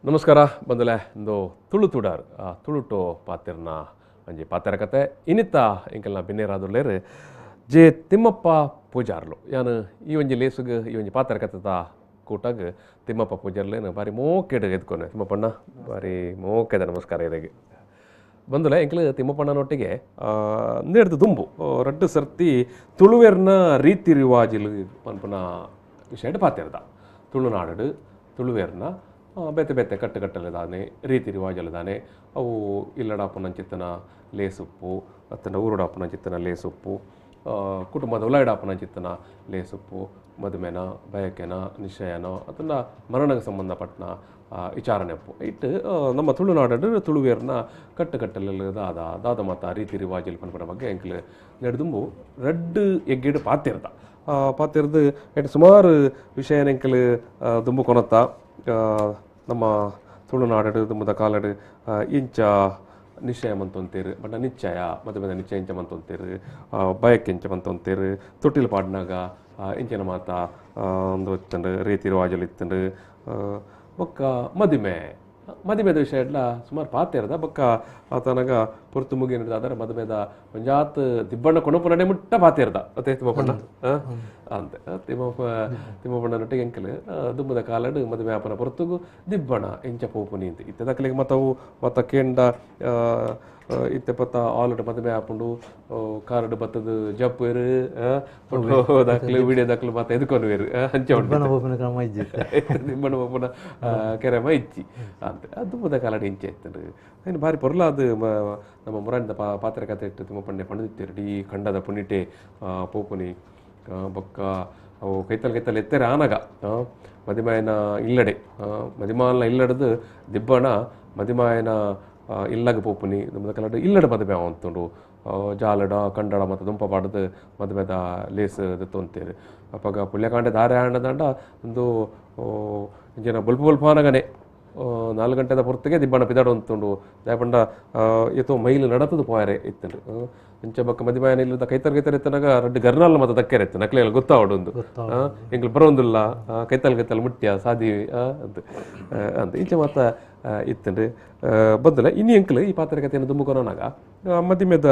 ನಮಸ್ಕಾರ ಬಂದಲೆ ಇಂದು ತುಳು ತುಡಾರ್ ತುಳುಟು ಪಾತೆರ್ನ ಒಂಜಿ ಪಾತೆರ ಕತೆ ಇನಿತ ಎಂಕಲ್ನ ಬಿನ್ನೇರಾದುಲ್ಲೇರು ಜೆ ತಿಮ್ಮಪ್ಪ ಪೂಜಾರ್ಲು. ಯಾನು ಈ ಒಂಜಿ ಲೇಸುಗ್ ಈ ಒಂಜಿ ಪಾತೆರ ಕತೆತ ಕೂಟಾಗ ತಿಮ್ಮಪ್ಪ ಪೂಜಾರ್ಲೇನು ಬಾರಿ ಮೋಕೆಡ್ ಎದ್ಕೊನೆ. ತಿಮ್ಮಪ್ಪಣ್ಣ ಬಾರಿ ಮೋಕೆದ ನಮಸ್ಕಾರ ಇರೆಗ್. ಬಂದಲೆ ಎಂಕಲು ತಿಮ್ಮಪ್ಪಣ್ಣನೊಟ್ಟಿಗೆ ನೇಡ್ದು ದುಂಬು ರಡ್ಡು ಸರ್ತಿ ತುಳುವೆರ್ನ ರೀತಿ ರಿವಾಜಿಲು ಪನ್ಪುನ ವಿಷಯಡ್ ಪಾತೆರ್ದ. ತುಳುನಾಡು ತುಳುವೆರ್ನ ಬೇತೆ ಬೇತೆ ಕಟ್ಟುಕಟ್ಟಲೆದಾನೆ ರೀತಿ ರಿವಾಜಲದಾನೆ ಅವು ಇಲ್ಲಡಾಪುನಂಚಿತ್ತನ ಲೇಸುಪ್ಪು ಅತ್ತಂಡ ಊರುಡಾಪುನಂಚಿತ್ತನ ಲೇಸುಪ್ಪು ಕುಟುಂಬದ ಉಲಾಯಿಡಾಪುನಂಚಿತ್ತನ ಲೇಸುಪ್ಪು ಮದುಮೆನ ಬಯಕೆನ ನಿಶ್ಚಯನೋ ಅತ್ತಂಡ ಮರಣಕ್ಕೆ ಸಂಬಂಧಪಟ್ಟನ ವಿಚಾರಣೆಪ್ಪು ಇಟ್ಟು ನಮ್ಮ ತುಳುನಾಡು ತುಳುವೇರ್ನ ಕಟ್ಟುಕಟ್ಟಲೆ ದಾದ ದಾದ ಮಾತ ರೀತಿ ರಿವಾಜಲ್ ಪನ್ಪುನ ಬಗ್ಗೆ ಎಂಕಲು ನೆಡ್ದುಂಬು ರಡ್ಡು ಎಗ್ಗಿಡು ಪಾತಿರ್ದ ಪಾತಿರ್ದು ಎಟ್ ಸುಮಾರು ವಿಷಯ ಎಂಕಲು ದುಂಬು ಕೊನತ್ತ. ನಮ್ಮ ತುಳುನಾಡು ದುಂಬುದ ಕಾಲಡು ಇಂಚ ನಿಶ್ಚಯ ಮಂತೊಂತೇರು ಬಟ್ ನಿಶ್ಚಯ ಮದುಮೆದ ನಿಶ್ಚಯ ಇಂಚ ಮಂತೊಂತೇರು ಬಯಕೆ ಇಂಚ ಮಂತೊಂತೇರು ತೊಟ್ಟಿಲು ಪಾಡ್ನಾಗ ಇಂಚಿನ ಮಾತ ಒಂದು ಇತ್ತಂಡು ರೀತಿ ರಿವಾಜಲು ಇತ್ತಂಡು. ಬೊಕ್ಕ ಮದುಮೆ ಮದುಮೆದ ವಿಷಯ ಎಲ್ಲ ಸುಮಾರು ಪಾತೆರ್ದ. ಬೊಕ್ಕ ಆತನಗ ಪೊರ್ತು ಮುಗಿನ ಮದುಮೆದ ಒಂಜಾತ್ ದಿಬ್ಬಣ್ಣ ಕೊಣಪು ನಡೆ ಮುಟ್ಟ ಪಾತೆರ್ದ ಅತ್ತೆ ತಿಮ್ಮಪ್ಪಣ್ಣ ಅಂತೆ ತಿಮ್ಮಪ್ಪಣ್ಣನೊಟ್ಟಿಗೆ ಎಂಕಲು ದುಂಬದ ಕಾಲಡು ಮದುವೆ ಆಪನ ಪೊರ್ತುಗು ದಿಬ್ಬಣ ಎಂಚ ಪೋಪುನಿ ಅಂತ ಇತ್ತೆ ದಕ್ಕಲಿಗೆ ಮತ್ತವು ಮತ್ತ ಕೇಂಡ ಇತ್ತೆ ಪತ್ತ ಆಲ್ರೆಡಿ ಮದುವೆ ಆಪುಂಡು ಕಾರಡು ಬತ್ತದ ಜಪ್ಪೇರು ಫೋಟೋ ದಾಖಲು ವಿಡಿಯೋ ದಾಖಲು ಮತ್ತೆ ಎದ್ಕೊನುವೇರು ಅಂಚೆ ಉಂಟು ದಿಬ್ಬಣ ಪೋಪುನ ಕೆರೆಮ ಇಚ್ಚಿ ಅಂತ ದುಂಬದ ಕಾಲಡು ಇಂಚೆ ಇತ್ತಂಡು. ಇನ್ನು ಭಾರಿ ಪೊರ್ಲ ಅದು ನಮ್ಮ ಮುರಾಣಿದ ಪಾತ್ರೆ ಕತೆ ಇಟ್ಟು ತಿಮ್ಮಪ್ಪಣ್ಣೆ ಪಣದಿತ್ತೇರು ಇಡೀ ಖಂಡದ ಪುಣಿಟೆ ಪೋಪುನಿ. ಬೊಕ್ಕ ಅವು ಕೈತಲ್ ಕೈತಲ್ ಎತ್ತೆರೆ ಆನಗ ಮದಿಮಾಯನ ಇಲ್ಲಡೆ ಮದಿಮಾಲ್ನ ಇಲ್ಲಡದು ದಿಬ್ಬಣ ಮದಿಮಾಯನ ಇಲ್ಲಗ ಪೋಪುನಿ ದುಂಬದ ಕಲಡು ಇಲ್ಲಡ ಮದುವೆ ಅವಂತುಂಡು ಜಾಲಡ ಕಂಡಡ ಮತ್ತು ದುಂಪ ಪಾಡದು ಮದುವೆದ ಲೇಸ್ ತೊಂತೇರು. ಅಪಗ ಪುಳ್ಯಕಾಂಡೆ ದಾರೆ ಆಂಡದಂಡ ಒಂದು ಜನ ಬೊಲ್ಪು ಬೊಲ್ಪು ಆನಗನೆ 4 ಗಂಟೆದ ಪೊರ್ತಿಗೆ ದಿಬ್ಬಣ ಪಿದಾಡು ಅಂತುಂಡು ದಾಯಪಂಡ ಏತೋ ಮೈಲು ನಡತದು ಪೋಯರೆ ಇತ್ತಂಡು. ಇಂಚ ಬೊಕ್ಕ ಮದಿಮಾಯನ ಇಲ್ಲದ ಕೈತರ್ ಕೈತರ್ ಇತ್ತನಾಗ ರಡ್ಡು ಗರ್ನಾಲ್ ಮತ್ತೆ ದಕ್ಕೆರೆ ಇತ್ತು ನಕ್ಲೆಲ್ಲ ಗೊತ್ತಾವಡು ಒಂದು ಎಂಗ್ಲು ಬರೋಂದಿಲ್ಲ ಕೈತಲ್ ಕೈತಲ್ ಮುಟ್ಯ ಸಾದಿ ಅಂತ ಅಂತ ಇಂಚ ಮಾತ ಇತ್ತಂಡು. ಬದಲ ಇನ್ನು ಎಂಕಲು ಈ ಪಾತ್ರೆ ಕಥೆಯನ್ನು ದುಂಬುಕೊನಾಗ ಮದಿಮೆದ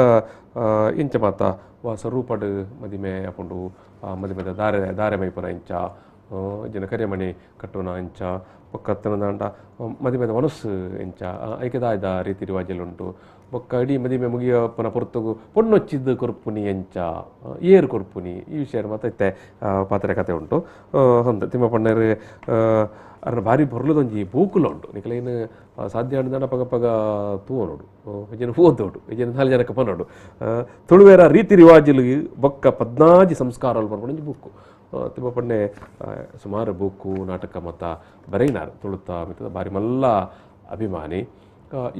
ಇಂಚ ಮಾತ ವಾ ಸ್ವರೂಪಡು ಮದಿಮೆ ಅಪುಂಡು ಮದಿಮೆದ ದಾರೆ ದಾರೆ ಮೈಪುನ ಇಂಚ ಜನ ಕರಿಮಣಿ ಕಟ್ಟುನ ಇಂಚ ಬೊಕ್ಕ ದಾಂಡ ಮದಿಮೆದ ಮನಸ್ಸು ಇಂಚ ಐಕೆದಾಯ್ದ ರೀತಿ ರಿವಾಜಲ್ಲುಂಟು. ಬೊಕ್ಕ ಇಡೀ ಮದಿಮೆ ಮುಗಿಯಪ್ಪನ ಪೊರ್ತುಗು ಪೊಣ್ಣೊಚ್ಚಿದ್ದು ಕೊರ್ಪುನಿ ಎಂಚ ಏರು ಕೊರ್ಪುನಿ ಈ ವಿಷಯ ಮಾತ ಇತ್ತೆ ಪಾತ್ರೆ ಕತೆ ಉಂಟು. ಹೊಂದ ತಿಮ್ಮಪ್ಪಣ್ಣರು ಅರ್ನ ಭಾರಿ ಬೊರ್ಲದೊಂಜಿ ಬೂಕುಲ ಉಂಟು. ನಿಕಲೇನು ಸಾಧ್ಯ ಆಂಡ ಪಗ ಪಗ ತೂವನೋಡು ಜನ ಓದೋಡು ಜನ 4 ಜನಕ್ಕೆ ಪನೋಡು ತುಳುವೇರ ರೀತಿ ರಿವಾಜಲು ಬೊಕ್ಕ 14 ಸಂಸ್ಕಾರలు ಪನ್ಪುನ ಒಂಜಿ ಬೂಕು. ತಿಮ್ಮಪ್ಪಣ್ಣೆ ಸುಮಾರು ಬೂಕು ನಾಟಕ ಮತ್ತ ಬರೆಯಿನಾರು ತುಳುತ್ತ ಮಿತ್ತದ ಭಾರಿ ಮಲ್ಲ ಅಭಿಮಾನಿ.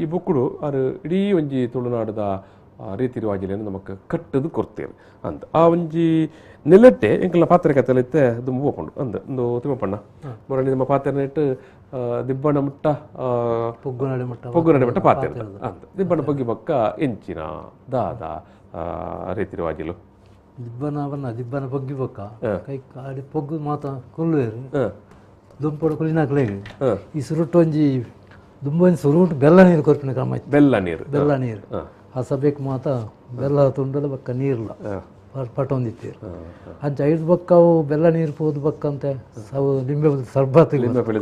ಈ ಬುಕ್ಕುಡು ಆರು ಇಡೀ ಒಂಜಿ ತುಳುನಾಡದ ರೀತಿ ರಿವಾಜುಲೇನು ನಮಕ್ ಕಟ್ಟದು ಕೊರ್ತೇರು ಅಂತ ಆ ಒಂಜಿ ನೆಲೆಟ್ಟೆ ಎಂಕಲ್ನ ಪಾತ್ರೆ ಕತೆಲಿತ್ತೆ ದುಂಬು ಹೋಗ್ಕೊಂಡು ಅಂದ ಒಂದು ತಿಮ್ಮಪ್ಪಣ್ಣ ಮೊರಳಿ ನಮ್ಮ ಪಾತ್ರೆನ ಇಟ್ಟು ದಿಬ್ಬಣ ಮುಟ್ಟ ಪೊಗ್ಗುನಡೆ ಮುಟ್ಟ ಪಾತ್ರೆ ಅಂತ ದಿಬ್ಬಣ ಪೊಗ್ಗಿ ಬೊಕ್ಕ ಎಂಚಿನ ದಾದ ರೀತಿ ರಿವಾಜುಲು ದಿಬ್ಬನ ಬನ್ನ ದಿಬ್ಬನ ಪೊಗ್ಗಿ ಬೊಕ್ಕ ಕೈ ಕಾಡಿ ಪೊಗ್ಗು ಮಾತ ಕೊಲ್ಲುವೇರು ದುಂಪೊಡು ಕೊಲ್ಲಿನಾಕ್ಲೇಗೆ ಈ ಸುರುಟು ಒಂಜಿ ದುಂಬೊಂಜಿ ಸುರುಟು ಬೆಲ್ಲ ನೀರು ಕೊರ್ಪಿನ ಕ್ರಮ ಇತ್ತು. ಬೆಲ್ಲ ನೀರು ಬೆಲ್ಲ ನೀರು ಆ ಸಭೆಗೆ ಮಾತ ಬೆಲ್ಲ ತುಂಡದ ಬೊಕ್ಕ ನೀರ್ಲ ಪಟೊಂದಿತ್ತೀರು ಅಂಚ ಐದು ಬೊಕ್ಕ ಅವು ಬೆಲ್ಲ ನೀರು ಪೋದು ಬೊಕ್ಕ ಅಂತ ಅವು ಲಿಂಬೆ ಸರ್ಬತ್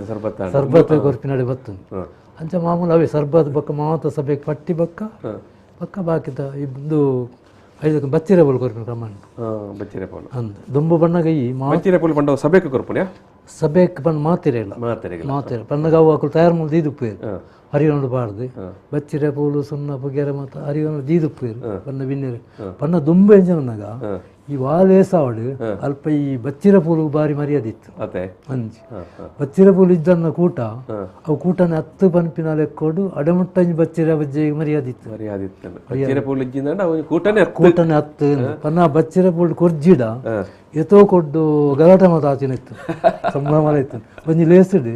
ಸರ್ಬತ್ ಸರ್ಬತ್ ಕೊರ್ಪಿನಡೆ ಬತ್ತುಂಡು. ಅಂಚ ಮಾಮೂಲು ಅವೇ ಸರ್ಬತ್ ಬೊಕ್ಕ ಮಾತ ಸಭೆಗೆ ಪಟ್ಟಿ ಬೊಕ್ಕ ಬೊಕ್ಕ ಬಾಕಿದ ಇಂದು ಐದಕ್ಕೆ ಬಚ್ಚಿರೆ ಪೋಲು ಕೊರ್ಪಿನ ಕ್ರಮ ಬಚ್ಚಿರೆ ಪೋಲು ಅಂದ್ ದುಂಬು ಬಣ್ಣಗ ಈ ಬಚ್ಚಿರೆ ಪೋಲು ಪಂಡ ಸಭೆಗೆ ಕೊರ್ಪುನ ಸಭೆಗೆ ಬಂದು ಮಾತಿರೆ ಇಲ್ಲ ಮಾತಿರೆ ಮಾತಿರೆ ಪನ್ನಗ ಅವು ಅಕುಲು ತಯಾರು ಮಾಡಿ ದೀದುಪ್ಪೇರು ಹರಿವನಡು ಬಾರ್ದು ಬಚ್ಚಿರೆ ಪೋಲು ಸುಣ್ಣ ಪುಗೆರೆ ಮಾತ ಹರಿವನಡು ದೀದುಪ್ಪೇರು ಬಣ್ಣ ಬಿನ್ನೇರು ಬಣ್ಣ ದುಂಬು ಎಂಜನಾಗ ಈ ವಾಲೇಸಾವಡು ಅಲ್ಪ ಈ ಬಚ್ಚಿರ ಪೂಲು ಬಾರಿ ಮರ್ಯಾದೆ ಇತ್ತು. ಅಂಚಿ ಬಚ್ಚಿರ ಪೂಲು ಇದ್ದನ್ನ ಕೂಟ ಅವು ಕೂಟನ 10 ಪನ್ಪಿನ ಲೆಕ್ಕೋಡು ಅಡಮುಟ್ಟಂಜಿ ಬಚ್ಚಿರ ಬಜ್ಜೆ ಮರ್ಯಾದೆ ಇತ್ತು. ಕೂಟನೆ 10 ಪನ್ನ ಬಚ್ಚಿರ ಪೂಲು ಕೊರ್ಜಿಡ ಎತೋ ಕೊಡ್ಡು ಗಲಾಟೆ ಮಾತ ಆಚಿನ ಇತ್ತು ಸಂಭ್ರಮ ಇತ್ತು. ಒಂಜಿ ಲೇಸುಡು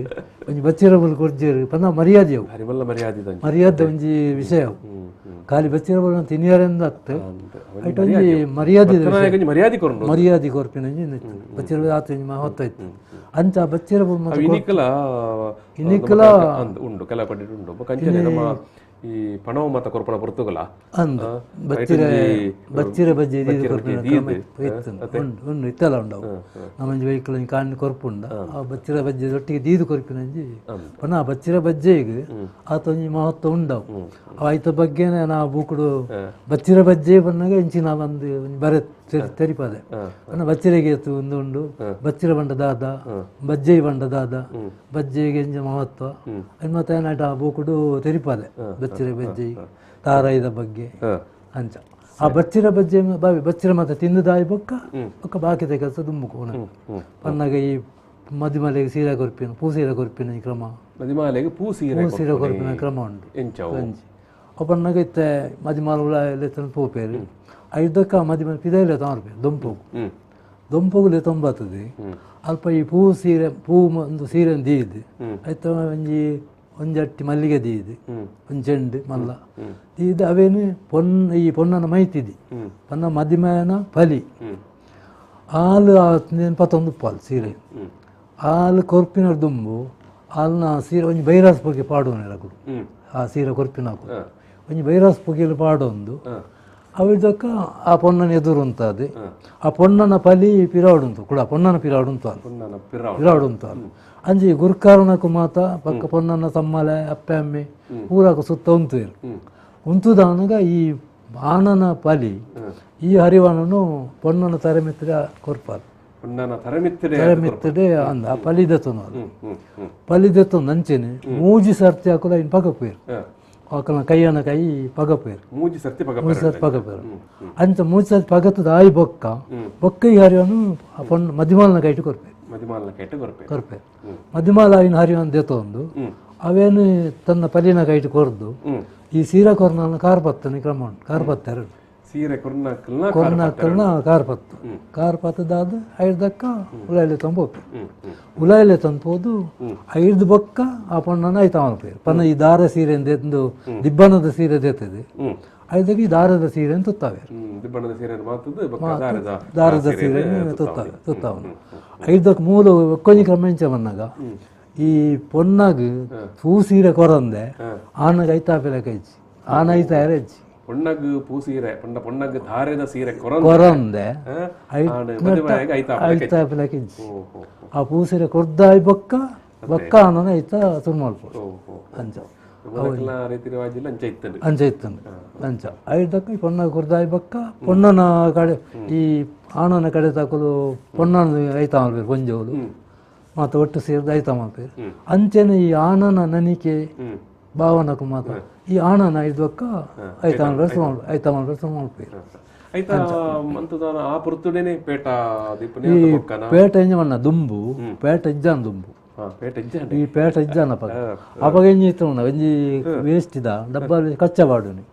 ಒಂಜಿ ಬಚ್ಚಿರ ಪೂಲು ಕೊರ್ಜಿರು ಪನ್ನ ಮರ್ಯಾದೆ ಅವು ಮರ್ಯಾದೆ ಒಂಜಿ ವಿಷಯ ಅವು. ಖಾಲಿ ಬಚ್ಚಿರ ಪೂಲು ತಿನಿಯರೆಂದ ಅತ್ತು ಐಟೊಂಜಿ ಮರ್ಯಾದೆ ಮರ್ಯಾದೆ ಕೊರ್ನು ಮರ್ಯಾದೆ ಕೊರ್ಪಿನಂಜಿ ಬಚ್ಚಿರ ಆತ ಒಂಜಿ ಮಹತ್ವ ಇತ್ತು ಅಂಚ ಬಚ್ಚಿರ ಪೂಲು ಮಾತ ಇನಿಕಲ ಇನಿಕಲ ಉಂಡು ಕೆಲ ಪಡ್ಡಿ ಉಂಡು ಬೊಕ ಅಂಚನೆ ನಮ್ಮ ಈ ಪಣವ ಮಾತ ಕೊರ್ಪಣ ಪೊರ್ತುಗಲ ಅಂದ್ ಬಚ್ಚಿರ ಬಚ್ಚಿರ ಬಜ್ಜಿ ಕೊರ್ಪಿನ ಕ್ರಮ ಇತ್ತು ಉಂಡು ಉಂಡು ಇತ್ತೆಲ್ಲ ಉಂಡವು ನಮ್ಮಂಜಿ ವೆಹಿಕಲ್ ಕಾಣಿ ಕೊರ್ಪುಂಡ ಆ ಬಚ್ಚಿರ ಬಜ್ಜಿ ಒಟ್ಟಿಗೆ ದೀದು ಕೊರ್ಪಿನಂಜಿ ಪಣ ಆ ಬಚ್ಚಿರ ಬಜ್ಜೆಗೆ ಆತೊಂಜಿ ಮಹತ್ವ ಉಂಡವು ಆಯ್ತ ಬಗ್ಗೆನೆ ನಾ ಬೂಕುಡು ಬಚ್ಚಿರ ಬಜ್ಜೆ ಬಂದಾಗ ಇಂಚಿನ ಒಂದು ಬರೆ ತೆರಿಪದೆ ಪಣ ಬಚ್ಚಿರೆಗೆ ಒಂದು ಉಂಡು ಬಚ್ಚಿರ ಬಂಡ ದಾದ ಬಜ್ಜೆ ಬಂಡ ದಾದ ಬಜ್ಜೆಗೆ ಇಂಚ ಮಹತ್ವ ಮತ್ತೆ ಏನಾಯ್ತು ಆ ಬೂಕುಡು ತೆರಿಪದೆ ಬಚ್ಚಿರ ಬಜ್ಜೆ ತಾರಾಯಿದ ಬಗ್ಗೆ ಅಂಚ ಆ ಬಚ್ಚಿರ ಬಜ್ಜೆ ಬಾವಿ ಬಚ್ಚಿರ ಮತ್ತೆ ತಿಂದುದಾಯಿ ಬೊಕ್ಕ ಬೊಕ್ಕ ಬಾಕಿದ ಕೆಲಸ ದುಂಬುಕೋಣ ಪನ್ನಾಗ ಈ ಮದಿಮಲೆಗೆ ಸೀರೆ ಕೊರ್ಪಿನ ಪೂ ಸೀರೆ ಕೊರ್ಪಿನ ಈ ಕ್ರಮ ಮದಿಮಾಲೆಗೆ ಪೂ ಸೀರೆ ಪೂ ಸೀರೆ ಕೊರ್ಪಿನ ಕ್ರಮ ಉಂಟು ಅಂಚಿ ಅಪ್ಪನ್ನಾಗ ಇತ್ತೆ ಮದಿಮಾಲ ಉಳ ಪೋಪೇರು ಐದಕ್ಕ ಮದಿಮಾಲ ಪಿದೈಲೆ ತಾರ್ಪೇರು ದೊಂಪೋಗು ದೊಂಪೋಗುಲೆ ತೊಂಬತ್ತದೆ ಅಲ್ಪ ಈ ಪೂ ಸೀರೆ ಪೂ ಒಂದು ಸೀರೆ ದೀದು ಐತ ಒಂಜಿ ಒಂಜಟ್ಟಿ ಮಲ್ಲಿಗೆ ದೀದು ಒಂದು ಚೆಂಡು ಮಲ್ಲ ದೀದು ಅವೇನು ಪೊನ್ನ ಈ ಪೊನ್ನನ ಮೈತಿದಿ ಪೊನ್ನ ಮದಿಮಯನ ಫಲಿ ಹಾಲು ಪತ್ತೊಂದು ಪಾಲು ಸೀರೆ ಹಾಲು ಕೊರ್ಪಿನ ದುಂಬು ಹಾಲ್ನ ಸೀರೆ ಒಂಜಿ ಬೈರಾಸ್ ಪೊಗೆ ಪಾಡೋನು ಹೇಳಕುಡು ಆ ಸೀರೆ ಕೊರ್ಪಿನ ಒಂಜಿ ಬೈರಾಸ್ ಪೊಗೆಯಲ್ಲಿ ಪಾಡೊಂದು ಅವಿದಕ್ಕ ಆ ಪೊನ್ನನ ಎದುರು ಉಂತಾದೆ ಆ ಪೊನ್ನನ ಪಲಿ ಪಿರಾಡುಂತು ಕೂಡ ಪೊನ್ನನ ಪಿರಾಡುಂತು ಪಿರಾಡುಂತು ಅಂಜಿ ಗುರ್ಕಾರನಕು ಮಾತ ಪಕ್ಕ ಪೊನ್ನನ ತಮ್ಮಲೆ ಅಪ್ಪೆ ಅಮ್ಮೆ ಪೂರಾಕ ಸುತ್ತ ಉಂತು ಉಂತುದಾನಗ ಈ ಆನನ ಪಲಿ ಈ ಹರಿವನನು ಪೊನ್ನನ ತರೆಮಿತ್ರ ಕೊರ್ಪಾಲ್ ಪೊನ್ನನ ತರೆಮಿತ್ತಡೆ ತರೆಮಿತ್ತಡೆ ಅಂದ ಆ ಪಲಿದೆತನು ಅದು ಪಲಿದೆತೊಂದು ಅಂಚೆನೆ ಮೂಜಿ ಸರ್ತಿ ಹಾಕುದ ಇನ್ನು ಪಗಪೇರು ಆಕನ ಕೈಯನ ಕೈ ಪಗಪೇರು ಮೂಜಿ ಸರ್ತಿ ಮೂಜಿ ಸರ್ತಿ ಪಗಪೇರು ಅಂಚ ಮೂಜಿ ಸರ್ತಿ ಪಗತದ ಆಯಿ ಬೊಕ್ಕ ಬೊಕ್ಕ ಈ ಹರಿವನು ಆ ಪೊನ್ನ ಮದಿಮಾಲನ ಕೈಟು ಕೊರ್ಪೇರು ಮದಿಮಾಲನ ಕೈಟು ಕೊರ್ಪೇರು ಕೊರ್ಪೇರು ಮದಿಮಾಲ ಆಯಿನ ಹರಿವನ ದೆತೊಂದು ಅವೇನು ತನ್ನ ಪಲಿನ ಕೈಟು ಕೊರ್ದು ಈ ಸೀರೆ ಕೊರ್ನ ಕಾರ್ಪತ್ತನ ಕ್ರಮ ಉಂಟು ಕಾರ್ಪತ್ತೆರಡು ಸೀರೆ ಕೊರ್ನ ಕೊರ್ನಾಕಲ್ನ ಕಾರ್ಪತ್ತು ಕಾರ್ಪತ್ತದಾದ ಐದಕ್ಕ ಉಲಾಯಿಲೆ ತಂಬೋಪು ಉಲಾಯಿಲೆ ತಂಪೋದು ಐದು ಬೊಕ್ಕ ಆ ಪಣ್ಣನ ಐತ ಮಲ್ಪೇರು ಪನ್ನ ಈ ದಾರ ಸೀರೆ ಎಂದು ದಿಬ್ಬಣದ ಸೀರೆ ದೇತದೆ ಐದಕ್ಕೆ ಈ ದಾರದ ಸೀರೆ ಅಂತ ತುತ್ತಾವೆ ದಿಬ್ಬಣದ ಸೀರೆ ದಾರದ ಸೀರೆ ತುತ್ತಾವೆ ತುತ್ತಾವನು ಐದಕ್ಕೆ ಮೂಲ ಒಕ್ಕೊಂಜಿ ಕ್ರಮ ಇಂಚ ಬಂದಾಗ ಈ ಪೊನ್ನಾಗ ಪೂ ಸೀರೆ ಕೊರಂದೆ ಆನಗ ಐತಾಪೆಲೆ ಕೈಚಿ ಆನ ಐತ ಹೆಚ್ಚಿ ಪೊಣ್ಣಗ್ ಪೂ ಸೀರೆ ಪೊಣ್ಣ ಪೊಣ್ಣಗ್ ಧಾರೆದ ಸೀರೆ ಕೊರಂದೆ ಐತಾಪೆಲೆ ಆ ಪೂ ಸೀರೆ ಕೊರ್ದಾಯಿ ಬೊಕ್ಕ ಬೊಕ್ಕ ಆನನ ಐತ ತುರು ಮಲ್ಪೊಡು ಅಂಚ ಅಂಚ ಇತ್ತಂದು ಅಂಚ ಐದಕ್ಕ ಈ ಪೊಣ್ಣಗ್ ಕೊರ್ದಾಯಿ ಬೊಕ್ಕ ಪೊಣ್ಣನ ಕಡೆ ಈ ಆನನ ಕಡೆ ತಕೊಲು ಪೊಣ್ಣನ ಐತ ಮಲ್ಪೇರು ಪೊಂಜೋಲು ಮಾತ ಒಟ್ಟು ಸೇರಿದ ಐತ ಮಲ್ಪೇರು ಅಂಚೆನೆ ಈ ಆನನ ನನಿಕೆ ಭಾವನಕು ಮಾತ ಈ ಆನನ ಐದಕ್ಕ ಐತ ಐತ ಮಲ್ಪೇರು ಮಲ್ಪೇರು ಆ ಪೊರ್ತುಡೇನೆ ಪೇಟ ಈ ಪೇಟ ಇಂಜ ದುಂಬು ಪೇಟ ಇಜ್ಜಾನ ದುಂಬು ಈ ಪೇಟ ಇಜ್ಜಾನ ಅಪಗ ಅಪಗ ಎಂಜಿ ಇತ್ತು ಒಂಜಿ ವೇಸ್ಟ್ ಇದ ಡಬ್ಬ ಕಚ್ಚ ಬಾಡುನಿ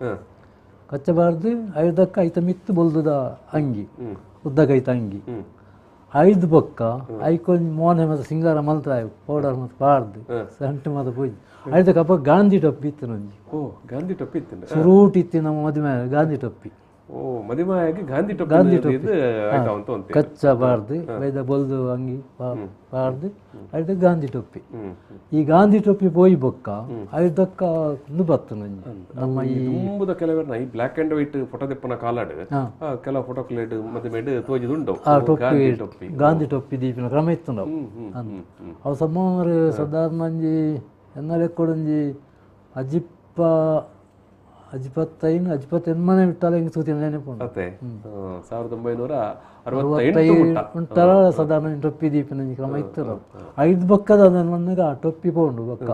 ಕಚ್ಚ ಬಾರ್ದು ಐದಕ್ಕ ಐತ ಮಿತ್ತು ಬೊಲ್ದುದ ಅಂಗಿ ಉದ್ದಕ ಐತ ಅಂಗಿ ಐದು ಬೊಕ್ಕ ಐಕೊಂಜಿ ಮೋನೆ ಮತ್ತೆ ಸಿಂಗಾರ ಮಲ್ತ ಪೌಡರ್ ಮತ್ತೆ ಪಾಡ್ದು ಸಂಟು ಮತ್ತೆ ಪೂಜೆ ಐದಕ್ಕೆ ಅಪ್ಪ ಗಾಂಧಿ ಟೊಪ್ಪಿ ಇತ್ತು ಒಂಜಿ ಓ ಗಾಂಧಿ ಟೊಪ್ಪಿ ಇತ್ತು ಸುರೂಟ್ ಇತ್ತು ನಮ್ಮ ಮದುವೆ ಗಾಂಧಿ ಟೊಪ್ಪಿ ಓ ಮದುವೆಯಾಗಿ ಗಾಂಧಿ ಟೊಪ್ಪಿ ಗಾಂಧಿ ಟೊಪ್ಪಿ ಕಚ್ಚ ಬಾರ್ದು ಬೈದ ಬೊಲ್ದು ಅಂಗಿ ಪಾಡ್ದು ಐದಕ್ಕೆ ಗಾಂಧಿ ಟೊಪ್ಪಿ ಈ ಗಾಂಧಿ ಟೊಪ್ಪಿ ಪೋಯಿ ಬೊಕ್ಕ ಐದಕ್ಕ ಬತ್ತು ನಂಜಿ ನಮ್ಮ ಈ ತುಂಬುದ ಕೆಲವರ್ನ ಈ black and white photo ದೆಪ್ಪನ ಕಾಲಾಡು ಕೆಲವು ಫೋಟೋ ಕ್ಲೇಡ್ ಮದುವೆಡ್ ತೋಜಿದುಂಡು ಆ ಟೊಪ್ಪಿ ಗಾಂಧಿ ಟೊಪ್ಪಿ ದೀಪಿನ ಕ್ರಮ ಇತ್ತು ನಾವು ಅವು ಸಮಾರು ಸಾಧಾರಣ ಒಂಜಿ ಎನ್ನಲೆ ಕೊಡೊಂಜಿ ಅಜಿಪ್ಪ ಅಜಿಪತ್ತೈನು ಅಜಿಪತ್ತು ಎನ್ಮನೆ ಬಿಟ್ಟಲ್ಲ ಹಿಂಗೆ ಸೂತಿನ ನೆನಪು ಅತ್ತೆ 1968 ಉಂಟಲ್ಲ ಸಾಧಾರಣ ಟೊಪ್ಪಿ ದೀಪಿನ ಕ್ರಮ ಇತ್ತು ನಾವು ಐದು ಬೊಕ್ಕದ ಅದನ್ನು ಮಣ್ಣಾಗ ಆ ಟೊಪ್ಪಿ ಪೋಂಡು ಬೊಕ್ಕ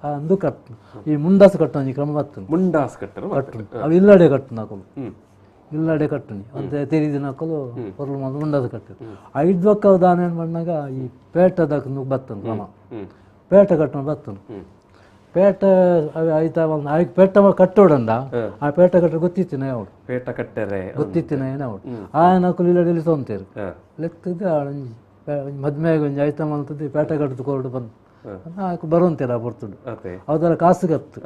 ಅಂದು ಕಟ್ಟು ಈ ಮುಂಡಾಸು ಕಟ್ಟು ಒಂಜಿ ಕ್ರಮ ಬತ್ತು ಮುಂಡಾಸು ಕಟ್ಟರು ಕಟ್ಟು ಅವು ಇಲ್ಲಡೆ ಕಟ್ಟು ನಾಕಲು ಇಲ್ಲಡೆ ಕಟ್ಟುನಿ ಅಂತ ತೆರಿದಿನ ಹಾಕಲು ಹೊರಲು ಮುಂಡಾಸು ಕಟ್ಟು ಐದು ಬೊಕ್ಕ ದಾನ ಮಣ್ಣಾಗ ಈ ಪೇಟದ ಬತ್ತನು ಕ್ರಮ ಪೇಟ ಕಟ್ಟುನ ಬತ್ತನು ಪೇಟ ಆಯ್ತಾ ಆಯ್ತು ಪೇಟ ಕಟ್ಟೋಡಂದ ಆ ಪೇಟ ಕಟ್ಟ ಗೊತ್ತಿತ್ತಿನ ಯಾವಡು ಪೇಟ ಕಟ್ಟರೆ ಗೊತ್ತಿತ್ತಿನ ಏನವಡು ಆಯನ ಕುಲಿಲಡಿಲಿ ತೊಂತೇರು ಲೆಕ್ಕದ ಒಂಜಿ ಮದ್ಮೆಗೆ ಒಂಜಿ ಆಯ್ತ ಮಲ್ತದ್ದು ಪೇಟ ಕಟ್ಟದು ಕೊರಡು ಬಂದು ಬರುವಂತೆಲ್ಲ ಬರ್ತುಂಡು ಅವದೆಲ್ಲ ಕಾಸು ಕತ್ತು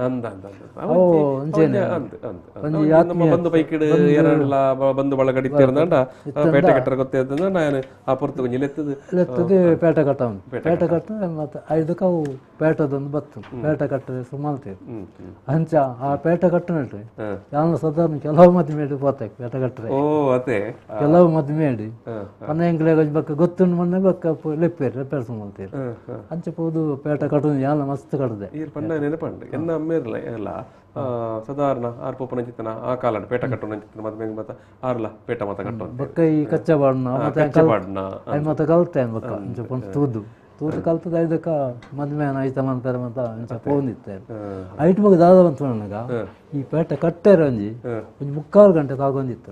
ಲೆತ್ತದು ಪೇಟ ಕಟ್ಟವನು ಪೇಟ ಕಟ್ಟ ಮತ್ತೆ ಐದಕ್ಕೆ ಅವು ಪೇಟದೊಂದು ಬತ್ತು ಪೇಟ ಕಟ್ಟದೆ ಸುಮಾಲ್ತೇವೆ ಅಂಚ ಆ ಪೇಟ ಕಟ್ಟನಟ್ರೆ ಯಾವನ ಸಾಧಾರಣ ಕೆಲವು ಮದ್ಮೇಡು ಪೋತೆ ಪೇಟ ಕಟ್ಟರೆ ಕೆಲವು ಮದ್ಮೇಡು ಮನೆ ಎಂಗ್ಲೆ ಬಕ್ಕ ಗೊತ್ತುಂಡು ಮೊನ್ನೆ ಬಕ್ಕ ಲೆಪ್ಪೇರು ಲೆಪ್ಪೇರು ಸುಮಾಲ್ತೇವೆ ಅಂಚ ಪೋದು ಪೇಟ ಕಟ್ಟುದು ಯಾಲ ಮಸ್ತ್ ಕಟ್ಟದೆ ಪಂಡ ನೆನಪಂಡು ಎನ್ನ ಅಮ್ಮೇರ್ಲ ಎಲ್ಲ ಸಾಧಾರಣ ಆರ್ ಪೋಪನ ಚಿತ್ತನ ಆ ಕಾಲಡ್ ಪೇಟ ಕಟ್ಟುನ ಚಿತ್ತನ ಮದ್ಮೆ ಮತ್ತ ಆರ್ಲ ಪೇಟ ಮತ ಕಟ್ಟು ಬಕ್ಕ ಈ ಕಚ್ಚ ಬಾಡ್ನ ಮತ್ತೆ ಮತ್ತೆ ಕಲ್ತೆ ಬಕ್ಕ ಅಂಚ ಪಂಡ ತೂದು ತೂದು ಕಲ್ತದ ಐದಕ್ಕ ಮದ್ಮೆ ಐತ ಮಂತಾರೆ ಮತ್ತ ಅಂಚ ಪೋಂದಿತ್ತೆ ಐಟ್ ಬಗ್ ದಾದ ಬಂತು ನನಗ ಈ ಪೇಟ ಕಟ್ಟೆರ ಒಂಜಿ ಒಂಜಿ ಮುಕ್ಕಾಲು ಗಂಟೆ ತಾಗೊಂದಿತ್ತು.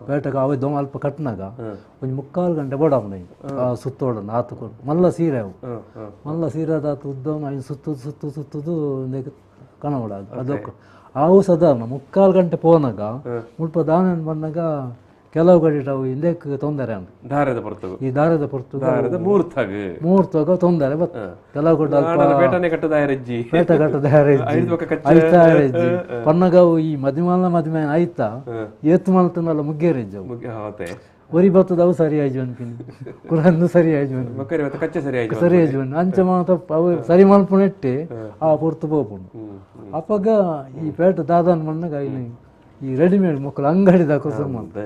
ಪೇಟಕ ಅವ ದೊಂಗ ಅಲ್ಪ ಕಟ್ಟನಾಗ ಒಂಜಿ ಮುಕ್ಕಾಲು ಗಂಟೆ ಬೋಡಾಪುನ ಆ ಸುತ್ತೋಡನ ಆತುಕೊಂಡು ಮಲ್ಲ ಸೀರೆ ಅವು ಮಲ್ಲ ಸೀರೆದಾತು ಉದ್ದವನು ಐನು ಸುತ್ತುದು ಸುತ್ತು ಸುತ್ತುದು ಕಣವಡ ಅದಕ್ಕೆ ಅವು ಸಾಧಾರಣ ಮುಕ್ಕಾಲು ಗಂಟೆ ಪೋನಾಗ ಮುಲ್ಪ ದಾನ ಬಂದಾಗ ಕೆಲವು ಕಡೆ ಅವು ಹಿಂದಕ್ಕೆ ತೊಂದರೆ ಅಂತ ದಾರದ ಪೊರ್ತುಗು ಈ ದಾರದ ಪೊರ್ತುಗು ದಾರದ ಮೂರ್ತಗು ಮೂರ್ತಗ ತೊಂದರೆ ಬತ್ತ ಕೆಲವು ಕಡೆ ಪೇಟನೆ ಕಟ್ಟದ ಹೆಜ್ಜಿ ಪೇಟ ಕಟ್ಟದ ಹೆಜ್ಜಿ ಪನ್ನಗವು ಈ ಮದಿಮಾಲ ಮದಿಮೆ ಆಯ್ತಾ ಏತು ಮಲ್ತನಲ್ಲ ಮುಗ್ಗೇರೆಜ್ಜ ಒರಿ ಬತ್ತದವು ಸರಿ ಆಯ್ತು ಅನ್ಪಿನಿ ಕುರನ್ನು ಸರಿ ಆಯ್ತು ಕಚ್ಚೆ ಸರಿ ಆಯ್ತು ಸರಿ ಆಯ್ತು ಅಂಚ ಮಾತ ಅವು ಸರಿ ಮಲ್ಪುನೆಟ್ಟಿ ಆ ಪೊರ್ತು ಪೋಪುಂಡು. ಅಪ್ಪಗ ಈ ಪೇಟ ದಾದಾನ್ ಮಣ್ಣಗ ಈ ರೆಡಿಮೇಡ್ ಮಕ್ಕಳು ಅಂಗಡಿದಾಗ ಸುಮ್ಮನೆ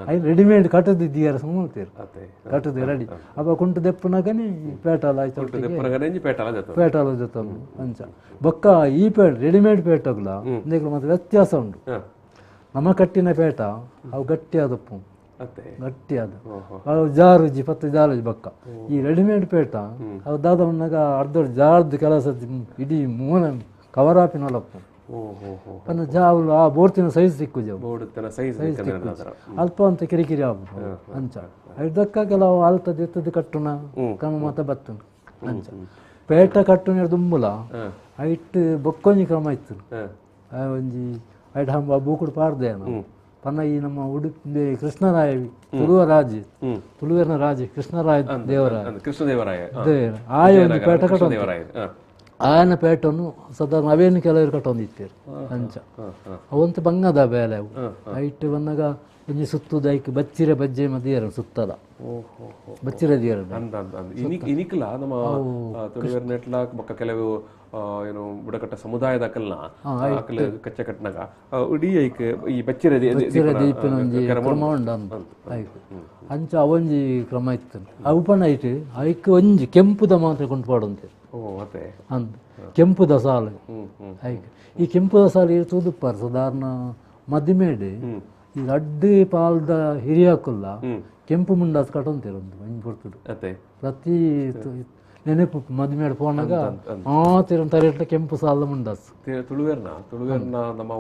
I readymade ಕಟ್ಟದಿದ್ದೀಯಾರ ಸುಮ್ಮನೆ ಕಟ್ಟದೆ ರೆಡಿ ಅಪ್ಪ ಕುಂಟು ದೆಪ್ಪನಾಗನೇ ಈ ಪೇಟಾಲ ಆಯ್ತು ಪೇಟಾಲ ಜೊತೆ ಅಂಚ ಬೊಕ್ಕ ಈ ಪೇಟ ರೆಡಿಮೇಡ್ ಪೇಟಗ್ಲ ಮತ್ತೆ ವ್ಯತ್ಯಾಸ ಉಂಟು. ನಮ್ಮ ಕಟ್ಟಿನ ಪೇಟ ಅವು ಗಟ್ಟಿಯಾದಪ್ಪು ಗಟ್ಟಿಯಾದ ಅವು ಜಾರುಜಿ ಪತ್ತು ಜಾರುಜಿ ಬಕ್ಕ ಈ ರೆಡಿಮೇಡ್ ಪೇಟ ಅವು ದಾದವನ್ನಾಗ ಅರ್ಧ ಜಾರ್ದು ಕೆಲಸ ಇಡೀ ಮೂನ ಕವರಾಪಿನಲಪ್ಪು ಪನ್ನ ಜಾವುಲು ಆ ಬೋರ್ತಿನ ಸೈಜ್ ಸಿಕ್ಕುಜವು ಸೈಜ್ ಅಲ್ಪ ಅಂತ ಕಿರಿಕಿರಿ ಆಪುಂಡು ಅಂಚ ಐದಕ್ಕ ಕೆಲವು ಅಲ್ತದ ಎತ್ತದ ಕಟ್ಟುನ ಕ್ರಮ ಮಾತ ಬತ್ತುಂಡು ಅಂಚ ಪೇಟ ಕಟ್ಟುನ ದುಂಬುಲ ಐಟ್ ಬೊಕ್ಕೊಂಜಿ ಕ್ರಮ ಇತ್ತು ಒಂಜಿ ಐಟ್ ಹಂಬ ಬೂಕುಡು ಪಾಡ್ದೆ ಪನ್ನ ಈ ನಮ್ಮ ಉಡುಪಿ ಕೃಷ್ಣರಾಯ ತುಳುವ ರಾಜ ತುಳುವನ ರಾಜ ಕೃಷ್ಣರಾಯ ದೇವರಾಯ ಕೃಷ್ಣದೇವರಾಯ ದೇವರ ಆಯ ಒಂದು ಪೇಟ ಕಟ್ಟುವ ಆಯನ ಪೇಟನ್ನು ಸಾಧಾರಣ ಅವೇನು ಕೆಲವರು ಕಟ್ಟೊಂದಿತ್ತೇರು ಅಂಚ ಅವಂತ ಬಂಗದ ಬೇಲೆ ಅವು ಐಟ್ ಬಂದಾಗ ಒಂಜಿ ಸುತ್ತುದ ಐಕ್ ಬಚ್ಚಿರ ಬಜ್ಜೆ ಮದಿಯರ ಸುತ್ತದ ಬಚ್ಚಿರ ದಿಯರ ಇನಿಕ್ಲ ನಮ್ಮ ತುಳುವೆರ್ ನೆಟ್ಲ ಬೊಕ್ಕ ಕೆಲವು ಏನು ಬುಡಕಟ್ಟ ಸಮುದಾಯದ ಅಕಲ್ನ ಅಕಲ್ ಕಚ್ಚೆ ಕಟ್ಟನಾಗ ಇಡೀ ಐಕ್ ಈ ಬಚ್ಚಿರ ದೀಪಿನ ಒಂಜಿ ಕ್ರಮ ಉಂಡು ಐಕ್ ಅಂಚ ಅವೊಂಜಿ ಕ್ರಮ ಇತ್ತು ಅವು ಪಂಡ ಐಟ್ ಐಕ್ ಒಂಜಿ ಕೆಂಪುದ ಮಾತ್ರ ಕೊಂಡು ಪಾಡೊಂತೆ ಅಂದ್ ಕೆಂಪುದ ಸಾಲು ಐಕ್ ಈ ಕೆಂಪುದ ಸಾಲು ತೂದುಪ್ಪಾರ್ ಸಾಧಾರಣ ಮದಿಮೇಡು ಈ ಅಡ್ಡು ಪಾಲ್ದ ಹಿರಿಯಾಕುಲ್ಲ ಕೆಂಪು ಮುಂಡಾಸ್ ಕಟ್ಟೊಂತೀರ ಒಂದು ಒಂಜಿ ಪೊರ್ತುಡು ಪ್ರತಿ ನೆನಪು ಮದುವೆ ಪೋನಾಗ ಆ ತಿರ ತರೆಟ್ಲ ಕೆಂಪು ಸಾಲ ಮುಂಡಾಸ್. ತುಳುವೆರ್ನ ತುಳುವೆರ್ನ ನಮ್ಮ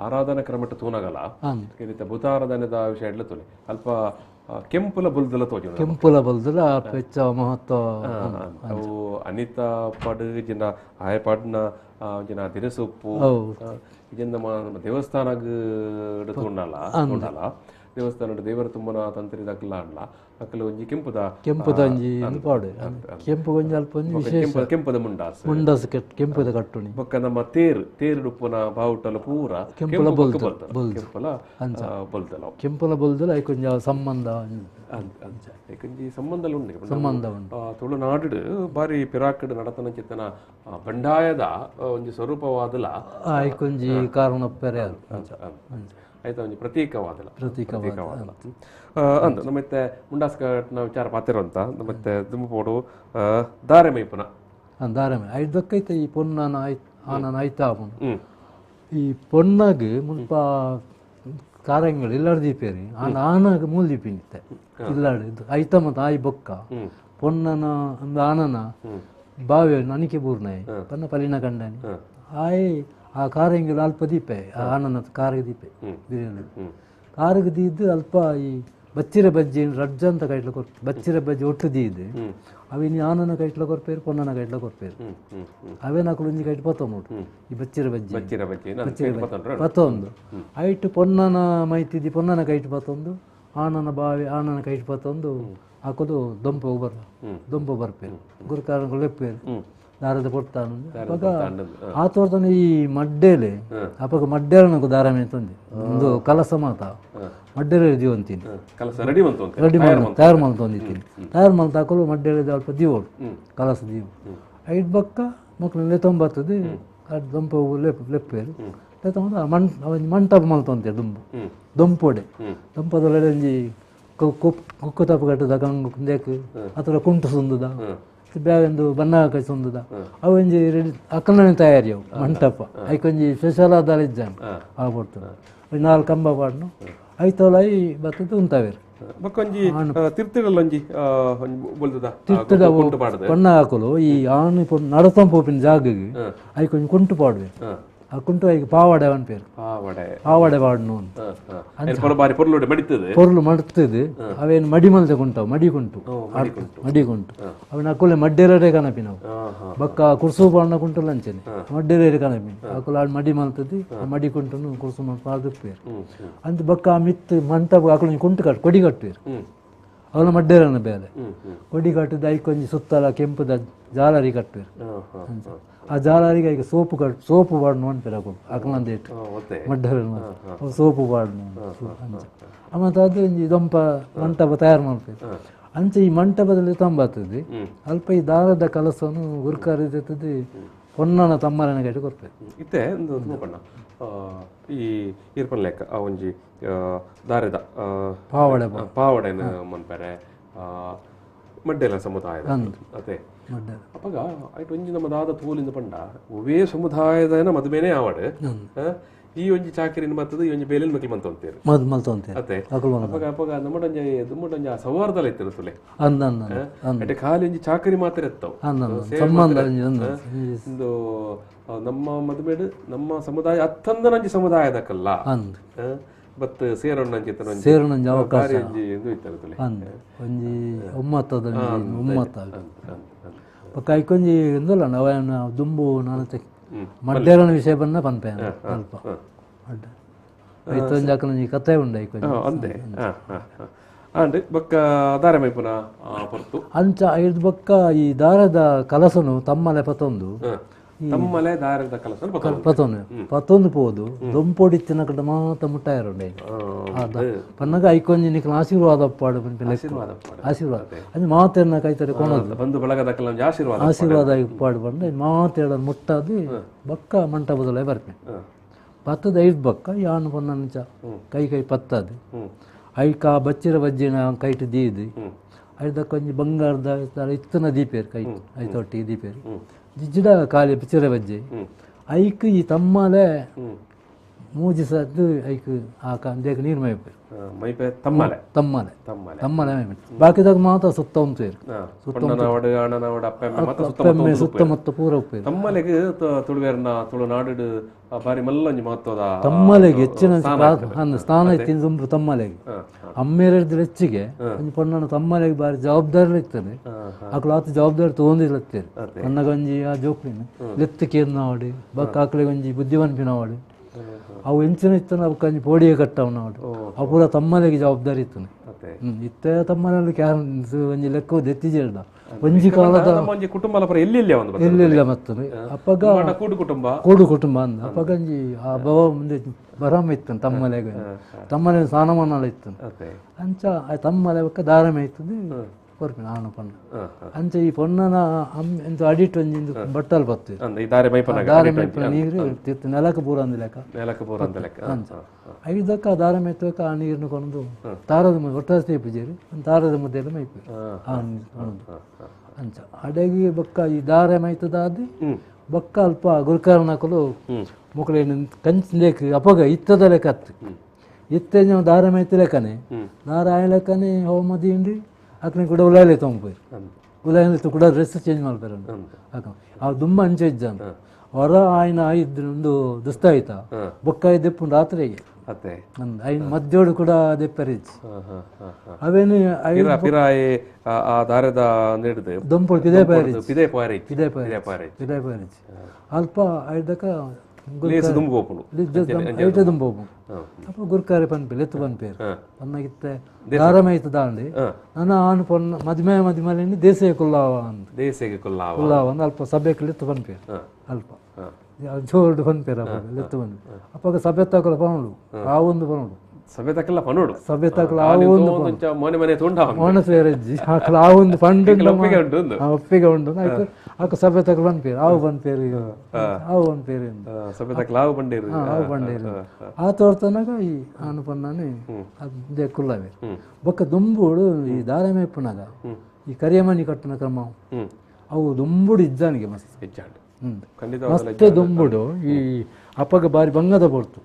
ಆರಾಧನಾ ಕ್ರಮಟ್ಟು ತೂನಗಲ ಭೂತಾರಾಧನೆದ ವಿಷಯ ಎಡ್ಲ ತುಲೆ ಅಲ್ಪ ಕೆಂಪುಲ ಬುಲ್ದಲ ತೋಜು ಕೆಂಪುಲ ಬುಲ್ದಲ ಹೆಚ್ಚ ಮಹತ್ವ ಅವು ಅನಿತಾ ಪಡು ಜಿನ ಆಯ ಪಾಡ್ನ ಜಿನ ದಿನಸೊಪ್ಪು ಇಜನ್ ನಮ್ಮ ದೇವಸ್ಥಾನಗ್ ತೂಂಡಲ ತೂಂಡಲ ದೇವಸ್ಥಾನ ದೇವರ ತುಂಬನ ತಂತ್ರಿದ ಅಕ್ಲ ಅಣ್ಣ ಅಕ್ಕಲ ಒಂಜಿ ಕೆಂಪುದ ಕೆಂಪುದ ಒಂಜಿ ಪಾಡು ಕೆಂಪು ಒಂಜಿ ಅಲ್ಪ ಒಂಜಿ ವಿಶೇಷ ಕೆಂಪುದ ಮುಂಡಾಸ್ ಮುಂಡಾಸ್ ಕೆಂಪುದ ಕಟ್ಟುಣಿ ಬೊಕ್ಕ ನಮ್ಮ ತೇರು ತೇರುಡುಪ್ಪುನ ಬಾವುಟಲ ಪೂರ ಕೆಂಪುಲ ಕೆಂಪುಲ ಬೊಲ್ದಲ ಕೆಂಪುಲ ಬೊಲ್ದಲ ಐಕೊಂಜ ಸಂಬಂಧ ಐಕೊಂಜಿ ಸಂಬಂಧ ಉಂಡು ಸಂಬಂಧ ಉಂಟು. ತುಳುನಾಡು ಬಾರಿ ಪಿರಾಕಡ್ ನಡತನ ಚಿತ್ತನ ಬಂಡಾಯದ ಒಂಜಿ ಸ್ವರೂಪವಾದಲ ಐಕೊಂಜಿ ಕಾರಣ ಪೆರೆ ಆಯ್ತಾ ಒಂಜಿ ಪ್ರತೀಕವಾದಲ ಪ್ರತೀಕವಾದಲ ಅಂದು ನಮ್ಮತ್ತೆ ಮುಂಡಾಸ್ ಕಟ್ನ ವಿಚಾರ ಪಾತಿರುವಂತ ನಮ್ಮತ್ತೆ ದುಂಬುಪೋಡು ದಾರೆ ಮೈಪುನ ದಾರೆ ಮೈ ಐದಕ್ಕೈತೆ ಈ ಪೊನ್ನನ ಆನನ ಐತಾ ಈ ಪೊನ್ನಗ್ ಮುಲ್ಪ ಕಾರಂಗಳು ಇಲ್ಲಾಡ್ ದೀಪೇರಿ ಆನ ಆನಾಗ ಮೂಲ ದೀಪಿನಿತ್ತೆ ಇಲ್ಲಾಡು ಐತ ಮತ್ತು ಆಯಿ ಬೊಕ್ಕ ಪೊನ್ನನ ಅಂದ್ ಆನನ ಬಾವೆ ನನಗೆ ಬೂರ್ನಾಯಿ ಪನ್ನ ಪಲಿನ ಕಂಡನಿ ಆಯ್ ಆ ಕಾರಂಗಿಲು ಅಲ್ಪ ದೀಪೆ ಆನನ ಕಾರಿಗೆ ದೀಪೆ ಬಿರಿಯಾನಿ ಕಾರಿಗೆ ದೀದ್ದು ಅಲ್ಪ ಈ ಬಚ್ಚಿರ ಬಜ್ಜಿ ರಜ್ಜ ಅಂತ ಕೈಟ್ಲ ಕೊರ್ಪೆ ಬಚ್ಚಿರ ಬಜ್ಜಿ ಒಟ್ಟು ದೀದ್ದು ಅವಿನಿ ಆನನ ಕೈಟ್ಲ ಕೊರ್ಪೇರು ಪೊನ್ನನ ಕೈಟ್ಲ ಕೊರ್ಪೇರು ಅವೇನ ಒಂಜಿ ಕೈಟ್ ಪತ್ತೊಂದು ಈ ಬಚ್ಚಿರ ಬಜ್ಜಿ ಪತ್ತೊಂದು ಐಟ್ ಪೊನ್ನನ ಮೈತಿದ್ದಿ ಪೊನ್ನನ ಕೈಟ್ ಪತ್ತೊಂದು ಆನನ ಬಾವಿ ಆನನ ಕೈಟ್ ಪತ್ತೊಂದು ಆಕುಲು ದೊಂಪ ಬರ್ ದೊಂಪ ಬರ್ಪೇರು ಗುರುಕಾರಗಳು ಲೆಪ್ಪೇರು ದಾರದ ಪೊರ್ತಾನು ಅಪಗ ಆತೋರ್ತನ ಈ ಮಡ್ಡೇಲೆ ಅಪಗ ಮಡ್ಡೇಲನకు ದಾರ ಮೇತೊಂದು ಒಂದು ಕಲಸ ಮಾತ ಮಡ್ಡೇಲೆ ದೀವಂತೀನಿ ಕಲಸ ರೆಡಿ ಮಂತು ರೆಡಿ ತಯಾರು ಮಲ್ತೊಂದಿತ್ತೀನಿ ತಯಾರು ಮಲ್ತ ಹಾಕಲು ಮಡ್ಡೇಲೆ ಅಲ್ಪ ದೀವೋಡು ಕಲಸ ದೀವು ಐದು ಬಕ್ಕ ಮಕ್ಕಳು ಲೆತ್ತೊಂಬತ್ತದು ಅದು ದೊಂಪ ಲೆಪ್ ಲೆಪ್ಪೇರು ಲೆತ್ತೊಂದು ಒಂಜಿ ಮಂಟಪ ಮಲ್ತೊಂತೆ ದುಂಬು ದೊಂಪೊಡೆ ದೊಂಪದೊಳಗೆ ಒಂಜಿ ಕುಕ್ಕು ತಪ್ಪು ಕಟ್ಟದ ಗಂಗು ಕುಂದೇಕು ಅಥವಾ ಕುಂಟು ಸುಂದದ ಬ್ಯಾಗೊಂದು ಬಣ್ಣ ಹಾಕಿ ಸುಂದದ ಅವು ಒಂಜಿ ರೆಡಿ ಅಕ್ಕನ ತಯಾರಿ ಅವು ಮಂಟಪ ಐಕೊಂಜಿ ಸ್ಪೆಷಲ್ ಆದ ಇಜ್ಜಾನ್ ಆ ಪೊರ್ತುಡು ಒಂಜಿ ನಾಲ್ಕು ಕಂಬ ಪಾಡ್ನು ಐತೋಲೈ ಬತ್ತದ ಉಂತಾವೇರು ಬೊಕ್ಕೊಂಜಿ ತಿರ್ತಿಡಲೊಂಜಿ ಬೊಲ್ದುದ ತಿರ್ತದ ಬಣ್ಣ ಹಾಕಲು ಈ ಆನು ನಡತಂ ಪೋಪಿನ ಜಾಗಗೆ ಐಕೊಂಜಿ ಕುಂಟು ಪಾಡುವೆ ಆ ಕುಂಟು ಐಕ್ ಪಾವಾಡೆ ಅವನ ಪೇರು ಪಾವಾಡೆ ಪಾವಾಡೆ ಪಾಡ್ನು ಬಾರಿ ಪೊರ್ಲು ಮಡಿತದೆ ಪೊರ್ಲು ಮಡ್ತದೆ ಅವೇನು ಮಡಿ ಮಲ್ತೆ ಕುಂಟವು ಮಡಿ ಕುಂಟು ಮಡಿ ಕುಂಟು ಅವನ ಅಕುಲೆ ಮಡ್ಡೇರಡೆ ಕನಪಿ ನಾವು ಬಕ್ಕ ಕುರ್ಸು ಪಾಡ್ನ ಕುಂಟು ಲಂಚನೆ ಮಡ್ಡೇರಡೆ ಕನಪಿ ಅಕುಲ ಆಡ್ ಮಡಿ ಮಲ್ತದೆ ಆ ಮಡಿ ಕುಂಟುನು ಕುರ್ಸು ಪಾಡ್ದು ಅಂತ ಬಕ್ಕ ಆ ಮಿತ್ತು ಮಂಟಪ ಅಕುಲ ಕುಂಟು ಕಟ್ಟು ಕೊಡಿ ಕಟ್ಟುವೇರು ಅವನ ಮಡ್ಡೇರನ ಬೇಲೆ ಕೊಡಿ ಕಟ್ಟದ ಐಕೊಂಜಿ ಸುತ್ತಲ ಕೆಂಪುದ ಜಾಲರಿ ಕಟ್ಟುವೇರು ಆ ಜಾಲರಿಗೆ ಈಗ ಸೋಪು ಕಟ್ ಸೋಪು ಪಾಡ್ನು ಅನ್ಪೇರು ಅಕುಲು ಅಕಲಂದೇಟ್ ಮಡ್ಡೇರನ ಸೋಪು ಪಾಡ್ನು ಅಂಚ ಮತ್ತು ಅದು ಒಂಜಿ ದೊಂಪ ಮಂಟಪ ತಯಾರು ಮಲ್ಪೇರು ಅಂಚೆ ಈ ಮಂಟಪದಲ್ಲಿ ತಂಬತ್ತದೆ ಅಲ್ಪ ಈ ದಾರದ ಕಲಸನು ಗುರ್ಕಾರಿರ್ತದೆ ಪೊನ್ನನ ತಮ್ಮರನ ಗಟ್ಟಿ ಕೊರ್ಪೇರು ಇತ್ತೆ ಒಂದು ತೂಪಣ್ಣ ಈ ಈರ್ಪನ್ ಲೆಕ್ಕ ಆ ಒಂಜಿ ದಾರದ ಪಾವಡೆ ಪಾವಡೆನ ಮನ್ಪೆರೆ ಮಡ್ಡೆಲ ಸಮುದಾಯದ ಅದೇ ಅಪ್ಪಗ ಐಟ್ ಒಂಜಿ ನಮ್ಮ ದಾದ ತೋಲಿಂದ ಪಂಡ ಒವೇ ಸಮುದಾಯದ ಮದುವೆನೇ ಆವಡ್ ಈ ಒಂಜಿ ಚಾಕರಿನ ಬರ್ತದೆ ಈ ಒಂಜಿ ಬೇಲಿನ ಮಕ್ಕಳು ಮಂತೊಂತೇರು ಮದ್ ಮಲ್ತೊಂತೇರು ಅದೇ ಅಪ್ಪಗ ಅಪ್ಪಗ ನಮ್ಮಡೊಂಜಿ ದುಮ್ಮಡೊಂಜಿ ಆ ಸೌಹಾರ್ದಲ ಇತ್ತಿರುತ್ತಲೆ ಅಂದ ಅಟ್ಟೆ ಖಾಲಿ ಒಂಜಿ ಚಾಕರಿ ಮಾತ್ರ ಇತ್ತವು ಸಂಬಂಧ ಒಂದು ನಮ್ಮ ಮದುವೆಡು ನಮ್ಮ ಸಮುದಾಯ ಅತ್ತಂದನಂಜಿ ಸಮುದಾಯದಕ್ಕಲ್ಲ ಬತ್ ಸೇರೊಣ್ಣಂಜಿ ಸೇರೊಣ್ಣಂಜಿ ಅವಕಾಶ ಇತ್ತಿರುತ್ತಲೆ ಒಂಜಿ ಒಮ್ಮತ್ತದ ಒಮ್ಮತ್ತ ಬೊಕ್ಕ ಐಕೊಂಜಿ ಇಂದಲ್ಲ ಅವನ ದುಂಬು ನಾನು ಮಡ್ಡೇರನ ವಿಷಯ ಬನ್ನ ಪನ್ಪೆ ಅಲ್ಪ ಮಡ್ಡ ಐತೊಂಜಿ ಅಕಲೊಂಜಿ ಕತೆ ಉಂಡು ಐಕೊಂಜಿ ಅಂದೆ ಅಂಡ್ ಬೊಕ್ಕ ದಾರ ಮೈಪುನ ಪೊರ್ತು ಅಂಚ ಐದು ಬೊಕ್ಕ ಈ ದಾರದ ಕಲಸನು ತಮ್ಮಲೆ ಪತೊಂದು ತಮ್ಮಲೆ ದಾರದ ಕಲಸನು ಪತೊಂದು ಪತೊಂದು ಪೋದು ದೊಂಪೊಡಿತ್ತಿನ ಕಡೆ ಮಾತ ಮುಟ್ಟಾಯರುಂಡು ಪನ್ನಗ ಐಕೊಂಜಿ ನಿಕ್ಲ ಆಶೀರ್ವಾದ ಪಾಡು ಆಶೀರ್ವಾದ ಅದು ಮಾತೆನ್ನ ಕೈತರೆ ಕೊನದು ಬಂಧು ಬಳಗದ ಆಶೀರ್ವಾದ ಆಶೀರ್ವಾದ ಪಾಡು ಬಂದು ಮಾತೇಳ ಮುಟ್ಟಾದು ಬಕ್ಕ ಮಂಟಪದಲ್ಲೇ ಬರ್ಪೆ ಪತ್ತದ ಐದು ಬಕ್ಕ ಯಾನು ಪೊನ್ನಂಚ ಕೈ ಕೈ ಪತ್ತದು ಐಕ ಬಚ್ಚಿರ ಬಜ್ಜಿನ ಕೈಟು ದೀದು ಐದಕ್ಕ ಒಂಜಿ ಬಂಗಾರದ ಇತ್ತನ ದೀಪೇರು ಕೈ ಐತೊಟ್ಟಿಗೆ ದೀಪೇರು ಜಿಜ್ಜಿಡ ಖಾಲಿ ಬಚ್ಚಿರ ಬಜ್ಜಿ ಐಕ್ ಈ ತಮ್ಮಲೆ ಮೂಜಿ ಸದ್ದು ಐಕ್ ಆ ಕಂದೇಕ ನೀರು ಮೈಪೇರು ಮೈಪೆ ತಮ್ಮಲೆ ತಮ್ಮಲೆ ತಮ್ಮಲೆ ಮೈಪೆ ಬಾಕಿದಾಗ ಮಾತ್ರ ಸುತ್ತ ಉಂತೇರು ಸುತ್ತ ಸುತ್ತಮುತ್ತ ಪೂರ ಉಪ್ಪೇರು ತಮ್ಮಲೆಗೆ ತುಳುವೇರ್ನ ತುಳುನಾಡು ಬಾರಿ ಮಲ್ಲೊಂಜಿ ಮಹತ್ವದ ತಮ್ಮಲೆಗೆ ಹೆಚ್ಚಿನ ಸ್ಥಾನ ಇತ್ತಿನ ದುಂಬು ತಮ್ಮಲೆಗೆ ಅಮ್ಮೇರದ್ದು ಹೆಚ್ಚಿಗೆ ಒಂಜಿ ಪೊಣ್ಣನ ತಮ್ಮಲೆಗೆ ಬಾರಿ ಜವಾಬ್ದಾರಿ ಇರ್ತದೆ ಆಕಳು ಆತ ಜವಾಬ್ದಾರಿ ತಗೊಂಡಿರ್ತಾರೆ ಪೊನ್ನಗೊಂಜಿ ಆ ಜೋಕ್ಲಿನ ಲೆತ್ತಕ್ಕೆ ನಾವಡಿ ಬಕ್ಕ ಆಕಳಿಗೆ ಒಂಜಿ ಬುದ್ಧಿವಂತಿನ ಅವು ಎಂಚಿನ ಇತ್ತನ ಅವಕ್ಕೆ ಪೋಡಿಗೆ ಕಟ್ಟವು ನಾಡು ಅವು ಪೂರ ತಮ್ಮಲೆಗೆ ಜವಾಬ್ದಾರಿ ಇತ್ತನೆ ಇತ್ತೆ ತಮ್ಮನಲ್ಲಿ ಒಂಜಿ ಲೆಕ್ಕ ದೆತ್ತಿಜೇಳ್ದ ಒಂಜಿ ಕಾಲದ ಕುಟುಂಬ ಎಲ್ಲಿಲ್ಲ ಮತ್ತೆ ಅಪ್ಪಗ ಕೂಡು ಕುಟುಂಬ ಕೂಡು ಕುಟುಂಬ ಅಂದ ಅಪ್ಪಗ ಒಂಜಿ ಆ ಭವ ಮುಂದೆ ಬರಾಮ ಇತ್ತು ತಮ್ಮಲೆಗೆ ತಮ್ಮಲೆ ಸ್ಥಾನಮಾನ ಇತ್ತು ಅಂಚ ಆ ತಮ್ಮಲೆ ಬೊಕ್ಕ ದಾರಮೆ ಇತ್ತದು ಕೊರ್ಪಿನ ಆನು ಪೊಣ್ಣ ಅಂಚ ಈ ಪೊಣ್ಣನ ಎಂತ ಅಡಿಟ್ ಒಂಜಿ ಬಟ್ಟಲ್ ಬತ್ತು ದಾರೆ ಮೈಪನ ನೀರು ತಿತ್ತು ನೆಲಕ್ಕೆ ಪೂರ ಅಂದ ಲೆಕ್ಕ ಅಂಚ ಐದಕ್ಕ ದಾರೆ ಮೈತಕ್ಕ ಆ ನೀರನ್ನು ಕೊಂಡು ತಾರದ ಒಟ್ಟಾರೆ ತೇಪುಜೇರು ತಾರದ ಮುದ್ದೆಲ್ಲ ಮೈಪು ಆ ನೀರು ಅಂಚ ಅಡಗಿ ಬೊಕ್ಕ ಈ ದಾರೆ ಮೈತದಾದಿ ಬೊಕ್ಕ ಅಲ್ಪ ಗುರುಕಾರನಕಲು ಮೊಕಲೇನು ಕಂಚ್ ಲೇಕ್ ಅಪಗ ಇತ್ತದ ಲೆಕ್ಕ ಅತ್ತು ಇತ್ತೆ ದಾರೆ ಮೈತ ಲೆಕ್ಕನೆ ದಾರ ಆಯ ಲೆಕ್ಕನೆ ಹೋಮ ದಿಂಡಿ ಅಕ್ನ ಕೂಡ ಉಲಾಯ್ಲೆ ತೊಂಪೇರು ಉಲಾಯ್ಲೆ ಕೂಡ ಡ್ರೆಸ್ ಚೇಂಜ್ ಮಾಡ್ತಾರೆ ಅಕ್ಕ ಆ ದುಂಬ ಅಂಚೆ ಇಜ್ಜಾನ ಹೊರ ಆಯ್ನ ಇದ್ದು ಒಂದು ದುಸ್ತಾಯ್ತ ಬೊಕ್ಕ ದೆಪ್ಪು ರಾತ್ರಿಗೆ ಐನ್ ಮಧ್ಯೋಡು ಕೂಡ ದೆಪ್ಪರಿಜ್ ಅವೇನು ದೊಂಪೊಡು ಪಿದೆ ಪಾರಿಜ್ ಪಿದೆ ಪಾರಿಜ್ ಪಿದೆ ಪಾರಿಜ್ ಅಲ್ಪ ಐದಕ್ಕ ಐಟೆ ದುಂಬು ಹೋಪುಂಡು ಅಪ್ಪ ಗುರ್ಕಾರೆ ಪನ್ಪೆ ಲೆತ್ತು ಪನ್ಪೇರು ಪನ್ನಗಿತ್ತೆ ದಾರಮೈತ ದಾಂಡಿ ನನ್ನ ಆನು ಪೊನ್ನ ಮದಿಮೆ ಮದಿಮಲೆನಿ ದೇಸೆಗೆ ಕುಲ್ಲಾವ ಅಂದ್ ದೇಸೆಗೆ ಕುಲ್ಲಾವ ಕುಲ್ಲಾವ ಅಂದ್ ಅಲ್ಪ ಸಭೆಗೆ ಲೆತ್ತು ಪನ್ಪೇರು ಅಲ್ಪ ಜೋರ್ಡು ಪನ್ಪೇರು ಅಪ್ಪ ಲೆತ್ತು ಪನ್ಪೇರು ಅಪ್ಪಾಗ ಸಭೆ ತಕಲ ಪನೋಡು ಆ ಒಂದು ಪನೋಡು ಸಭೆ ತಕಲ ಪನೋಡು ಸಭೆ ತಕಲ ಆ ಒಂದು ಮೋನೆ ಮನೆ ತುಂಡ ಮೋನೆ ಸೇರಜ್ಜಿ ಆಕಲ ಆ ಒಂದು ಪಂಡು ಒಪ್ಪಿಗೆ ಉಂಟು ಒಪ್ಪಿಗೆ ಉಂಟು ಆಕ ಸಭೆ ತಕಲ ಪನ್ಪೇರು ಆವು ಪನ್ಪೇರು ಆವು ಪನ್ಪೇರು ಸಭೆ ತಕಲ ಆವು ಪಂಡೇರು ಆವು ಪಂಡೇರು ಆ ತೋರ್ತನಾಗ ಈ ಆನು ಪನ್ನಾನೆ ಅದೇ ಕುಲ್ಲವೇ ಬೊಕ್ಕ ದುಂಬುಡು ಈ ದಾರಮೇಪುನಾಗ ಈ ಕರಿಯಮನಿ ಕಟ್ಟುನ ಕ್ರಮ ಅವು ದುಂಬುಡು ಇಜ್ಜಾನಿಗೆ ಮಸ್ತ್ ಮಸ್ತ್ ದುಂಬುಡು ಈ ಅಪ್ಪಗ ಬಾರಿ ಬಂಗದ ಪೊರ್ತು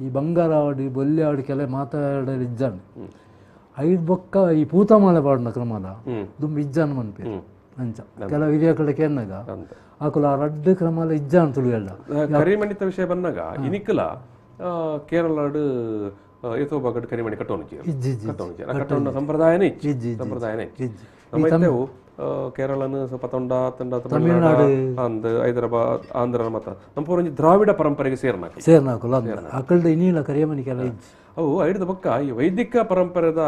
ಈ ಬಂಗಾರ ಆಡು ಬೊಲ್ಲೆ ಆಡು ಕೆಲ ಮಾತಾಡಲು ಇಜ್ಜಾನ್ ಐದು ಬೊಕ್ಕ ಈ ಪೂತಮಾಲೆ ಪಾಡುನ ಕ್ರಮದ ದುಂಬು ಇಜ್ಜಾನ್ ಮನ್ಪೇರು ಅಂಚ ಕೆಲವು ಹಿರಿಯ ಕಡೆ ಕೇರ್ನಾಗ ಆಕುಲ ಆ ರಡ್ಡು ಕ್ರಮಲ ಇಜ್ಜಾನ್ ತುಳುವೆಲ್ಲ ಕರಿಮಣಿತ ವಿಷಯ ಬಂದಾಗ ಇನಿಕಲ ಕೇರಳಡು ಏತೋ ಬಗಡ್ ಕರಿಮಣಿ ಕಟ್ಟೋನು ಕಟ್ಟೋಣ ಸಂಪ್ರದಾಯನೇ ಇಜ್ಜಿ ಸಂಪ್ರದಾಯನೇ ನಮ್ಮ ಕೇರಳನ ಸ್ವಲ್ಪ ತೊಂಡ ತಂಡ ತಮಿಳುನಾಡು ಅಂದ್ ಹೈದರಾಬಾದ್ ಆಂಧ್ರ ಮತ್ತ ನಮ್ಮ ಪೂರ ದ್ರಾವಿಡ ಪರಂಪರೆಗೆ ಸೇರ್ನಾಕ ಸೇರ್ನಾಕುಲ ಅಕಲ್ದ ಇನ್ನಿಲ್ಲ ಕರಿಯಮನಿ ಕೆಲ ಇಜ್ಜಿ ಅವು ಐಡ್ದ ಬೊಕ್ಕ ಈ ವೈದಿಕ ಪರಂಪರೆದ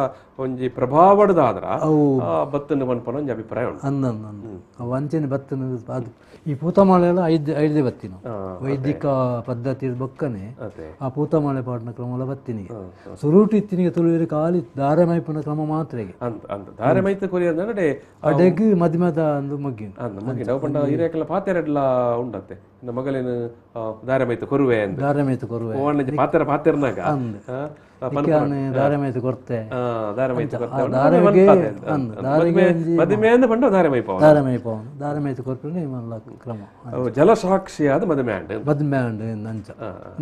ಒಂಜಿ ಪ್ರಭಾವಡದಾದ್ರ ಬತ್ತನ್ನು ಪನ್ಪನ ಒಂಜಿ ಅಭಿಪ್ರಾಯ ಉಂಟು ಅಂದ ಅವು ಅಂಚನೆ ಬತ್ತನ ಅದು ಈ ಪೂತಮಾಳೆ ಎಲ್ಲ ಐದು ಐದೇ ಬತ್ತಿನ ವೈದಿಕ ಪದ್ಧತಿ ಬೊಕ್ಕನೆ ಆ ಪೂತಮಾಳೆ ಪಾಡಿನ ಕ್ರಮ ಬತ್ತಿನಿಗೆ ಸುರುಟು ಇತ್ತಿನಿಗೆ ತುಳುವಿನ ಖಾಲಿ ದಾರೆ ಮೈಪುನ ಕ್ರಮ ಮಾತ್ರ ದಾರೆ ಮೈತ ಕೊರಿಯ ಅಡೆಗ್ ಮದಿಮದ ಅಂದು ಮಗ್ಗಿನ ಮಗ್ಗಿನ ಅವು ಪಂಡ ಹಿರಿಯಕ್ಕೆಲ್ಲ ಪಾತೆರೆಡ್ಲ ಉಂಡತ್ತೆ ಮಗಲೇನು ದಾರೆ ಮೈತ ಕೊರುವೆ ಅಂದ್ ದಾರೆ ಮೈತ ಕೊರುವೆ ಪಾತೆರ ಪಾತೆರ್ನಾಗ ದಾರೆ ಮೈತ ಕೊರ್ತೆ ದಾರೆ ಮೈತ ಮದಿಮೆ ಅಂದ್ ಪಂಡ ದಾರೆ ಮೈಪ ದಾರೆ ಮೈಪ ದಾರೆ ಮೈತ ಕೊರ್ಪುನೆ ಮಲ್ಲ ಕ್ರಮ ಜಲಸಾಕ್ಷಿಯಾದ ಮದಿಮೆ ಅಂಡ್ ಮದಿಮೆ ಅಂಡ್ ಅಂಚ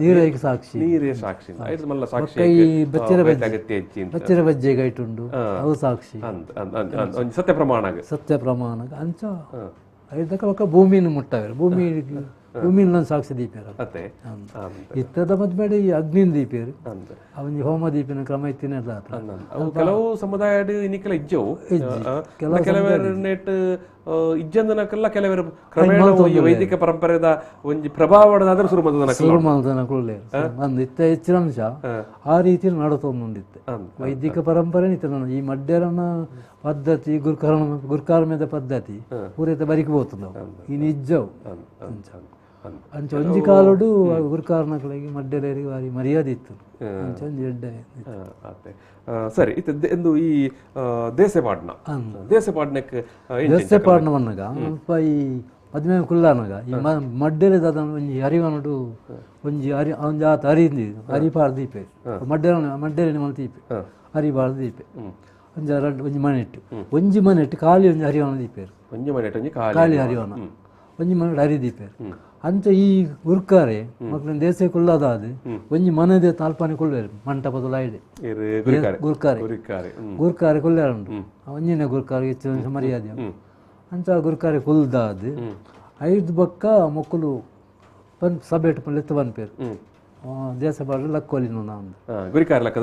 ನೀರೇ ಸಾಕ್ಷಿ ನೀರೇ ಸಾಕ್ಷಿ ಮಲ್ಲ ಸಾಕ್ಷಿ ಬಚ್ಚಿರ ಬಚ್ಚಿರ ಬಜ್ಜೆ ಗೈಟುಂಡು ಅವು ಸಾಕ್ಷಿ ಸತ್ಯ ಪ್ರಮಾಣ ಸತ್ಯ ಪ್ರಮಾಣ ಅಂಚ ಐದಕ್ಕ ಒಕ್ಕ ಭೂಮಿನ ಮುಟ್ಟವೆ ಭೂಮಿ ಭೂಮಿನ ಸಾಕ್ಷಿ ದೀಪೇರ ಇತ್ತದ ಮದ್ಮೇಲೆ ಈ ಅಗ್ನಿನ ದೀಪೇರು ಅವನಿಗೆ ಹೋಮ ದೀಪಿನ ಕ್ರಮ ಇತ್ತಿನ ಕೆಲವು ಸಮುದಾಯ ಇನಿಕೆಲ್ಲ ಇಜ್ಜವು ಕೆಲವರು ಇಜ್ಜಂದನಕ್ಕೆಲ್ಲ ಕೆಲವರು ಕ್ರಮೇಣ ಈ ವೈದಿಕ ಪರಂಪರೆದ ಒಂಜಿ ಪ್ರಭಾವದಾದ್ರೂ ಶುರು ಶುರು ಮಂದನಕುಳ್ಳೆ ಅಂದ್ ಇತ್ತ ಹೆಚ್ಚಿನ ಅಂಶ ಆ ರೀತಿ ನಡತೊಂದುಂಡಿತ್ತೆ ವೈದಿಕ ಪರಂಪರೆ ಇತ್ತ ಈ ಮಡ್ಯರನ ಪದ್ಧತಿ ಗುರುಕಾರ್ಮ್ಯದ ಪದ್ಧತಿ ಪೂರೈತ ಬರಿಕ್ ಬೋತದ ಇನ್ನು ಇಜ್ಜವು ಅಂಚ ಒಂಜಿ ಕಾಲಡು ಗುರುಕಾರ್ನಕುಲೆಗ್ ಮಡ್ಯರೇರಿಗೆ ಬಾರಿ ಮರ್ಯಾದೆ ಇತ್ತು ಅಂಚ ಒಂಜಿ ಎಡ್ಡೆ. ಸರಿ ಇತ್ತು ಈ ದೇಸೆ ಪಾಡ್ನ ದೇಸೆ ಪಾಡ್ನಕ್ಕೆ ದೇಸೆ ಪಾಡ್ನ ಬಂದಾಗ ಅಲ್ಪ ಈ ಮದ್ಮೆ ಕುಲ್ಲಾನಾಗ ಈ ಮಡ್ಡೆಲೆ ದಾದ ಒಂಜಿ ಅರಿವನಡು ಒಂಜಿ ಅರಿ ಒಂಜಿ ಆತ ಅರಿ ಅರಿ ಪಾಡ್ದು ದೀಪೆ ಮಡ್ಡೆಲ ಮಡ್ಡೆಲೆ ಮಲ್ತ ದೀಪೆ ಅರಿ ಪಾಡ್ದು ದೀಪೆ ಒಂಜಿ ರಡ್ಡ್ ಒಂಜಿ ಮನೆಟ್ಟು ಒಂಜಿ ಮನೆಟ್ಟು ಖಾಲಿ ಒಂಜಿ ಹರಿವನ ದೀಪೇರು ಒಂಜಿ ಮನೆಟ್ಟು ಒಂಜಿ ಖಾಲಿ ಹರಿವನ ಒಂಜಿ ಮನೆಟ್ಟು ಹರಿ ದೀಪೇರು ಅಂಚ ಈ ಗುರ್ಕಾರೆ ಮಕ್ಕಳಿನ ದೇಶ ಕುಳ್ಳದಾದ ಒಂಜಿ ಮನದೇ ತಾಲ್ಪಾನಿ ಕುಳ್ಳೇರು ಮಂಟಪದ ಐಡೆ ಗುರ್ಕಾರೆ ಗುರ್ಕಾರೆ ಕುಲ್ಲೇರುಂಟು ಒಂಜಿನ ಗುರ್ಕಾರೆ ಹೆಚ್ಚು ಮರ್ಯಾದೆ ಅಂಚ ಗುರ್ಕಾರೆ ಕುಲ್ದಾದ ಐದು ಬಕ್ಕ ಮೊಕ್ಕಲು ಪನ್ ಸಭೆಟ್ ಲೆತ್ತು ಪನ್ಪೇರು ದೇಶ ಬಾಡ್ರೆ ಲಕ್ಕೋಲಿನ ನಾನು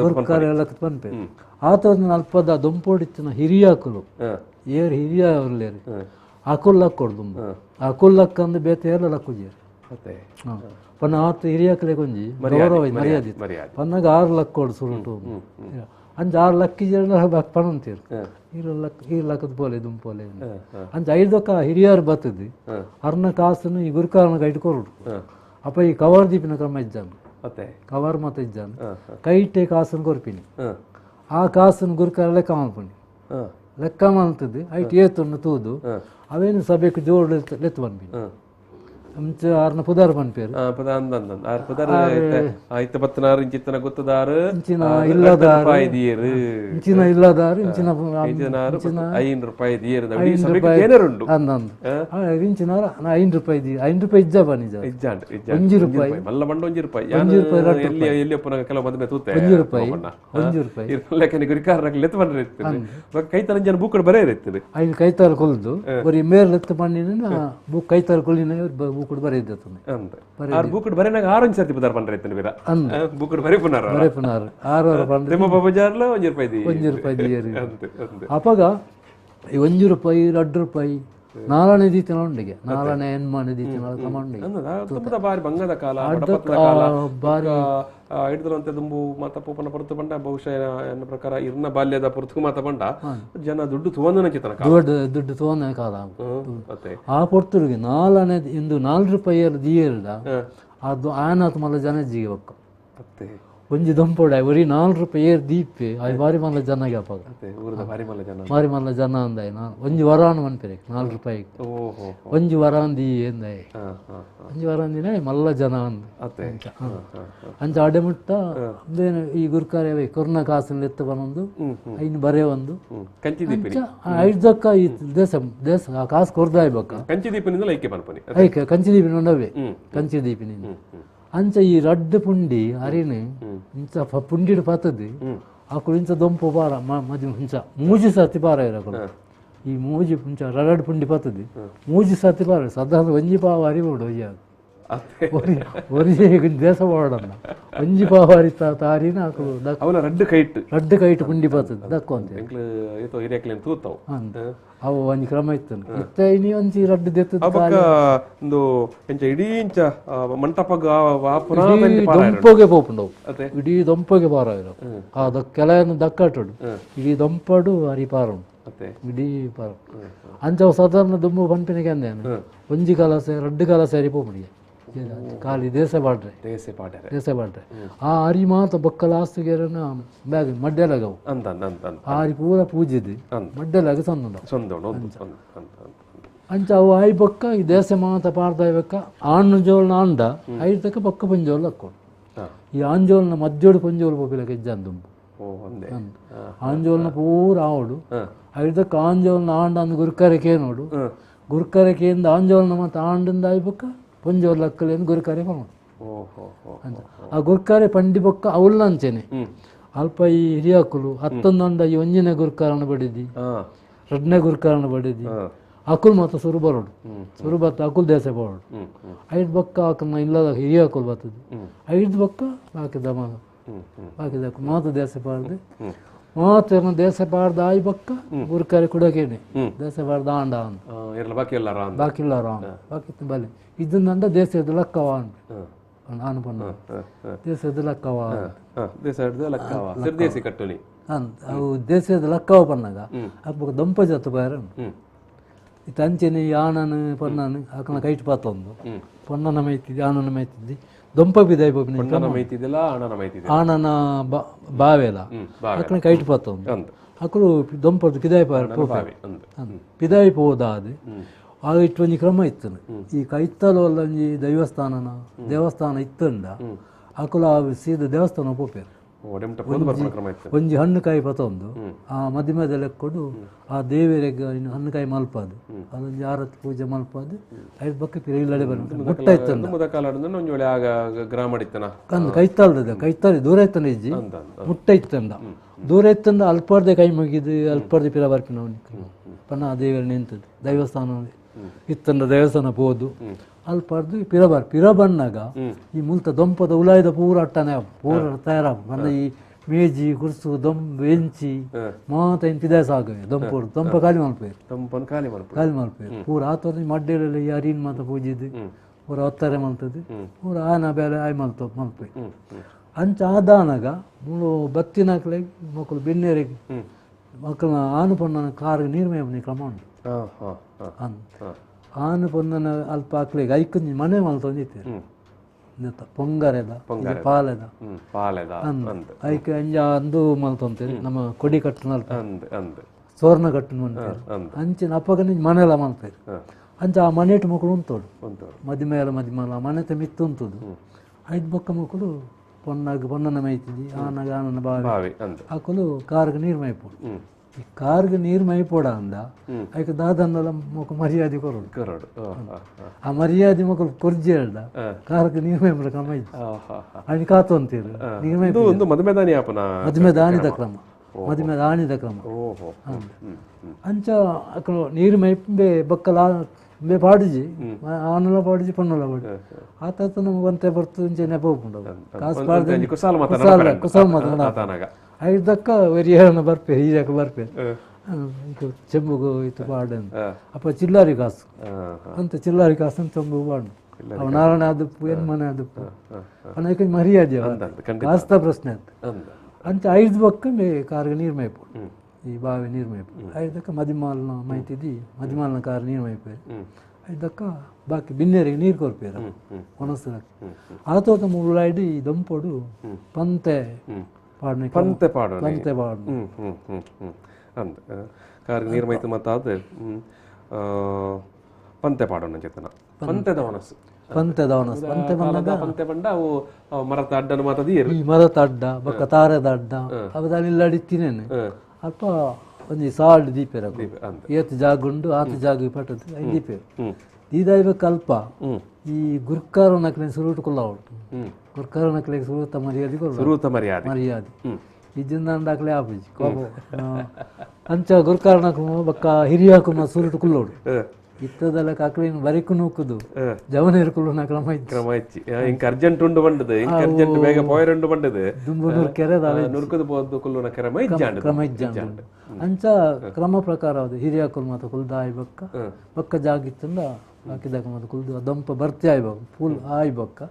ಗುರ್ಕಾರೆ ಲಕ್ಕ ಪನ್ಪೇರು ಆತ ಅಲ್ಪದ ದೊಂಪೋಡಿತ್ತಿನ ಹಿರಿಯಾಕುಲು ಏರು ಹಿರಿಯ ಅವ್ರಲ್ಲೇರು ಅಕುಲ್ ಲಕ್ಕೊಡು ದುಂಬು ಅಕುಲ್ ಲಕ್ಕ ಅಂದ್ ಬೇತೆ ಏರ್ಲ ಲಕ್ಕುಜೇರು ಪನ್ನ ಆತ ಹಿರಿಯಾಕಲೆ ಕೊಂಜಿ ಗೌರವ ಮರ್ಯಾದೆ ಪನ್ನಾಗ 6 ಲಕ್ಕೊಡು ಸುರುಟು ಅಂಚ 6 ಲಕ್ಕಿಜೇರ್ಲ ಪಣಂತೀರು ಈರು ಲಕ್ಕ ಈರು ಲಕ್ಕದ ಪೋಲೆ ದುಂಪೋಲೆ ಅಂಚ ಐದಕ್ಕ ಹಿರಿಯರು ಬತ್ತದು ಅರ್ನ ಕಾಸನ್ನು ಈ ಗುರುಕಾರನ ಕೈಟ್ ಕೊರಡು ಅಪ್ಪ ಈ ಕವರ್ ದೀಪಿನ ಕ್ರಮ ಇಜ್ಜಾನು ಕವರ್ ಮತ ಇಜ್ಜಾನು ಕೈಟೆ ಕಾಸನ್ನು ಕೊರ್ಪಿನಿ ಆ ಕಾಸನ್ನು ಗುರುಕಾರ ಲೆಕ್ಕ ಮಲ್ಪುನಿ ಲೆಕ್ಕ ಮಲ್ತದ್ದು ಐಟ್ ಏತನ್ನು ತೂದು ಅವೇನು ಸಭೆಗೆ ಜೋಡು ಲೆತ್ತು ಪನ್ಪಿನಿ ಅಂಚ ಆರ್ನ ಪುದಾರ್ ಪನ್ಪೇರು ಇಂಚಿನ ಇಲ್ಲದಾರು ಇಂಚಿನ ಇಲ್ಲದಾರು ಇಂಚಿನ ಅಂದಂದು ಇಂಚಿನ 5 ರೂಪಾಯಿ 5 ರೂಪಾಯಿ ಇಜ್ಜ ಬನ್ನಿ ಒಂಜಿ ರೂಪಾಯಿ ಒಂಜಿ ರೂಪಾಯಿ ಒಂಜಿ ರೂಪಾಯಿ ಒಂಜಿ ರೂಪಾಯಿ ಐದು ಕೈತಾರ ಕೊಲ್ದು ಬರೀ ಮೇಲ್ ಲೆತ್ತು ಪಂಡಿನ ಬುಕ್ ಕೈತಾರ ಕೊಲ್ಲಿನ ಬೂಕುಡು ಬರೆಯಿದ್ದೆ ಬೂಕುಡು ಬರೆನಾಗ ಆರು ಸರ್ತಿ ಪುದಾರ್ ಪಂಡ್ರೆ ಇತ್ತನೆ ಬೀರ ಬೂಕುಡು ಬರೆ ಪುನಾರ ಬರೆ ಪುನಾರ ಆರು ಆರು ಪಂಡ್ರೆ ತಿಮ್ಮಪ್ಪ ಬಜಾರ್ಲ ಒಂಜಿ ರೂಪಾಯಿ ಒಂಜಿ ರೂಪಾಯಿ ದಿಯರು ಅಪಗ ಈ 1 ರೂಪಾಯಿ 2 ರೂಪಾಯಿ ನಾಲ್ನೇ ದೀತಿನ ಉಂಡಿಗೆ ನಾಲ್ನೇ ಎನ್ಮಾನೆ ದೀತಿನ ಕ್ರಮ ಉಂಡಿಗೆ ತುಂಬದ ಬಾರಿ ಬಂಗದ ಕಾಲ ಬಡಪತ್ರದ ಕಾಲ ಬಾರಿ ಹಿಡಿದ್ರಂತೆ ದುಂಬು ಮಾತ ಪೂಪನ ಪೊರ್ತು ಬಂಡ ಬಹುಶಃ ಎನ್ನ ಪ್ರಕಾರ ಇರ್ನ ಬಾಲ್ಯದ ಪೊರ್ತು ಮಾತ ಬಂಡ ಜನ ದುಡ್ಡು ತುವಂದನ ಚಿತನ ದುಡ್ಡು ತುವಂದನ ಕಾಲ ಆ ಪೊರ್ತುರಿಗೆ ನಾಲ್ನೇ ಇಂದು 4 ರೂಪಾಯಿ ದೀಯಲ್ದ ಅದು ಆನಾತ್ ಮಲ್ಲ ಜನ ಜಿಗೆ ಬೊಕ್ಕ ಒಂಜಿ ದೊಂಪೊಡ ಒರಿ 4 ರೂಪಾಯಿ ಏರ್ ದೀಪೆ ಅವು ಬಾರಿ ಮಲ್ಲ ಜನಗೆ ಅಪ್ಪಾಗ ಬಾರಿ ಮಲ್ಲ ಜನ ಅಂದಾಯ ಒಂಜಿ ವರಾನ್ ಮನ್ಪೆರೆ 4 ರೂಪಾಯಿ ಒಂಜಿ ವರಾನ್ ದೀ ಎಂದಾಯ ಒಂಜಿ ವರಾನ್ ದಿನ ಮಲ್ಲ ಜನ ಅಂದ ಅಂಚ ಅಡೆ ಮುಟ್ಟ ಈ ಗುರ್ಕಾರೆ ಕೊರ್ನ ಕಾಸನ್ನು ಎತ್ತ ಬಂದು ಐನು ಬರೆ ಒಂದು ಐದಕ್ಕ ಈ ದೇಶ ದೇಶ ಆ ಕಾಸು ಕೊರ್ದಾಯ್ ಬೊಕ್ಕ ಐಕೆ ಕಂಚಿದೀಪಿನ ಉಂಡವೇ ಕಂಚಿದೀಪಿನಿಂದ ಅಂಚ ಈ ರಡ್ಡು ಪುಂಡಿ ಅರಿನು ಇಂಚ ಪುಂಡಿಡು ಪತ್ತದು ಅಕುಲು ಇಂಚ ದೊಂಪು ಬಾರ ಮದಿ ಇಂಚ ಮೂಜಿ ಸರ್ತಿ ಪಾರ ಇರಕುಲು ಈ ಮೂಜಿ ಇಂಚ ರಡ್ಡು ಪುಂಡಿ ಪತ್ತದು ಮೂಜಿ ಸರ್ತಿ ಪಾರ ಸದಾ ಒಂಜಿ ಪಾವ ಅರಿಬೋಡು ಒಯ್ಯ ಒರಿ ಒರಿ ದೇಶ ಪಾಡಲ್ಲ ಒಂಜಿ ಪಾವ ಅರಿ ತಾರಿನ ಅಕುಲು ರಡ್ಡು ಕೈಟ್ ರಡ್ಡು ಕೈಟ್ ಪುಂಡಿ ಪತ್ತದು ದಕ್ಕೊಂತ ಅವು ಒಂಜಿ ಕ್ರಮ ಇತ್ತು ಇತ್ತೆ ಇನಿ ಒಂಜಿ ರಡ್ಡು ದೆತ್ತದ ಒಂದು ಎಂಚ ಇಡೀ ಇಂಚ ಮಂಟಪಗ ದೊಂಪಗೆ ಪೋಪುಂಡವು ಇಡೀ ದೊಂಪಗೆ ಪಾರ ಆ ಕೆಲ ದಕ್ಕಾಟುಡು ಇಡೀ ದೊಂಪಡು ಅರಿ ಪಾರುಂಡು ಇಡೀ ಪಾರ ಅಂಚ ಸಾಧಾರಣ ದುಂಬು ಪನ್ಪಿನಕ್ಕೆ ಅಂದೇನು ಒಂಜಿ ಕಾಲ ರಡ್ಡು ಕಾಲ ಸೇರಿ ಪೋಪುಂಡಿಗೆ ಖಾಲಿ ದೇಶ ಪಾಡ್ರೆ ದೇಶ ಪಾಡ್ರೆ ದೇಶ ಪಾಡ್ರೆ ಆ ಅರಿ ಮಾತ ಬೊಕ್ಕಲ ಆಸ್ತಿಗೆರನ ಬ್ಯಾಗ್ ಮಡ್ಡೆಲಗವು ಆ ಅರಿ ಪೂರ ಪೂಜಿದ್ ಮಡ್ಡೆಲಗ ಸಂದುಂಡವು ಅಂಚ ಅವು ಆಯಿ ಬೊಕ್ಕ ಈ ದೇಶ ಮಾತ ಪಾಡ್ದಾಯ್ ಬೊಕ್ಕ ಆಣ್ಣು ಜೋಲ್ನ ಆಂಡ ಐತಕ್ಕ ಬೊಕ್ಕ ಪಂಜೋಲ್ ಹಾಕೊಂಡು ಈ ಆಂಜೋಲ್ನ ಮಧ್ಯೋಡು ಪಂಜೋಲು ಪೋಪಿಲಕ ಇಜ್ಜಾನ್ ದುಂಬು ಆಂಜೋಲ್ನ ಪೂರ ಆವಡು ಐದಕ್ಕ ಆಂಜೋಲ್ನ ಆಂಡ ಅಂದ್ ಗುರ್ಕರೆ ಕೇನೋಡು ಗುರ್ಕರೆ ಕೇಂದ ಆಂಜೋಲ್ನ ಮಾತ ಆಂಡಂದ ಆಯ್ ಬೊಕ್ಕ ಪೊಂಜೋಲ್ ಲಕ್ಕಲೇನು ಗುರುಕಾರೆ ಪಂಡು ಅಂತ ಆ ಗುರ್ಕಾರೆ ಪಂಡಿ ಬೊಕ್ಕ ಅವಲ್ಲ ಅಂಚೇನೆ ಅಲ್ಪ ಈ ಹಿರಿಯಾಕುಲು ಹತ್ತೊಂದೊಂಡ ಈ ಒಂಜಿನ ಗುರ್ಕಾರನ ಬಡಿದಿ ರಡ್ನೇ ಗುರ್ಕಾರನ ಬಡಿದಿ ಅಕುಲ್ ಮಾತ್ರ ಸುರು ಬರೋಡು ಸುರು ಬತ್ತ ಅಕುಲ್ ದೇಶ ಬರೋಡು ಐದು ಬೊಕ್ಕ ಆಕನ ಇಲ್ಲದ ಹಿರಿಯಾಕುಲ್ ಬರ್ತದೆ ಐದು ಬೊಕ್ಕ ಬಾಕಿದ ಬಾಕಿದ ಮಾತು ದೇಶ ಪಾಡ್ದು ಮಾತು ದೇಶ ಪಾಡ್ದ ಆಯ್ ಬೊಕ್ಕ ಗುರ್ಕಾರೆ ಕುಡಕೇನೆ ದೇಶ ಪಾಡ್ದ ಆಂಡ ಅಂದ ಬಾಕಿ ಇಲ್ಲಾರ ಬಾಕಿ ಬಲೆ ಇದನ್ನಂಡ ದೇಶದ ಲಕ್ಕವ ಅನ್ ಪಣ್ಣ ದೇಶದ ಲಕ್ಕವ ಅವು ದೇಶದ ಲಕ್ಕವ ಪಣ್ಣಾಗ ಅಪ್ಪ ದೊಂಪ ಜತ್ತು ಬಾರ ಇತ್ತ ಅಂಚೆನೆ ಆಣನ ಪಣ್ಣನ ಆಕನ ಕೈಟ್ ಪಾತೊಂದು ಪೊನ್ನನ ಮೈತಿದ್ದಿ ಆಣನ ಮೈತಿದ್ದಿ ದೊಂಪ ಬಿದಾಯ್ ಆಣನ ಬಾವೆಲ ಆಕನ ಕೈಟ್ ಪಾತೊಂದು ಅಕುಲು ದೊಂಪದ ಪಿದಾಯ್ ಪಿದಾಯ್ ಪೋದಾದ ಆಗ ಇಟ್ಟು ಒಂಜಿ ಕ್ರಮ ಇತ್ತು ಈ ಕೈತಲು ಅಲ್ಲ ಒಂಜಿ ದೈವಸ್ಥಾನನ ದೇವಸ್ಥಾನ ಇತ್ತಂಡ ಅಕುಲು ಆ ಸೀದ ದೇವಸ್ಥಾನ ಪೋಪೇರು ಒಂಜಿ ಹಣ್ಣು ಕಾಯಿ ಪತೊಂದು ಆ ಮದಿಮದ ಲೆಕ್ಕೊಡು ಆ ದೇವರಿಗೆ ಹಣ್ಣುಕಾಯಿ ಮಲ್ಪಾದು ಅದೊಂಜಿ ಆರತಿ ಪೂಜೆ ಮಲ್ಪಾದು ಐದು ಬಕ್ಕ ಪಿರ ಇಲ್ಲಡೆ ಬರ ಮುಟ್ಟ ಇತ್ತಂಡ ಕೈತಾಲ್ದ ಕೈತಾಲಿ ದೂರ ಇತ್ತಂಡ ಇಜ್ಜಿ ಮುಟ್ಟ ಇತ್ತಂಡ ದೂರ ಇತ್ತಂಡ ಅಲ್ಪಾರ್ದೆ ಕೈ ಮುಗಿದು ಅಲ್ಪಾರ್ದೆ ಪಿರ ಬರ್ಪಿನ ಪನ್ನ ಆ ದೇವರು ನಿಂತದ್ದು ದೈವಸ್ಥಾನ ಇತ್ತಂಡ ದೇವಸ್ಥಾನ ಪೋದು ಅಲ್ಪಾರ್ದು ಪಿರಬಾರ್ ಪಿರ ಬಣ್ಣಾಗ ಈ ಮುಲ್ತ ದೊಂಪದ ಉಲಾಯ್ದ ಪೂರ ಅಟ್ಟನೆ ಪೂರ ತಯಾರಾಗ ಬಂದ ಈ ಮೇಜಿ ಕುರ್ಸು ದೊಂಬ ಎಂಚಿ ಮಾತ ಇನ್ ಪಿದಾಯ ಸಾಗುವೆ ದೊಂಪೋಡು ದೊಂಪ ಖಾಲಿ ಮಲ್ಪೇರು ಖಾಲಿ ಮಲ್ಪೇರು ಪೂರ ಆತೋರ್ನ ಮಡ್ಡೆಲೆಲ್ಲ ಈ ಅರಿನ್ ಮಾತ ಪೂಜಿದ್ದು ಪೂರ ಒತ್ತಾರೆ ಮಲ್ತದ್ದು ಪೂರ ಆನ ಬೇಲೆ ಆಯ್ ಮಲ್ತ ಮಲ್ಪೆ ಅಂಚ ಆದಾನಾಗ ಮೂಲು ಬತ್ತಿನಾಕ್ಲೆ ಮಕ್ಕಳು ಬೆನ್ನೇರಿಗೆ ಮಕ್ಕಳನ್ನ ಆನು ಪೊನ್ನನ ಕಾರಿಗೆ ನೀರು ಮೇಪುನಿ ಕ್ರಮ ಉಂಟು ಅಂತ ಆನು ಪೊನ್ನನ ಅಲ್ಪ ಆಕ್ಲೆಗ್ ಐಕೊಂಜಿ ಮನೆ ಮಲ್ತೊಂದಿತ್ತೇರು ಪೊಂಗರೆದ ಪಾಲೆದ ಐಕ್ ಅಂಜ ಅಂದು ಮಲ್ತೊಂತೇರು ನಮ್ಮ ಕೊಡಿ ಕಟ್ಟುನ ಅಲ್ಪ ಸೋರ್ಣ ಕಟ್ಟುನ ಮನ್ಪೇರು ಅಂಚಿನ ಅಪ್ಪಗನ ಮನೆಲ ಮಲ್ಪೇರು ಅಂಚ ಆ ಮನೆಟ್ ಮಕ್ಕಳು ಉಂತೋಡು ಮದಿಮೇಲ ಮದಿಮೇಲ ಮನೆತ ಮಿತ್ತು ಉಂತುದು ಐದು ಬೊಕ್ಕ ಮಕ್ಕಳು ಪೊನ್ನಾಗ ಪೊನ್ನನ ಮೈತಿದ್ದಿ ಆನಾಗ ಆನನ ಬಾವಿ ಅಕುಲು ಕಾರ್ಗ್ ನೀರು ಮೈಪೋಡು ಈ ಕಾರ್ಗ್ ನೀರು ಮೈಪೋಡ ಅಂದ ಐಕ್ ದಾದನ್ನೆಲ್ಲ ಮೊಕ ಮರ್ಯಾದೆ ಕೊರೋಡು ಆ ಮರ್ಯಾದೆ ಮಕ್ಕಳು ಕೊರ್ಜಿ ಹೇಳ್ದ ಕಾರ್ಗ್ ನೀರು ಮೈಪೋಡ ಕ್ರಮ ಇತ್ತು ಅಣಿ ಕಾತು ಅಂತೀರು ನೀರು ಮೈ ಮದುವೆ ದಾನಿದ ಕ್ರಮ ಮದುವೆ ದಾನಿದ ಕ್ರಮ ಅಂಚ ಅಕುಲು ನೀರು ಮೈಪೆ ಬಕ್ಕಲ ಬೇ ಪಾಡಿಜಿ ಆನಲ ಪಾಡಿಜಿ ಪಣ್ಣಲ ಪಾಡಿ ಆತ ನಮ್ಗೆ ಒಂತೆ ಬರ್ತು ಇಂಚೆ ನೆಪ ಉಂಟು ಕಾಸು ಪಾಡ್ದು ಕುಸಾಲ್ ಮಾತ ಐದಕ್ಕ ಹಿರಿಯನ ಬರ್ಪೆ ಹಿರಿಯಕ ಬರ್ಪೆ ಚೆಂಬುಗು ಇತ್ತು ಪಾಡನ್ ಅಪ್ಪ ಚಿಲ್ಲಾರಿ ಕಾಸು ಅಂತ ಚಿಲ್ಲಾರಿ ಕಾಸು ಚೆಂಬು ಪಾಡು ಅವ ನಾರಾಯಣ ಆದಪ್ಪು ಎನ್ಮನೆ ಆದಪ್ಪು ಅನ್ನೋಕೆ ಮರ್ಯಾದೆ ಕಾಸ್ತ ಪ್ರಶ್ನೆ ಅಂತ ಅಂಚ ಐದು ಬಕ್ಕ ಮೇ ಕಾರ್ಗೆ ನೀರು ಮೇಯ್ಪು ಈ ಬಾವಿ ನೀರು ಮೇಯ್ಪು ಐದಕ್ಕ ಮದಿಮಾಲ್ನ ಮೈತಿದ್ದಿ ಮದಿಮಾಲ್ನ ಕಾರ್ ನೀರು ಮೇಯ್ಪೇರು ಐದಕ್ಕ ಬಾಕಿ ಬಿನ್ನೇರಿಗೆ ನೀರು ಕೊರ್ಪೇರ ಒಣಸಲಕ್ಕೆ ಆತೋತ ಮುಳ್ಳಾಯ್ಡು ಈ ದಂಪೊಡು ಪಂತೆ ಪಾಡನೆ ಪಂತೆ ಪಾಡು ಪಂತೆ ಪಾಡು ಅಂದ ಕಾರ್ ನೀರು ಮೈತು ಮತ್ತಾದ ಪಂತೆ ಪಾಡೋಣ ಚೇತನ ಪಂತೆದ ಒಣಸು ಪಂತೆದ ಒಣಸು ಪಂತೆ ಬಂದಾಗ ಪಂತೆ ಬಂಡ ಅವು ಮರತ ಅಡ್ಡನ ಮಾತದೀರು ಈ ಮರತ ಅಡ್ಡ ಬಕ್ಕ ತಾರದ ಅಡ್ಡ ಅವದಲ್ಲಿ ಅಡಿತೀನೇನೆ ಅಲ್ಪ ಒಂಜಿ ಸಾಲ್ಡ್ ದೀಪೇರ ಏತ್ ಜಾಗ ಉಂಡು ಆತ ಜಾಗ ಪಟ್ಟದ್ದು ಐದು ದೀಪೇರು ದೀದಾಯ್ಬೇಕು ಅಲ್ಪ ಈ ಗುರ್ಕಾರ ನಕಲೆ ಸುರುಟು ಕೊಲ್ಲ ಗುರ್ಕಾರ ನಕಲೆ ಸುರುತ ಮರ್ಯಾದೆ ಸುರುತ ಮರ್ಯಾದೆ ಮರ್ಯಾದೆ ಇಜ್ಜಿಂದ ಅಕಲೆ ಆಪುಜಿ ಕೋಪ ಅಂಚ ಗುರ್ಕಾರ ನಕಲು ಬಕ್ಕ ಹಿರಿಯಾಕು ಸುರುಟು ಕುಲ್ಲೋಡು ಇತ್ತದಲ್ಲ ಕಾಕಲಿನ ಬರಿಕು ನೂಕುದು ಜವನೇರು ಕುಲ್ಲುನ ಕ್ರಮ ಇತ್ತು ಕ್ರಮ ಇಚ್ಚಿ ಇಂಕ ಅರ್ಜೆಂಟ್ ಉಂಡು ಬಂಡದು ಇಂಕ ಅರ್ಜೆಂಟ್ ಬೇಗ ಪೋಯರುಂಡು ಬಂಡದು ದುಂಬು ನೂರು ಕೆರೆ ನುರ್ಕುದು ಪೋದು ಕುಲ್ಲುನ ಕ್ರಮ ಇಜ್ಜಾಂಡು ಕ್ರಮ ಇಜ್ಜಾಂಡು ಅಂಚ ಕ್ರಮ ಪ್ರಕಾರ ಅದು ಹಿರಿಯಾಕುಲು ಮಾತ ಕುಲ್ದ ಆಯ್ಬಕ್ಕ ಬಕ್ಕ ಜಾಗಿತ್ತಂದ ಹಾಕಿದಾಗ ಮಾತ ಕುಲ್ದು ದಂಪ ಬರ್ತಿ ಆಯ್ಬಕ್ಕ ಫುಲ್ ಆಯ್ಬಕ್ಕ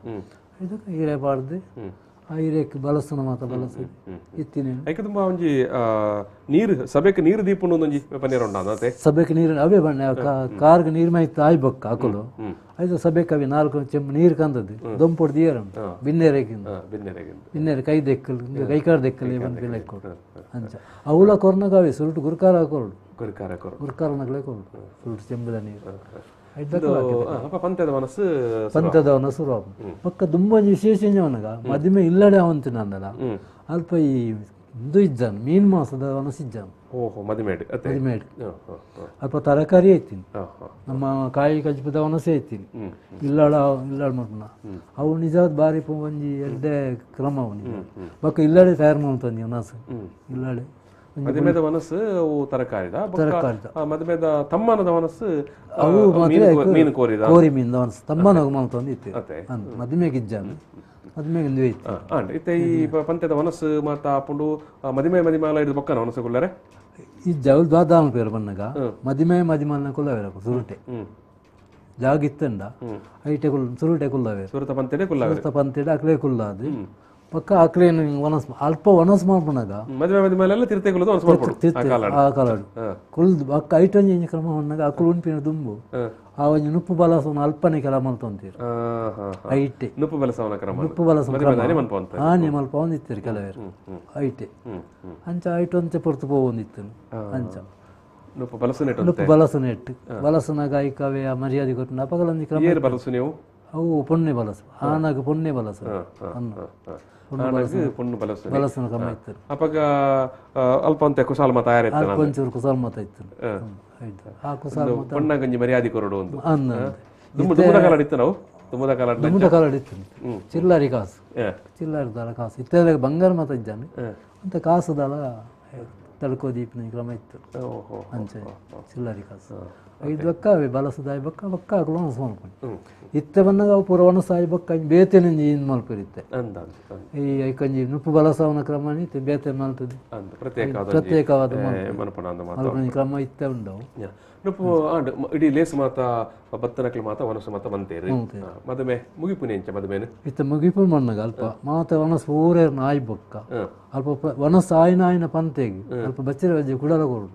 ಇದಕ್ಕೆ ಹಿರೇ ಪಾಡ್ದು ಆ ಹಿರೇಕ್ ಬಲಸುನ ಮಾತ ಬಲಸು ಇತ್ತಿನ ಐಕೆ ತುಂಬ ಒಂಜಿ ನೀರು ಸಭೆಗೆ ನೀರು ದೀಪುಂಡು ಒಂಜಿ ಪನ್ನೀರ್ ಉಂಡ ಅದೇ ಸಭೆಗೆ ನೀರು ಅವೇ ಬಣ್ಣ ಕಾರ್ಗೆ ನೀರು ಮೈತ್ ಆಯ್ಬಕ್ಕ ಹಾಕಲು ಐದು ಸಭೆಗೆ ಅವಿ ನಾಲ್ಕು ಚೆಂಬು ನೀರು ಕಂದದ್ದು ದೊಂಪೊಡು ದಿಯರ ಬಿನ್ನೇರೆಗಿಂದ ಬಿನ್ನೇರೆ ಕೈ ದೆಕ್ಕಲು ಕೈ ಕಾರ್ ದೆಕ್ಕಲು ಬಂದು ಲೆಕ್ಕೊಡು ಅಂಚ ಅವಳ ಕೊರ್ನಗ ಅವೆ ಸುರುಟು ಗುರುಕಾರ ಕೊರಡು ಗುರುಕಾರ ಕೊರಡು ಗುರುಕಾರನಗಳೇ ಕೊರಡು ಸುರುಟು ಚೆಂಬುದ ನೀರು ಪಂತದ ಮನಸ್ಸು ಪಂತದ ಮನಸ್ಸು ಪಕ್ಕ ದುಂಬೊಂಜಿ ವಿಶೇಷ ಅವನಗ ಮದಿಮೆ ಇಲ್ಲಡೆ ಅವಂತಿನ ಅಂದಲ್ಲ ಅಲ್ಪ ಈ ಇಂದು ಇಜ್ಜಾನು ಮೀನು ಮಾಸದ ಮನಸ್ಸು ಇಜ್ಜಾನು ಓಹೋ ಮದಿಮೇಡು ಮದಿಮೇಡು ಅಲ್ಪ ತರಕಾರಿ ಐತೀನಿ ನಮ್ಮ ಕಾಯಿ ಕಜ್ಪದ ಒಣಸೆ ಐತೀನಿ ಇಲ್ಲಾಳ ಇಲ್ಲಾಳ ಮಾಡ್ಪುನ ಅವು ನಿಜವಾದ ಬಾರಿ ಒಂಜಿ ಎಡ್ಡೆ ಕ್ರಮ ಅವು ನಿಜ ಬೊಕ್ಕ ಇಲ್ಲಾಡೆ ತಯಾರು ಮಾಡ್ತಂದಿ ಒಣಸು ಇಲ್ಲಾಡೆ ಮದುಮೆದ ಮನಸ್ಸು ಅವು ತರಕಾರಿದ ತರಕಾರಿದ ಮದುಮೆದ ತಮ್ಮನದ ಮನಸ್ಸು ಅವು ಮೀನು ಕೋರಿದ ಕೋರಿ ಮೀನ್ದ ಮನಸ್ಸು ತಮ್ಮನ ಮಾಡ್ತಂದು ಇತ್ತು ಮದುಮೆಗೆ ಇಜ್ಜಾನು ಮದುಮೆಗೆ ಇಂದು ಇತ್ತು ಆಂಡ್ ಇತ್ತೆ ಈ ಪಂತೆದ ಮನಸ್ಸು ಮಾತ ಆಪುಂಡು ಮದಿಮೆ ಮದಿಮಾಲ ಹಿಡಿದು ಬೊಕ್ಕನ ಮನಸ್ಸು ಕುಲ್ಲರೆ ಈ ಜವಲ್ ದ್ವಾದಾನ ಪೇರು ಬನ್ನಗ ಮದಿಮೆ ಮದಿಮಾಲನ ಕುಲ್ಲವೇರ ಸುರುಟೆ ಜಾಗ ಇತ್ತಂಡ ಐಟೆ ಕುಲ್ ಸುರುಟೆ ಕುಲ್ಲವೇರು ಸುರುತ ಪಂತೆಡೆ ಕುಲ್ಲವೇರು ಸುರುತ ಪಂತೆಡೆ ಅಕ್ಲೇ ಕುಲ್ಲಾದು ಪಕ್ಕ ಅಕ್ಲೇನು ವನಸ್ ಅಲ್ಪ ವನಸ್ ಮಾಡ್ಪುನಗ ಮದುವೆ ಮದಿಮಾಲೆಲ್ಲ ತಿರ್ತೆ ಕುಲ್ಲದು ವನಸ್ ಮಾಡ್ಪುಡು ಆ ಕಾಲಾಡು ಕುಲ್ದು ಬಕ್ಕ ಐಟೊಂಜಿ ಕ್ರಮ ಹೊನ್ನಾಗ ಅಕುಲು ಉಣ್ಪಿನ ದುಂಬು ಆ ಒಂಜಿ ನುಪ್ಪು ಬಲಸವನ ಅಲ್ಪನೆ ಕೆಲ ಮಲ್ತೊಂತೀರು ಐಟೆ ನುಪ್ಪು ಬಲಸವನ ಕ್ರಮ ನುಪ್ಪು ಬಲಸವನ ಕ್ರಮ ಆನೆ ಮಲ್ಪ ಒಂದಿತ್ತೀರು ಕೆಲವರು ಐಟೆ ಅಂಚ ಐಟೊಂತೆ ಪೊರ್ತು ಪೋವೊಂದಿತ್ತು ಅಂಚ ನುಪ್ಪು ಬಲಸು ನೆಟ್ಟು ನುಪ್ಪು ಬಲಸು ನೆಟ್ಟು ಬಲಸುನಾಗ ಐಕವೇ ಆ ಮರ್ಯಾದೆ ಕೊಟ್ಟು ಅಪಗಲೊಂದು ಕ್ರಮ ಏರು ಬಲಸು ನೀವು ಅವು ಪೊನ್ನೆ ಬಲಸು ಆನಾಗ ಪೊನ್ನೆ ಬಲಸು ಅನ್ನ ಪೊಣ್ಣು ಬಲಸು ಬಲಸುನ ಕ್ರಮ ಇತ್ತು ಅಪಗ ಅಲ್ಪ ಅಂತೆ ಕುಸಾಲ ಮತ ತಯಾರಿತ್ತು ಅಲ್ಪ ಒಂಚೂರು ಕುಸಾಲ ಮತ ಇತ್ತು ಆ ಕುಸಾಲ ಮತ ಪೊಣ್ಣಗಂಜಿ ಮರ್ಯಾದೆ ಕೊರಡು ಒಂದು ಅನ್ನ ದುಮ್ಮದ ಕಾಲ ಇತ್ತು ನಾವು ದುಮ್ಮದ ಕಾಲ ದುಮ್ಮದ ಕಾಲ ಇತ್ತು ಚಿಲ್ಲಾರಿ ಕಾಸು ಚಿಲ್ಲಾರಿ ದಾಲ ಕಾಸು ಇತ್ತೆಲ್ಲ ಬಂಗಾರ ಮತ ಇದ್ದಾನೆ ಅಂತ ಕಾಸು ದಾಲ ತಳ್ಕೋ ದೀಪನ ಕ್ರಮ ಇತ್ತು ಅಂಚೆ ಚಿಲ್ಲಾರಿ ಕಾಸು ಐದು ಬಕ್ಕ ಅವೆ ಬಲಸದಾಯಿ ಬಕ್ಕ ಬಕ್ಕ ಅಕಲು ಒಣಸು ಮಲ್ಪುನಿ ಇತ್ತೆ ಬಂದಾಗ ಅವು ಪೂರ ಒಣಸಾಯಿ ಬಕ್ಕ ಬೇತೆ ನಂಜಿ ಏನು ಮಲ್ಪುರಿತ್ತೆ ಈ ಐಕಂಜಿ ನುಪ್ಪು ಬಲಸವನ ಕ್ರಮ ಇತ್ತೆ ಬೇತೆ ಮಲ್ತದೆ ಪ್ರತ್ಯೇಕವಾದ ಮಲ್ಪುನಿ ಕ್ರಮ ಇತ್ತೆ ಉಂಡವು ನುಪ್ಪು ಆಂಡ್ ಇಡೀ ಲೇಸ್ ಮಾತ ಬತ್ತನಕ್ಲು ಮಾತ ಒಣಸು ಮಾತ ಬಂತೇರಿ ಮದುವೆ ಮುಗಿಪುನಿ ಎಂಚ ಮದುವೆನು ಇತ್ತ ಮುಗಿಪು ಮಣ್ಣಗ ಅಲ್ಪ ಮಾತ ಒಣಸು ಊರೇರ್ನ ಆಯ್ ಬೊಕ್ಕ ಅಲ್ಪ ಒಣಸು ಆಯ್ನ ಆಯ್ನ ಪಂತೆಗೆ ಅಲ್ಪ ಬಚ್ಚಿರ ಬಜ್ಜೆ ಕುಡಲ ಕೊಡು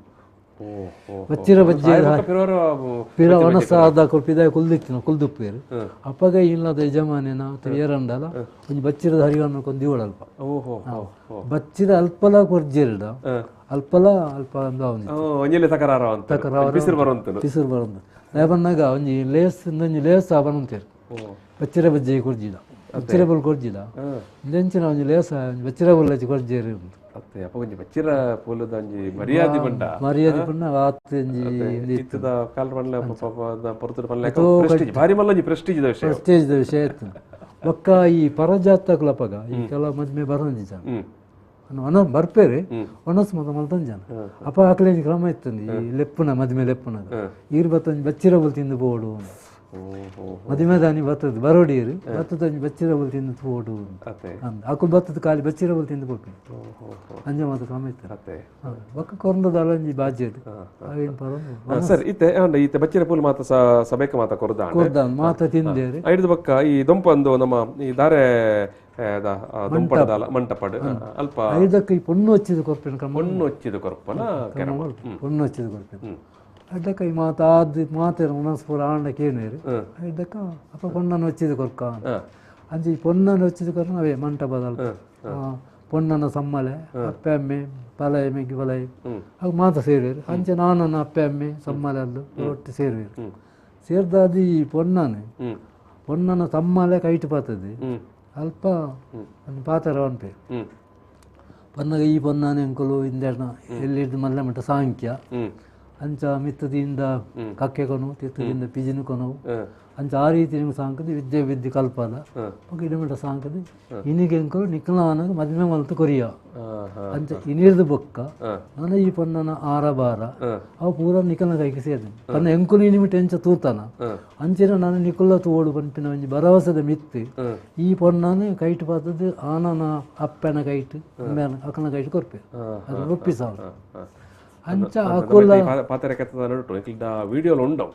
ಬಚ್ಚಿರ ಬಜ್ಜೆ ಪಿರ ಒಣಸಾದ ಪಿದ ಕುಲ್ದಿತ್ತಿನ ಕುಲ್ದುಪ್ಪೇರು ಅಪ್ಪಗ ಇಲ್ಲದ ಯಜಮಾನಿನ ಏರಂಡಲ ಒಂಜಿ ಬಚ್ಚಿರದ ಹರಿವನ್ನು ಕೊಂದಿವಳ ಅಲ್ಪ ಬಚ್ಚಿರ ಅಲ್ಪಲ ಕೊರ್ಜಿರಡ ಅಲ್ಪಲ ಅಲ್ಪ ಪಿಸುರು ಬರುವಂತ ಬನ್ನಾಗ ಒಂಜಿ ಲೇಸ್ ಒಂಜಿ ಲೇಸ್ ಬರಂತೇರು ಬಚ್ಚಿರ ಬಜ್ಜೆ ಕೊರ್ಜಿಡ ಬಚ್ಚಿರ ಬಲ್ ಕೊರ್ಜಿಡ ಇಂದೆಂಚಿನ ಒಂಜಿ ಲೇಸ ಬಚ್ಚಿರ ಬಲ್ ಕೊರ್ಜೇರು ಅತ್ತೆ ಅಪ್ಪ ಒಂಜಿ ಬಚ್ಚಿರ ಪೋಲದ ಒಂಜಿ ಮರ್ಯಾದೆ ಬಂಡ ಮರ್ಯಾದೆ ಪಂಡ ಆತ್ ಒಂಜಿ ಇತ್ತದ ಕಾಲ ಪಂಡ್ಲ ಪೊರ್ತುಡು ಪಂಡ್ಲ ಪ್ರೆಸ್ಟೀಜ್ ಭಾರಿ ಮಲ್ಲ ಒಂಜಿ ಪ್ರೆಸ್ಟೀಜ್ the ವಿಷಯ ಪ್ರೆಸ್ಟೀಜ್ the ವಿಷಯ ಇತ್ತು ಬೊಕ್ಕ ಈ ಪರಜಾತಕುಲಪಗ ಈ ಕೆಲವು ಮದ್ಮೆ ಬರೋಂಜಿ ಜನ ಒಣ ಬರ್ಪೇರೆ ಒಣಸ್ ಮತ ಮಲ್ತಂಜ ಜನ ಅಪ್ಪ ಆಕಲೇಂಜಿ ಕ್ರಮ ಇತ್ತಂದು ಈ ಲೆಪ್ಪುನ ಮದ್ಮೆ ಲೆಪ್ಪುನ ಈರ್ ಬತ್ತೊಂಜಿ ಬಚ್ಚಿರ ಬಲ್ ತಿಂದು ಬೋಡು ಮದಿಮೆದಾನಿ ಬತ್ತದ ಬರೋಡಿಯರು ಬತ್ತದ ಬಚ್ಚಿರ ಬೋಲ್ ತಿಂದು ಪೋಡು ಅಕುಲು ಬತ್ತದ ಖಾಲಿ ಬಚ್ಚಿರ ಬೋಲ್ ತಿಂದು ಪೋಪಿ ಅಂಜ ಮಾತ ಕ್ರಮ ಇತ್ತು ಬೊಕ್ಕ ಕೊರಂದದಾಲ ಒಂಜಿ ಬಾಜ್ಯಡ್ ಅವೇನು ಪರೊಂದು ಸರ್ ಇತ್ತೆ ಈತೆ ಬಚ್ಚಿರ ಪೂಲ್ ಮಾತ ಸಭೆಕ ಮಾತ ಕೊರ್ದಾಂಡ್ ಕೊರ್ದಾಂಡ್ ಮಾತ ತಿಂದೇರು ಐಡ್ದ್ ಬೊಕ್ಕ ಈ ದೊಂಪ ಒಂದು ನಮ್ಮ ಈ ದಾರೆ ದೊಂಪಡದಾಲ ಮಂಟಪಡ್ ಅಲ್ಪ ಐದಕ್ಕೆ ಈ ಪೊಣ್ಣು ಹಚ್ಚಿದ ಕೊರ್ಪಿನ ಕ್ರಮ ಪೊಣ್ಣು ಹಚ್ಚಿದ ಕೊರ್ಪನ ಪೊಣ್ಣು ಹಚ್ಚಿದ ಕೊರ್ಪಿನ ಐದಕ್ಕ ಈ ಮಾತಾದ ಮಾತೇರು ಉಣಸ್ ಪೂರ ಆಂಡ ಕೇನೇರು ಐದಕ್ಕ ಅಪ್ಪ ಪೊಣ್ಣನ್ನು ಹಚ್ಚಿದ ಕೊರ್ಕ ಅಂಚೆ ಈ ಪೊಣ್ಣನ್ನು ಹಚ್ಚಿದ ಕೊರ್ನ ಅವೇ ಮಂಟಪದ ಅಲ್ಪ ಪೊಣ್ಣನ ಸಮ್ಮಲೆ ಅಪ್ಪೆ ಅಮ್ಮೆ ಪಲಯ ಮೆಗ್ಗಿ ಪಲಯ ಅವು ಮಾತ ಸೇರುವರು ಅಂಚೆ ನಾನನ್ನ ಅಪ್ಪೆ ಅಮ್ಮೆ ಸಮ್ಮಲೆ ಅಲ್ಲು ಒಟ್ಟು ಸೇರುವರು ಸೇರ್ದಾದ ಈ ಪೊಣ್ಣನು ಪೊಣ್ಣನ ಸಮ್ಮಲೆ ಕೈಟು ಪಾತದೆ ಅಲ್ಪ ಒಂದು ಪಾತ್ರ ಪನ್ಪೆ ಪನ್ನಗ ಈ ಪೊನ್ನಾನೆ ಅಂಕುಲು ಇಂದೆರ್ನ ಎಲ್ಲಿಡ್ದು ಮಲ್ಲ ಮಟ್ಟ ಸಾಂಖ್ಯ ಅಂಚ ಮಿತ್ತದಿಂದ ಕಕ್ಕೆ ಕೊನವು ತಿತ್ತದಿಂದ ಪಿಜಿನ ಕೊನವು ಅಂಚ ಆ ರೀತಿ ನಿಮ್ಗೆ ಸಾಂಕದಿ ವಿದ್ಯೆ ವಿದ್ಯೆ ಕಲ್ಪದ ಬೊಕ ಇಡಮಟ ಸಾಂಕದಿ ಇನಿಗೆ ಅಂಕುಲು ನಿಕ್ಲಾನಗ ಮದ್ಮೆ ಮಲ್ತು ಕೊರಿಯ ಅಂಚ ಇನಿರ್ದು ಬೊಕ್ಕ ನಾನು ಈ ಪೊನ್ನನ ಆರ ಬಾರ ಅವು ಪೂರ ನಿಕಲ್ನ ಕೈಗೆ ಸೇರಿದೆ ತನ್ನ ಎಂಕುಲು ಇನಿಮಿಟ ಎಂಚ ತೂತಾನ ಅಂಚಿನ ನಾನು ನಿಕುಲ್ಲ ತೋಡು ಪನ್ಪಿನ ಒಂಜಿ ಭರವಸೆದ ಮಿತ್ತು ಈ ಪೊನ್ನನೆ ಕೈಟು ಪಾತದ್ದು ಆನನ ಅಪ್ಪನ ಕೈಟು ಅಮ್ಮನ ಅಕ್ಕನ ಕೈಟು ಕೊರ್ಪೆ ಅದು ಒಪ್ಪಿಸಾವ ಅಂಚ ಅಕುಲ ಪಾತ್ರೆ ಕೆತ್ತದ ನಡುಟು ಇಂಕ್ಲ ವಿಡಿಯೋಲು ಉಂಡವು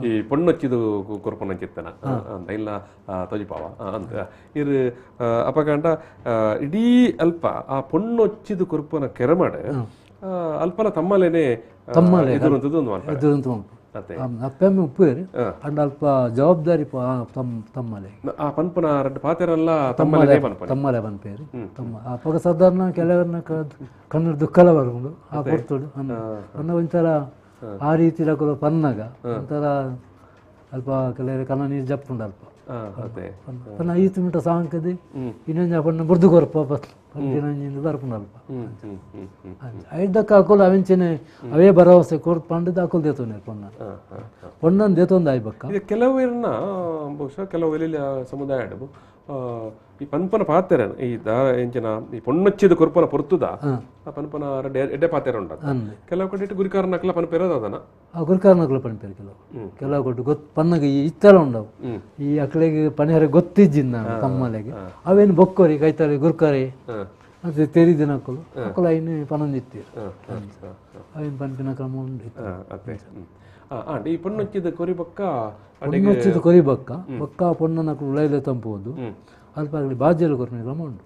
ಈ ಪೊಣ್ಣೊಚ್ಚಿದು ಕೊರ್ಪನ ಚಿತ್ತನ ಅಂತ ಇಲ್ಲ ತೊಜಿಪಾವ ಅಂತ ಇರು ಅಪಗಂಡ ಇಡೀ ಅಲ್ಪ ಆ ಪೊಣ್ಣೊಚ್ಚಿದು ಕೊರ್ಪನ ಕೆರಮಡ್ ಅಲ್ಪಲ ತಮ್ಮಲೇನೆ ತಮ್ಮಲೆ ಎದುರಂತದ್ದು ಅಪ್ಪೆಮ್ಮೆ ಉಪ್ಪೇರು ಅಂಡ ಅಲ್ಪ ಜವಾಬ್ದಾರಿ ತಮ್ಮಲೆ ಆ ಪನ್ಪನ ರಡ್ಡು ಪಾತೆರಲ್ಲ ತಮ್ಮಲೆ ತಮ್ಮಲೆ ಪನ್ಪೇರು ತಮ್ಮ ಅಪ್ಪಗ ಸಾಧಾರಣ ಕೆಲವರನ್ನ ಕಣ್ಣು ದುಃಖಲ ಬರ್ಕೊಂಡು ಆ ಪೊರ್ತುಡು ಅನ್ನ ಒಂಥರ ಆ ರೀತಿ ರಕುಲ ಪನ್ನಾಗ ಒಂಥರ ಅಲ್ಪ ಕೆಲವರು ಕಣ್ಣ ನೀರು ಜಪ್ಪುಂಡು ಅಲ್ಪ ಪನ್ನ ಈತು ಮಿಟ ಸಾಂಕದಿ ಇನ್ನೊಂದು ಪಣ್ಣ ಬುರ್ದು ಕೊರ್ಪ ಪಂಡಿನೊಂಜಿಂದ ಬರ್ಪುಂಡು ಅಲ್ಪ ಐದಕ್ಕೆ ಅಕುಲು ಅವೆಂಚನೆ ಅವೇ ಭರವಸೆ ಕೊರ್ ಪಂಡದ ಅಕುಲು ದೇತೋನೆ ಪೊಣ್ಣ ಪೊಣ್ಣನ್ ದೇತೊಂದು ಆಯ್ಬಕ್ಕ ಕೆಲವರನ್ನ ಬಹುಶಃ ಕೆಲವು ಎಲ್ಲಿ ಸಮುದಾಯ ಈ ಪನ್ಪನ ಪಾತೆರ ಈ ಎಂಚಿನ ಈ ಪೊಣ್ಣೊಚ್ಚಿದ ಕೊರ್ಪನ ಪೊರ್ತುದ ಆ ಪನ್ಪನ ಎಡ್ಡೆ ಪಾತೆರ ಉಂಟ ಕೆಲವು ಕಡೆ ಇಟ್ಟು ಗುರಿಕಾರನಕ್ಲ ಪನ್ಪೇರದ ಅದನ್ನ ಆ ಗುರಿಕಾರನಕ್ಲ ಪನ್ಪೇರು ಕೆಲವು ಕೆಲವು ಕೊಟ್ಟು ಗೊತ್ತು ಪನ್ನಗ ಈ ಇತ್ತೆಲ್ಲ ಉಂಡವು ಈ ಅಕ್ಲೆಗೆ ಪನಿಹರ ಗೊತ್ತಿಜ್ಜಿಂದ ತಮ್ಮಲೆಗೆ ಅವೇನು ಬೊಕ್ಕೋರಿ ಕೈತಾರೆ ಗುರ್ಕಾರಿ ಅದು ತೆರಿದಿನ ಅಕ್ಕಲು ಅಕ್ಕಲು ಐನು ಪನೊಂದಿತ್ತೀರು ಅವೇನು ಪನ್ಪಿನ ಕ್ರಮ ಉಂಡು ಈ ಪೊಣ್ಣೊಚ್ಚಿದ ಕೊರಿ ಬೊಕ್ಕ ಪೊಣ್ಣೊಚ್ಚಿದ ಕೊರಿ ಬೊಕ್ಕ ಬೊಕ್ಕ ಪೊಣ್ಣನ ಉಳೈಲೆ ತಂಪುವುದು ಅಲ್ಪ ಆಗಲಿ ಬಾಜೆಲು ಕೊರ್ಪಿನ ಕ್ರಮ ಉಂಟು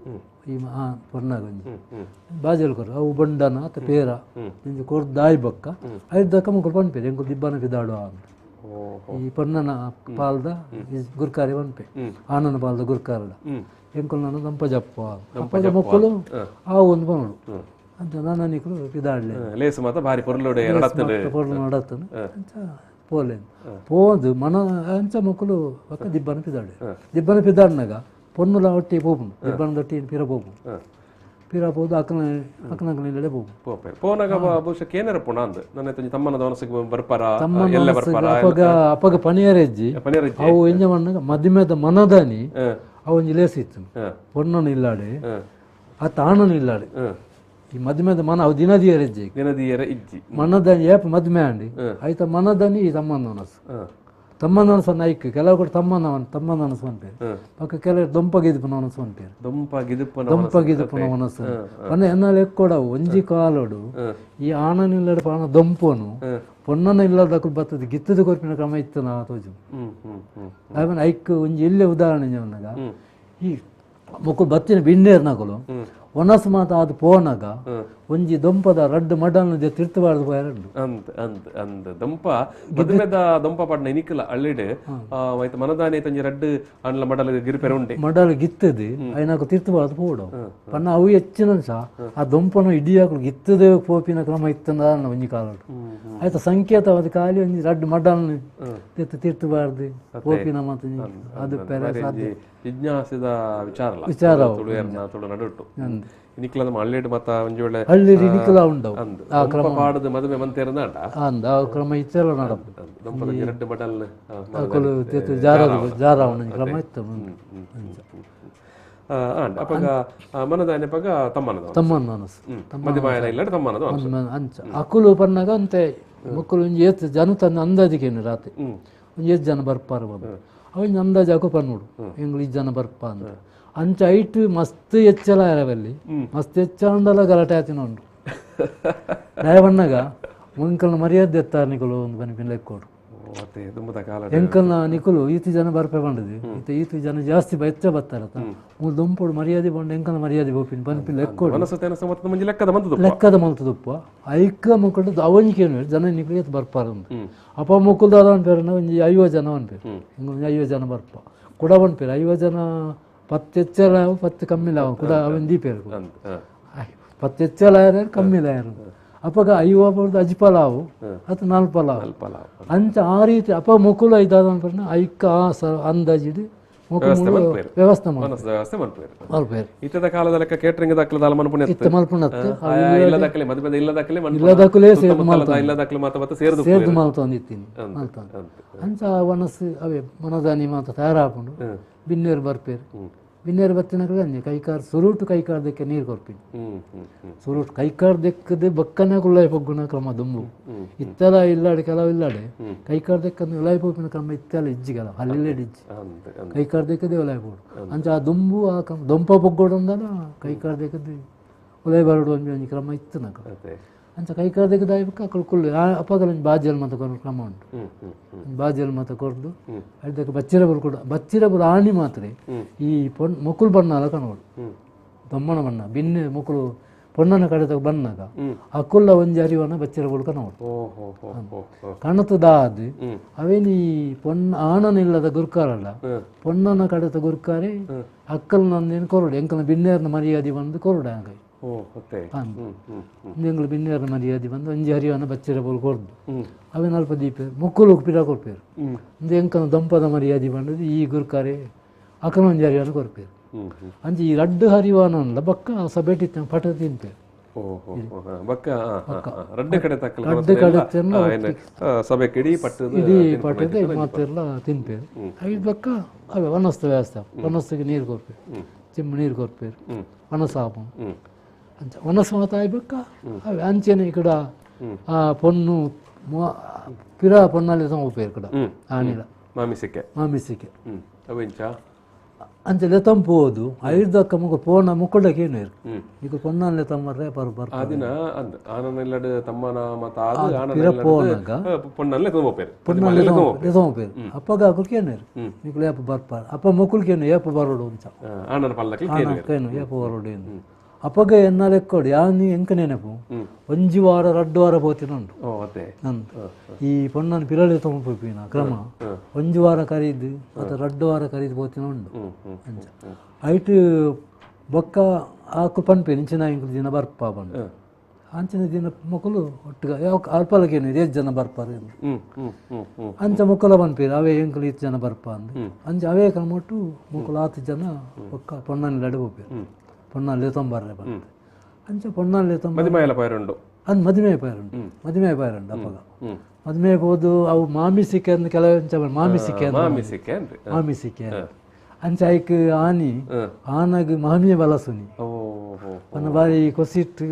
ಈ ಪೊಣ್ಣಗ ಒಂಜಿ ಬಾಜೆಲು ಕೊರ ಅವು ಬೊಂಡನ ಅಥವಾ ಪೇರ ಇಂಚ ಕೊರ್ದಾಯ್ ಬೊಕ್ಕ ಐದಕ್ಕ ಮುಕ್ಕಲು ಪನ್ಪೇರು ಎಂಕುಲು ದಿಬ್ಬನ ಪಿದಾಡುವ ಅಂತ ಈ ಪೊಣ್ಣನ ಪಾಲ್ದ ಗುರ್ಕಾರಿ ಪನ್ಪೆ ಆನನ ಪಾಲ್ದ ಗುರ್ಕಾರಡ ಎಂಕುಲು ನಾನು ದಂಪ ಜಪ್ಪ ದಪ್ಪ ಮೊಕ್ಕಲು ಆ ಒಂದು ಪನೋಡು ಅಂತ ನಾನು ನಿಕ್ಕಲು ಪಿದಾಡ್ಲೆ ಲೇಸು ಮಾತ ಬಾರಿ ಪೊರ್ಲುಡೆ ಪೊರ್ಲು ನಡತ್ತನು ಅಂಚ ಪೋಲೇನು ಪೋದು ಮನ ಅಂಚ ಮಕ್ಕಳು ಪಕ್ಕ ದಿಬ್ಬನ ಪಿದಾಡೆ ದಿಬ್ಬನ ಪಿದಾಡ್ನಾಗ ಪೊನ್ನುಲ ಒಟ್ಟಿ ಪೋಪುಂಡು ದಿಬ್ಬನ ದೊಟ್ಟಿ ಪಿರ ಪೋಪುಂಡು ಪಿರ ಪೋದು ಅಕ್ಕನ ಅಕ್ಕನ ಇಲ್ಲಡೆ ಪೋಪು ಪೋನಾಗ ಬಹುಶಃ ಕೇನರ ಪುಣ ಅಂದ್ ನನ್ನ ತಮ್ಮನ ದವನಸಿಗೆ ಬರ್ಪಾರ ಅಪಗ ಅಪಗ ಪನಿಯರೆಜ್ಜಿ ಅವು ಎಂಜ ಮಣ್ಣಾಗ ಮದಿಮೆದ ಮನದಾನಿ ಅವು ಒಂಜಿ ಲೇಸ್ ಇತ್ತು ಪೊಣ್ಣನ ಇಲ್ಲಾಡೆ ಆ ತಾಣನ ಇಲ್ಲಾಡೆ ಈ ಮದುಮೆದ ಮನ ಅವು ದಿನದಿಯರೆಜ್ಜಿ ದಿನದಿಯರ ಇಜ್ಜಿ ಮನದಾನಿ ಏಪ ಮದುವೆ ಅಂಡಿ ಆಯ್ತ ಮನದಾನಿ ಈ ತಮ್ಮನ ಮನಸ್ಸು ತಮ್ಮನ ಅನಸು ಐಕ್ ಕೆಲವು ಕಡೆ ತಮ್ಮನ ತಮ್ಮನ ಅನಸು ಅನ್ಪೇರು ಪಕ್ಕ ಕೆಲವು ದೊಂಪಗಿದುಪನ ಅನಸು ಅನ್ಪೇರು ದೊಂಪಗಿದುಪನ ಮನಸ್ಸು ಪನ್ನ ಎನ್ನ ಲೆಕ್ಕೊಡವು ಒಂಜಿ ಕಾಲೋಡು ಈ ಆಣನ ಇಲ್ಲಡ ಪಾಣ ದೊಂಪನು ಪೊನ್ನನ ಇಲ್ಲದಕ್ಕೂ ಬತ್ತದ ಗಿತ್ತದ ಕೊರ್ಪಿನ ಕ್ರಮ ಇತ್ತು ನಾ ತೋಜು ಆಮೇಲೆ ಐಕ್ ಒಂಜಿ ಇಲ್ಲೇ ಉದಾಹರಣೆ ಅವನಾಗ ಈ ಮೊಕ್ಕಳು ಬತ್ತಿನ ಬಿಂಡೇರ್ನಕಲು ಒನಸು ಮಾತ ಅದು ಪೋನಾಗ ಒಂಜಿ ದೊಂಪದ ರಡ್ಡು ಮಡಲ್ನ ತಿರ್ತಬಾರ್ದು ಪೋಯರಡ್ಡು ಅಂದ್ ಅಂದ್ ಅಂದ್ ದೊಂಪ ಮದುಮೆದ ದೊಂಪ ಪಾಡ್ನ ಇನಿಕಲ ಅಳ್ಳಿಡ್ ಐತ ಮನದಾನೆ ತಂಜಿ ರಡ್ಡು ಅಂಡ್ಲ ಮಡಲ್ ಗಿರಿಪೆರ ಉಂಡೆ ಮಡಲ್ ಗಿತ್ತದು ಐನಾಕು ತಿರ್ತಬಾರ್ದು ಪೋಡು ಪನ್ನ ಅವು ಹೆಚ್ಚಿನ ಆ ದೊಂಪನ ಇಡೀ ಹಾಕಲು ಗಿತ್ತದೆ ಪೋಪಿನ ಕ್ರಮ ಇತ್ತಂದ ಒಂಜಿ ಕಾಲಡು ಆಯ್ತ ಸಂಕೇತವಾದ ಖಾಲಿ ಒಂಜಿ ರಡ್ಡು ಮಡಲ್ನ ತಿರ್ತಬಾರ್ದು ಪೋಪಿನ ಮಾತ ಅದು ಪೆರೆ ಸಾಧ್ಯ ಜಿಜ್ಞಾಸಿದ ವಿಚಾರ ವಿಚಾರ ತುಳು ನಡುಟು ನಿಕ್ಲ ನಮ್ಮ ಹಳ್ಳಿಡ್ ಮತ್ತ ಒಂಜಿ ವೇಳೆ ಹಳ್ಳಿ ನಿಕ್ಲ ಉಂಡವು ಆ ಕ್ರಮ ಪಾಡದ ಮದುವೆ ಮಂತೇರ್ನಾಟ ಅಂದ ಆ ಕ್ರಮ ಇತ್ತೆಲ್ಲ ನಡಪು ದೊಂಪದ ಎರಡು ಮಡಲ್ ಅಕುಲು ಜಾರ ಜಾರವನ ಕ್ರಮ ಇತ್ತು ಅಪಗ ಮನದಾನೆ ಪಗ ತಮ್ಮನದ ತಮ್ಮನ ಮನಸ್ಸು ಮದುವೆ ಇಲ್ಲ ತಮ್ಮನದ ಅಂಚ ಅಕುಲು ಪನ್ನಾಗ ಅಂತೆ ಮಕ್ಕಳು ಒಂಜಿ ಏತ್ ಜನ ತನ್ನ ಅಂದಾಜಿಗೇನು ರಾತ್ರಿ ಒಂಜಿ ಏತ್ ಜನ ಬರ್ಪಾರ ಬಂದು ಅವ ಅಂದಾಜು ಹಾಕೋ ಪನ್ನೋಡು ಎಂಗ್ಲು ಈ ಜನ ಬರ್ಪ ಅಂತ ಅಂಚ ಐಟ್ ಮಸ್ತ್ ಹೆಚ್ಚಲ ಇರವಲ್ಲಿ ಮಸ್ತ್ ಹೆಚ್ಚಾಂಡಲ ಗಲಾಟೆ ಆತಿನ ಉಂಡು ದಯಬಣ್ಣಗ ಮುಂಕಲ್ನ ಮರ್ಯಾದೆ ಎತ್ತಾರ ನಿಕುಲು ಒಂದು ಬನ್ನಿ ಲೆಕ್ಕೋಡು ಎಂಕಲ್ನ ನಿಕುಲು ಈತಿ ಜನ ಬರ್ಪೆ ಬಂಡದು ಈತ ಈತಿ ಜನ ಜಾಸ್ತಿ ಹೆಚ್ಚ ಬರ್ತಾರ ಮೂಲು ದುಂಪೋಡು ಮರ್ಯಾದೆ ಬಂಡು ಎಂಕಲ್ನ ಮರ್ಯಾದೆ ಬೋಪಿನ ಬನ್ಪಿ ಲೆಕ್ಕೋಡು ಲೆಕ್ಕದ ಮಲ್ತದುಪ್ಪ ಐಕ ಮುಕ್ಕಳು ಅವನಿಕೇನು ಜನ ನಿಕುಲು ಏತ್ ಬರ್ಪಾರ ಅಪ್ಪ ಮುಕ್ಕುಲ್ದಾದ ಅನ್ಪೇರ ಒಂಜಿ 50 ಜನ ಅನ್ಪೇರು ಹಿಂಗೊಂದು 50 ಜನ ಬರ್ಪ ಕುಡ ಬನ್ಪೇರು 50 ಜನ 10 ಹೆಚ್ಚಲ 10 ಕಮ್ಮಿ ಲಾವ ಕುಡ ಅವನ್ ದೀಪೇರು 10 ಹೆಚ್ಚಲ ಕಮ್ಮಿ ಲಾಯರು ಅಪ್ಪಗ 50 ಬಡ್ದು ಅಜ್ಪಲಾವು ಅಥವಾ 4 ಪಲಾವು ಅಂಚ ಆ ರೀತಿ ಅಪ್ಪ ಮುಕುಲ ಇದಾದ ಅನ್ಪೇರ್ನ ಐಕ ಆ ಅಂದಾಜಿಡು ವ್ಯವಸ್ಥೆ ಮಲ್ಪೇರು ಇತ್ತದ ಕಾಲದ ಲೆಕ್ಕ ಕೇಟರಿಂಗ್ ದಾಖಲೆ ಮನ್ಪುಣ ಇತ್ತ ಮಲ್ಪುಣ ಇಲ್ಲದಾಕಲೆ ಮದುವೆ ಇಲ್ಲದಾಕಲೆ ಇಲ್ಲದಾಕಲೆ ಇಲ್ಲದಾಕಲೆ ಮಾತ ಮತ್ತೆ ಸೇರ್ದು ಸೇರ್ದು ಮಲ್ತೊಂದಿತ್ತೀನಿ ಮಲ್ತೊಂದು ಅಂಚ ಒಣಸು ಅವೇ ಮನದಾನಿ ಮಾತ ತಯಾರಾಪುಂಡು ಬಿನ್ನೇರು ಬರ್ಪೇರು ಬಿನ್ನೇರು ಬತ್ತಿನಕ ಅಂಜೆ ಕೈಕಾರ್ ಸುರುಟು ಕೈಕಾರ್ದಕ್ಕೆ ನೀರು ಕೊರ್ಪಿನಿ ಸುರುಟು ಕೈಕಾರ್ ದೆಕ್ಕದೆ ಬಕ್ಕನೆ ಕುಳ್ಳಾಯಿ ಪೊಗ್ಗುನ ಕ್ರಮ ದುಂಬು ಇತ್ತೆಲ್ಲ ಇಲ್ಲಾಡೆ ಕೆಲವು ಇಲ್ಲಾಡೆ ಕೈಕಾರ್ ದೆಕ್ಕಂದು ಉಲಾಯಿ ಪೋಪಿನ ಕ್ರಮ ಇತ್ತೆಲ್ಲ ಇಜ್ಜಿ ಕೆಲವು ಅಲ್ಲಿಲ್ಲೇಡು ಇಜ್ಜಿ ಕೈಕಾರ್ ದೆಕ್ಕದೆ ಉಲಾಯಿ ಪೋಡು ಅಂಚ ಆ ದುಂಬು ಆ ಕ್ರಮ ದೊಂಪ ಪೊಗ್ಗೋಡು ಅಂದಲ್ಲ ಕೈಕಾರ್ ದೆಕ್ಕದೆ ಉಲಾಯಿ ಬರೋಡು ಒಂಜಿ ಒಂಜಿ ಕ್ರಮ ಇತ್ತು ನಕ ಅಂಚ ಕೈಕಾರ್ ದೆಕ್ಕದ ಆಯ್ಬಕ್ಕ ಅಕುಲು ಕುಳ್ಳು ಅಪ್ಪಗಲ ಒಂಜಿ ಬಾಜಿಯಲ್ಲಿ ಮಾತ ಕೊರೋ ಕ್ರಮ ಉಂಟು ಬಾಜಿಯಲ್ಲಿ ಮಾತ ಕೊರ್ದು ಅದಕ್ಕೆ ಬಚ್ಚಿರಬರು ಕೂಡ ಬಚ್ಚಿರಬರು ಆಣಿ ಮಾತ್ರ ಈ ಪೊಣ್ ಮುಕುಲ್ ಬಣ್ಣ ಅಲ್ಲ ಕನೋಡು ದೊಮ್ಮನ ಬಣ್ಣ ಬಿನ್ನೆ ಮುಕುಲು ಪೊಣ್ಣನ ಕಡೆ ಬಣ್ಣಾಗ ಅಕುಲ್ಲ ಒಂಜಿ ಅರಿವನ ಬಚ್ಚಿರಬರು ಕನೋಡು ಕಣತದಾದು ಅವೇನಿ ಪೊಣ್ಣ ಆಣನಿಲ್ಲದ ಗುರ್ಕಾರಲ್ಲ ಪೊಣ್ಣನ ಕಡೆತ ಗುರ್ಕಾರೆ ಅಕ್ಕಲ್ ನಂದೇನು ಕೊರಡು ಎಂಕನ ಬಿನ್ನೇರ್ನ ಮರ್ಯಾದೆ ಬಂದು ಕೊರಡು ಹಂಗೆ ಎಂಗಳು ಬಿನ್ನೇರ್ನ ಮರ್ಯಾದೆ ಬಂದು ಒಂಜಿ ಹರಿವನ ಬಚ್ಚಿರಬರು ಕೊರ್ದು ಅವೇನು ಅಲ್ಪ ದೀಪೇರು ಮುಕ್ಕುಲು ಪಿರ ಕೊರ್ಪೇರು ಒಂದು ಎಂಕನ ದಂಪದ ಮರ್ಯಾದೆ ಬಂದದ್ದು ಈ ಗುರ್ಕಾರೆ ಅಕ್ಕನ ಒಂಜಿ ಹರಿವನ ಕೊರ್ಪೇರು ಅಂಚೆ ಈ ರಡ್ಡು ಹರಿವಾನಲ್ಲ ಬಕ್ಕ ಸಬೇಟಿ ಪಟ ತಿನ್ಪೇರು ಇಡೀ ಪಟ್ಟದ ಮಾತೆಲ್ಲ ತಿನ್ಪೇರು ಐದು ಬಕ್ಕ ಅವೇ ವನಸ್ತು ವ್ಯವಸ್ಥೆ ವನಸ್ತಿಗೆ ನೀರು ಕೊರ್ಪೇರು ಚಿಮ್ಮ ನೀರು ಕೊರ್ಪೇರು ವನಸಾಪ ಅಂಚ ವನಸ್ ಮಾತ ಆಯ್ಬಕ್ಕ ಅವೇ ಅಂಚೆನೆ ಈ ಕಡ ಆ ಪೊಣ್ಣು ಪಿರ ಪೊಣ್ಣಲ್ಲಿ ಹೋಗ್ಪೇರು ಕಡ ಆನಿಲ ಮಾಮಿಸಿಕೆ ಮಾಮಿಸಿಕೆ ಅಂಚೆ ಲೆತಂಪು ಹೋದು ಐದಕ್ಕ ಮುಗ ಪೋನ ಮುಕ್ಕುಡಕ್ಕೆ ಏನು ಈಗ ಪೊಣ್ಣಲ್ಲೇ ತಮ್ಮರ್ರೆ ಪರ್ ಬರ್ ಆದಿನ ಅಂದ್ ಆನನೆಲ್ಲಡು ತಮ್ಮನ ಮತ ಆದು ಪೋನಗ ಪೊಣ್ಣಲ್ಲೇ ತಗೊಂಬೋಪೇರು ಪೊಣ್ಣಲ್ಲೇ ತಗೊಂಬೋಪೇರು ಅಪ್ಪಗ ಹಾಕೋಕೆ ಏನು ನಿಕುಲು ಏಪ ಬರ್ಪಾರ ಅಪ್ಪ ಮುಕ್ಕುಲ್ಕೇನು ಏಪ ಬರೋಡು ಅಂತ ಆನನ ಪಲ್ಲಕ್ಕೆ ಕೇನು ಏಪ ಬರೋಡು ಏನು ಅಪ್ಪಗ ಎನ್ನ ಲೆಕ್ಕೋಡು ಯಾನಿ ಎಂಕ ನೆನಪು ಒಂಜಿ ವಾರ ರಡ್ಡು ವಾರ ಪೋತಿನುಂಟು ನಂದು ಈ ಪೊಣ್ಣನ ಪಿರಳಿ ತೊಗೊಂಡು ಕ್ರಮ ಒಂಜಿ ವಾರ ಕರೀದು ಅಥವಾ ರಡ್ಡು ವಾರ ಕರೀದು ಪೋತಿನ ಉಂಡು ಅಂಚ ಐಟ್ ಬೊಕ್ಕ ಆಕು ಪನ್ಪೆ ಇಂಚಿನ ಇಂಕ್ಲು ದಿನ ಬರ್ಪ ಬಂದು ಅಂಚಿನ ದಿನ ಮೊಕ್ಕಲು ಒಟ್ಟಿಗೆ ಯಾವ ಅಲ್ಪಲಕೇನು ಏತ್ ಜನ ಬರ್ಪಾರೆ ಅಂಚ ಮೊಕ್ಕಲ ಪನ್ಪೇರು ಅವೇ ಎಂಕುಲು ಈತ್ ಜನ ಬರ್ಪ ಅಂದು ಅಂಚ ಅವೇ ಕ್ರಮೊಟ್ಟು ಮೊಕ್ಕಲು ಆತು ಜನ ಬೊಕ್ಕ ಪೊಣ್ಣನ ಲಡು ಪೋಪೇರು ಪೊಣ್ಣಲ್ಲಿ ತೊಂಬರ್ರೆ ಬಂದು ಅಂಚ ಪೊಣ್ಣಲ್ಲಿ ತೊಂಬ ಮದಿಮೆ ಪೈರುಂಡು ಅದು ಮದುವೆ ಪೈರುಂಡು ಮದುವೆ ಪೈರುಂಡು ಅಪ್ಪಗ ಮದುವೆ ಹೋದು ಅವು ಮಾಮಿಸಿಕೆ ಅಂದ್ ಕೆಲವು ಅಂಚ ಮಾಮಿಸಿಕೆ ಮಾಮಿಸಿಕೆ ಮಾಮಿಸಿಕೆ ಅಂಚ ಐಕ್ ಆನಿ ಆನಗ್ ಮಾಮಿಯ ಬಲಸುನಿ ಪನ್ನ ಬಾರಿ ಕೊಸಿಟ್ಟು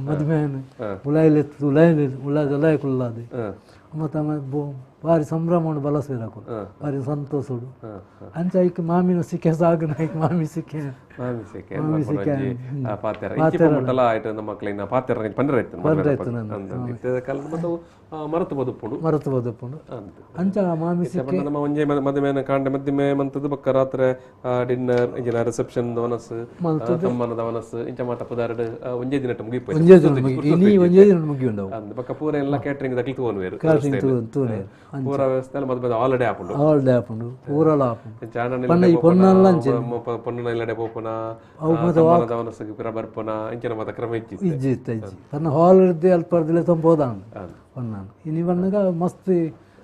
ಮದುವೆ ಉಲಾಯಿಲೆತ್ತು ಉಲಾಯಿಲೆ ಉಲಾದ ಉಲಾಯ ಕುಲ್ಲಾದೆ ಮತ್ತು ಬಾರಿ ಸಂಭ್ರಮ ಉಂಡು ಬಲಸುವಿರಕು ಬಾರಿ ಸಂತೋಷುಡು ಅಂಚ ಐಕ್ ಮಾಮಿನ ಸಿಕ್ಕೆ ಸಾಗು ಐಕ್ ಮಾಮಿ ಸಿಕ್ಕೆ ಮಾಮಿ ಸಿಕ್ಕೆ ಪಾತೆರ ಇಂಚಿಪ ಮುಟ್ಟಲ ಆಯ್ತು ನಮ್ಮ ಮಕ್ಕಳಿನ ಪಾತೆರ ಪಂಡ್ರೆ ಇತ್ತು ಕಾಲದ ಮತ್ತು ಮರೆತು ಬದುಪುಂಡು ಮರೆತು ಬದುಪುಂಡು ಅಂಚ ಮಾಮಿ ಸಿಕ್ಕೆ ನಮ್ಮ ಒಂಜೆ ಮದುವೆ ಕಾಂಡೆ ಮದುವೆ ಮಂತದ್ದು ಬೊಕ್ಕ ರಾತ್ರೆ ಡಿನ್ನರ್ ಇಂಚಿನ ರಿಸೆಪ್ಷನ್ ವನಸ್ ತಮ್ಮನದ ವನಸ್ ಇಂಚ ಮಾತ ಪುದಾರಡು ಒಂಜೇ ದಿನಟ್ಟು ಮುಗಿಪು ಒಂಜೇ ದಿನ ಮುಗಿ ಇನಿ ಒಂಜೇ ದಿನ ಮುಗಿಯುಂಡವು ಬೊಕ್ಕ ಪೂರ ಎಲ್ಲ ಕ್ಯಾಟ್ರಿಂಗ್ ದಕ್ಲಿ ತೂವನ್ವೇರು ಕ್ಯಾಟ್ರಿಂಗ್ ತೂವನೇರು ಪೂರ ವ್ಯವಸ್ಥೆ ಮದುವೆ ಆಲ್ರೆಡಿ ಆಪುಂಡು ಆಲ್ರೆಡಿ ಆಪುಂಡು ಪೂರಲ ಆಪುಂಡು ಈ ಪೊಣ್ಣಲ್ಲ ಅಂಚೆ ಪೊಣ್ಣನ ಇಲ್ಲಡೆ ಪೋಪುನ ವನಸ್ಸಿಗೆ ಪಿರ ಬರ್ಪುನ ಇಂಚಿನ ಮಾತ ಕ್ರಮ ಇಜ್ಜಿ ಇಜ್ಜಿ ಇತ್ತು ಇಜ್ಜಿ ತನ್ನ ಹಾಲ್ ಇದ್ದೆ ಅಲ್ಪ ಅರ್ದಿಲೆ ತೊಂಬೋದಾಂಡು ಪೊಣ್ಣನ ಇನಿ ಬಣ್ಣಗ ಮಸ್ತ್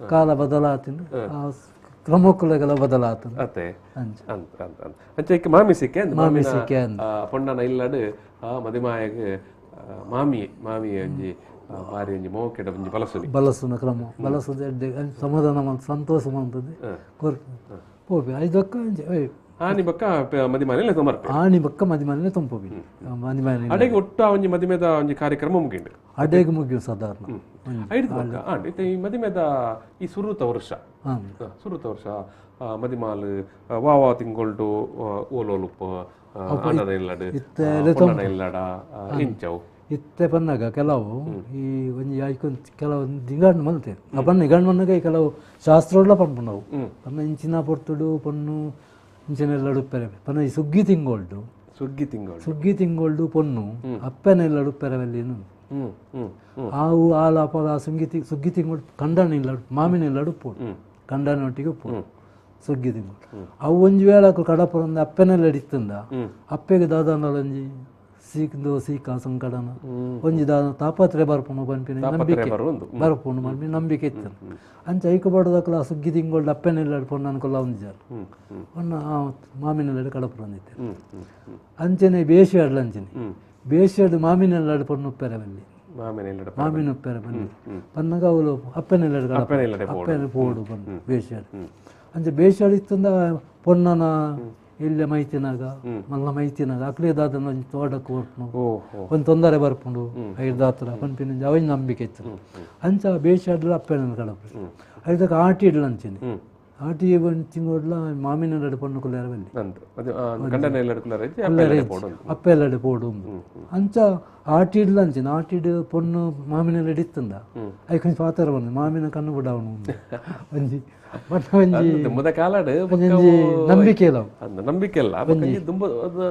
ಕಾಲ ಬದಲಾತಿನ ಕ್ರಮಕ್ಕುಲೆಗೆಲ್ಲ ಬದಲಾತನ ಅತ್ತೆ ಅಂಚ ಅಂಚ ಇಕ್ಕ ಮಾಮಿ ಸಿಕ್ಕೆ ಮಾಮಿ ಸಿಕ್ಕೆ ಪೊಣ್ಣನ ಇಲ್ಲಡು ಮದಿಮಾಯಗ್ ಮಾಮಿ ಮಾಮಿ ಒಂಜಿ ಬಾರಿ ಒಂಜಿ ಮೋಕೆಡ ಒಂಜಿ ಬಲಸುನಿ ಬಲಸುನ ಕ್ರಮ ಬಲಸುದ ಸಮಾಧಾನ ಮಂತ್ ಸಂತೋಷ ಮಂತದೆ ಕೊರ್ಪು ಪೋಪಿ ಐದಕ್ಕ ಅಂಚೆ ಆನಿ ಬೊಕ್ಕ ಮದಿಮಾಲೆ ತೊಂಬರ್ಪೆ ಆನಿ ಬೊಕ್ಕ ಮದಿಮಾಲೆ ತೊಂಪೊಬಿ ಮದಿಮಾಲೆ ಅಡೆಗೆ ಒಟ್ಟು ಒಂಜಿ ಮದಿಮೆದ ಒಂಜಿ ಕಾರ್ಯಕ್ರಮ ಮುಗಿಂಡು ಅಡೆಗೆ ಮುಗಿಯು ಸಾಧಾರಣ ಐದು ಬೊಕ್ಕ ಆಂಡ್ ಇತ್ತೆ ಈ ಮದಿಮೆದ ಈ ಸುರುತ ವರ್ಷ ಸುರುತ ವರ್ಷ ಮದಿಮಾಲ್ ವಾವಾ ತಿಂಗೊಳ್ಡು ಓಲೋಲುಪ್ಪ ಆಂಡನ ಇಲ್ಲಡ್ ಪೊಣ್ಣನ ಇಲ್ಲಡ ಇಂಚವು ಇತ್ತೆ ಪನ್ನಾಗ ಕೆಲವು ಈ ಒಂಜಿ ಐಕೊಂದು ಕೆಲವು ದಿಂಗಾಂಡ್ ಮಲ್ತೆ ಆ ಪನ್ನ ನಿಗಾಂಡ್ ಮನ್ನಾಗ ಈ ಕೆಲವು ಶಾಸ್ತ್ರಗಳ ಪನ್ಪುನವು ಪನ್ನ ಇಂಚಿನ ಪೊರ್ತುಡು ಪೊಣ್ಣು ಇಂಚಿನೆಲ್ಲ ಉಪ್ಪೆರೆ ಪನ್ನ ಈ ಸುಗ್ಗಿ ತಿಂಗೊಳ್ಡು ಸುಗ್ಗಿ ತಿಂಗೊಳ್ಡು ಪೊಣ್ಣು ಅಪ್ಪನೆಲ್ಲ ಉಪ್ಪೆರೆ ಬಲ್ಲಿನು ಆವು ಆಲ ಅಪಗ ಸುಗ್ಗಿ ತಿಂಗೊಳ್ಡು ಕಂಡನ ಇಲ್ಲ ಮಾಮಿನ ಇಲ್ಲ ಉಪ್ಪೋಡು ಕಂಡನ ಒಟ್ಟಿಗೆ ಉಪ್ಪೋಡು ಸುಗ್ಗಿ ತಿಂಗೊಳ್ಡು ಅವು ಒಂಜಿ ವೇಳೆ ಕಡಪುರಂದ ಅಪ್ಪನೆಲ್ಲ ಇತ್ತಂದ ಅಪ್ಪೆಗೆ ದಾದಾನೊಂಜಿ ಸೀಕ್ದು ಸೀಕ ಸಂಕಡನ ಒಂಜಿ ದಾದ ತಾಪತ್ರೆ ಬರ್ಪುನು ಪನ್ಪಿನ ನಂಬಿಕೆ ಬರ್ಪುನು ಪನ್ಪಿನ ನಂಬಿಕೆ ಇತ್ತು ಅಂಚ ಐಕು ಬಡದಕ್ಕಲ ಸುಗ್ಗಿ ತಿಂಗೊಳ್ಡು ಅಪ್ಪನೆಲ್ಲ ಪೊಣ್ಣು ಅನ್ಕೊಲ್ಲ ಒಂದು ಜಾರು ಪೊಣ್ಣ ಮಾಮಿನೆಲ್ಲ ಕಡಪುರಂದಿತ್ತೆ ಅಂಚನೆ ಬೇಸಿಯಾಡ್ಲ ಅಂಚನೆ ಬೇಸಿಯಾಡು ಮಾಮಿನೆಲ್ಲಾಡು ಪೊಣ್ಣು ಉಪ್ಪೆರೆ ಬಲ್ಲಿ ಮಾಮಿನ ಉಪ್ಪೆರೆ ಬಲ್ಲಿ ಪನ್ನಗ ಅವಳು ಅಪ್ಪನೆಲ್ಲಾಡು ಅಪ್ಪನೆ ಪೋಡು ಪಣ್ಣು ಬೇಸಿಯಾಡು ಅಂಚೆ ಬೇಸಿಯಾಡು ಇತ್ತಂದ ಪೊಣ್ಣನ ಇಲ್ಲ ಮೈತಿನಾಗ ಮಲ್ಲ ಮೈತಿನಾಗ ಅಕ್ಲೇ ದಾದನ ಒಂಜಿ ತೋಟಕ್ಕೆ ಬರ್ಪುಂಡು ಒಂದು ತೊಂದರೆ ಬರ್ಪುಂಡು ಐದಾತ್ರ ಪನ್ಪಿನ ಅವಂಜಿ ನಂಬಿಕೆ ಇತ್ತು ಅಂಚ ಬೇಷಾಡ್ಲ ಅಪ್ಪೆನ ಕಡಪು ಐದಕ್ಕೆ ಆಟಿ ಇಡ್ಲ ಅಂಚಿನಿ ಆಟಿ ಒಂದು ತಿಂಗೊಡ್ಲ ಮಾಮಿನ ನಡು ಪಣ್ಣು ಕುಲ್ಲಾರ ಬಲ್ಲಿ ಅಪ್ಪೆಲ್ಲಡೆ ಪೋಡು ಅಂಚ ಆಟಿ ಇಡ್ಲ ಅಂಚಿನ ಆಟಿಡ್ ಪೊಣ್ಣು ಮಾಮಿನೆಲ್ಲ ಇತ್ತಂದ ಐಕೊಂಚ ಪಾತ್ರ ಬಂದು ಮಾಮಿನ ಕಣ್ಣು ಬಿಡವನು ಒಂಜಿ ನಂಬಿಕೆ ಇಲ್ಲ ನಂಬಿಕೆ ಇಲ್ಲ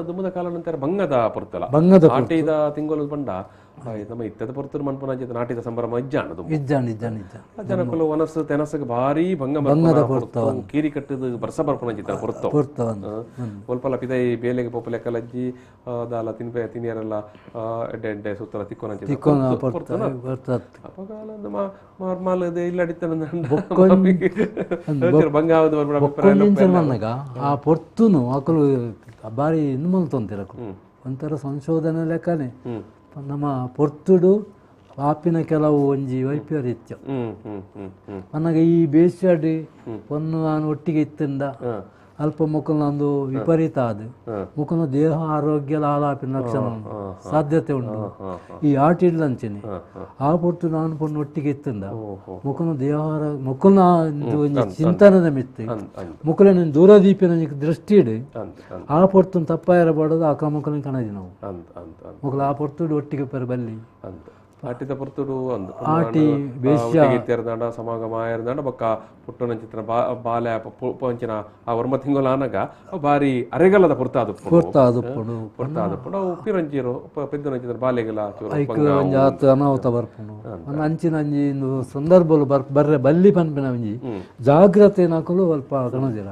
ದುಂಬದ ಕಾಲ ನಂತರ ಬಂಗದ ಪೊರ್ತಲ ಬಂಗದ ಆಟಿದ ತಿಂಗಳು ಪಂಡ ನಮ್ಮ ಇತ್ತದ ಪೊರ್ತರು ಮನ್ಪುನ ನಾಟಿದ ಸಂಭ್ರಮ ಇಜ್ಜಾಣ ಇಜ್ಜಾಣ ಇಜ್ಜಾಣ ಇಜ್ಜಾಣ ಜನಕುಲು ವನಸ್ಸು ತೆನಸಗ್ ಭಾರಿ ಭಂಗ ಬಂಗದ ಪೊರ್ತ ಕೀರಿ ಕಟ್ಟದ ಬರ್ಸ ಬರ್ಪುನ ಪೊರ್ತ ಪೊರ್ತ ಒಲ್ಪಲ ಪಿದೈ ಬೇಲೆಗೆ ಪೋಪುಲೆಕ್ಕಲಜ್ಜಿ ದಾಲ ತಿನ್ಪೆ ತಿನಿಯರೆಲ್ಲ ಎಡ್ಡೆ ಎಡ್ಡೆ ಸುತ್ತಲ ತಿಕ್ಕೊನ ಪೊರ್ತ ಅಪಗಾಲ ನಾರ್ಮಲ್ ಇಲ್ಲ ಬಂಗಾವದ ಆ ಪೊರ್ತುನು ಅಕಲು ಬಾರಿ ಇನ್ನು ಮಲ್ತೊಂತೀರ ಒಂಥರ ಸಂಶೋಧನೆ ಲೆಕ್ಕನೆ ನಮ್ಮ ಪೊರ್ತುಡು ಆಪಿನ ಕೆಲವು ಒಂಜಿ ವೈಪರೀತ್ಯ ನನಗೆ ಈ ಬೇಸಿಯಾಡಿ ಪೊನ್ನು ನಾನು ಒಟ್ಟಿಗೆ ಇತ್ತಿಂದ ಅಲ್ಪ ಮುಖಲೊಂದು ವಿಪರೀತ ಅದು ಮುಖನ ದೇಹ ಆರೋಗ್ಯ ಲಾಲಾಪಿನ ಲಕ್ಷಣ ಸಾಧ್ಯತೆ ಉಂಟು ಈ ಆಟ ಇಡ್ಲಂಚಿನಿ ಆ ಪೊರ್ತು ನಾನು ಪೊಣ್ಣು ಒಟ್ಟಿಗೆ ಇತ್ತಿಂದ ಮುಖನ ದೇಹ ಮುಖನ ಒಂಜಿ ಚಿಂತನದ ಮಿತ್ತಿ ಮುಖಲನ ದೂರದೀಪಿನ ದೃಷ್ಟಿ ಇಡು ಆ ಪೊರ್ತು ತಪ್ಪಾಯಿರಬಾರ್ದು ಆ ಕ್ರಮಕ್ಕನ ಕಣದಿ ನಾವು ಮುಖಲ ಆ ಪೊರ್ತುಡು ಒಟ್ಟಿಗೆ ಪೆರ ಬಲ್ಲಿ ಆಟಿದ ಪೊರ್ತುಡು ಅಂದು ಆಟಿ ಬೇಸ್ಯ ತೆರೆದಾಂಡ ಸಮಾಗಮ ಆಯರ್ದಾಂಡ ಬೊಕ್ಕ ಪುಟ್ಟನಂಚಿತ್ರ ಬಾಲೆ ಪಂಚಿನ ಆ ವರ್ಮ ತಿಂಗೊಲ ಆನಗ ಬಾರಿ ಅರೆಗಲದ ಪೊರ್ತಾದ ಪೊರ್ತಾದುಪ್ಪುಂಡು ಪೊರ್ತಾದುಪ್ಪುಂಡು ಅವು ಪಿರಂಚಿರು ಪೆದ್ದುನಂಚಿತ್ರ ಬಾಲೆಗಲ ಐಕ್ ಒಂಜಿ ಆತ್ ಅನಾಹುತ ಬರ್ಪುಂಡು ಅಂಚಿನ ಅಂಜಿ ಸಂದರ್ಭಲು ಬರ್ರೆ ಬಲ್ಲಿ ಪನ್ಪಿನ ಒಂಜಿ ಜಾಗ್ರತೆ ನಾಕಲು ಅಲ್ಪ ಕಣದಿರ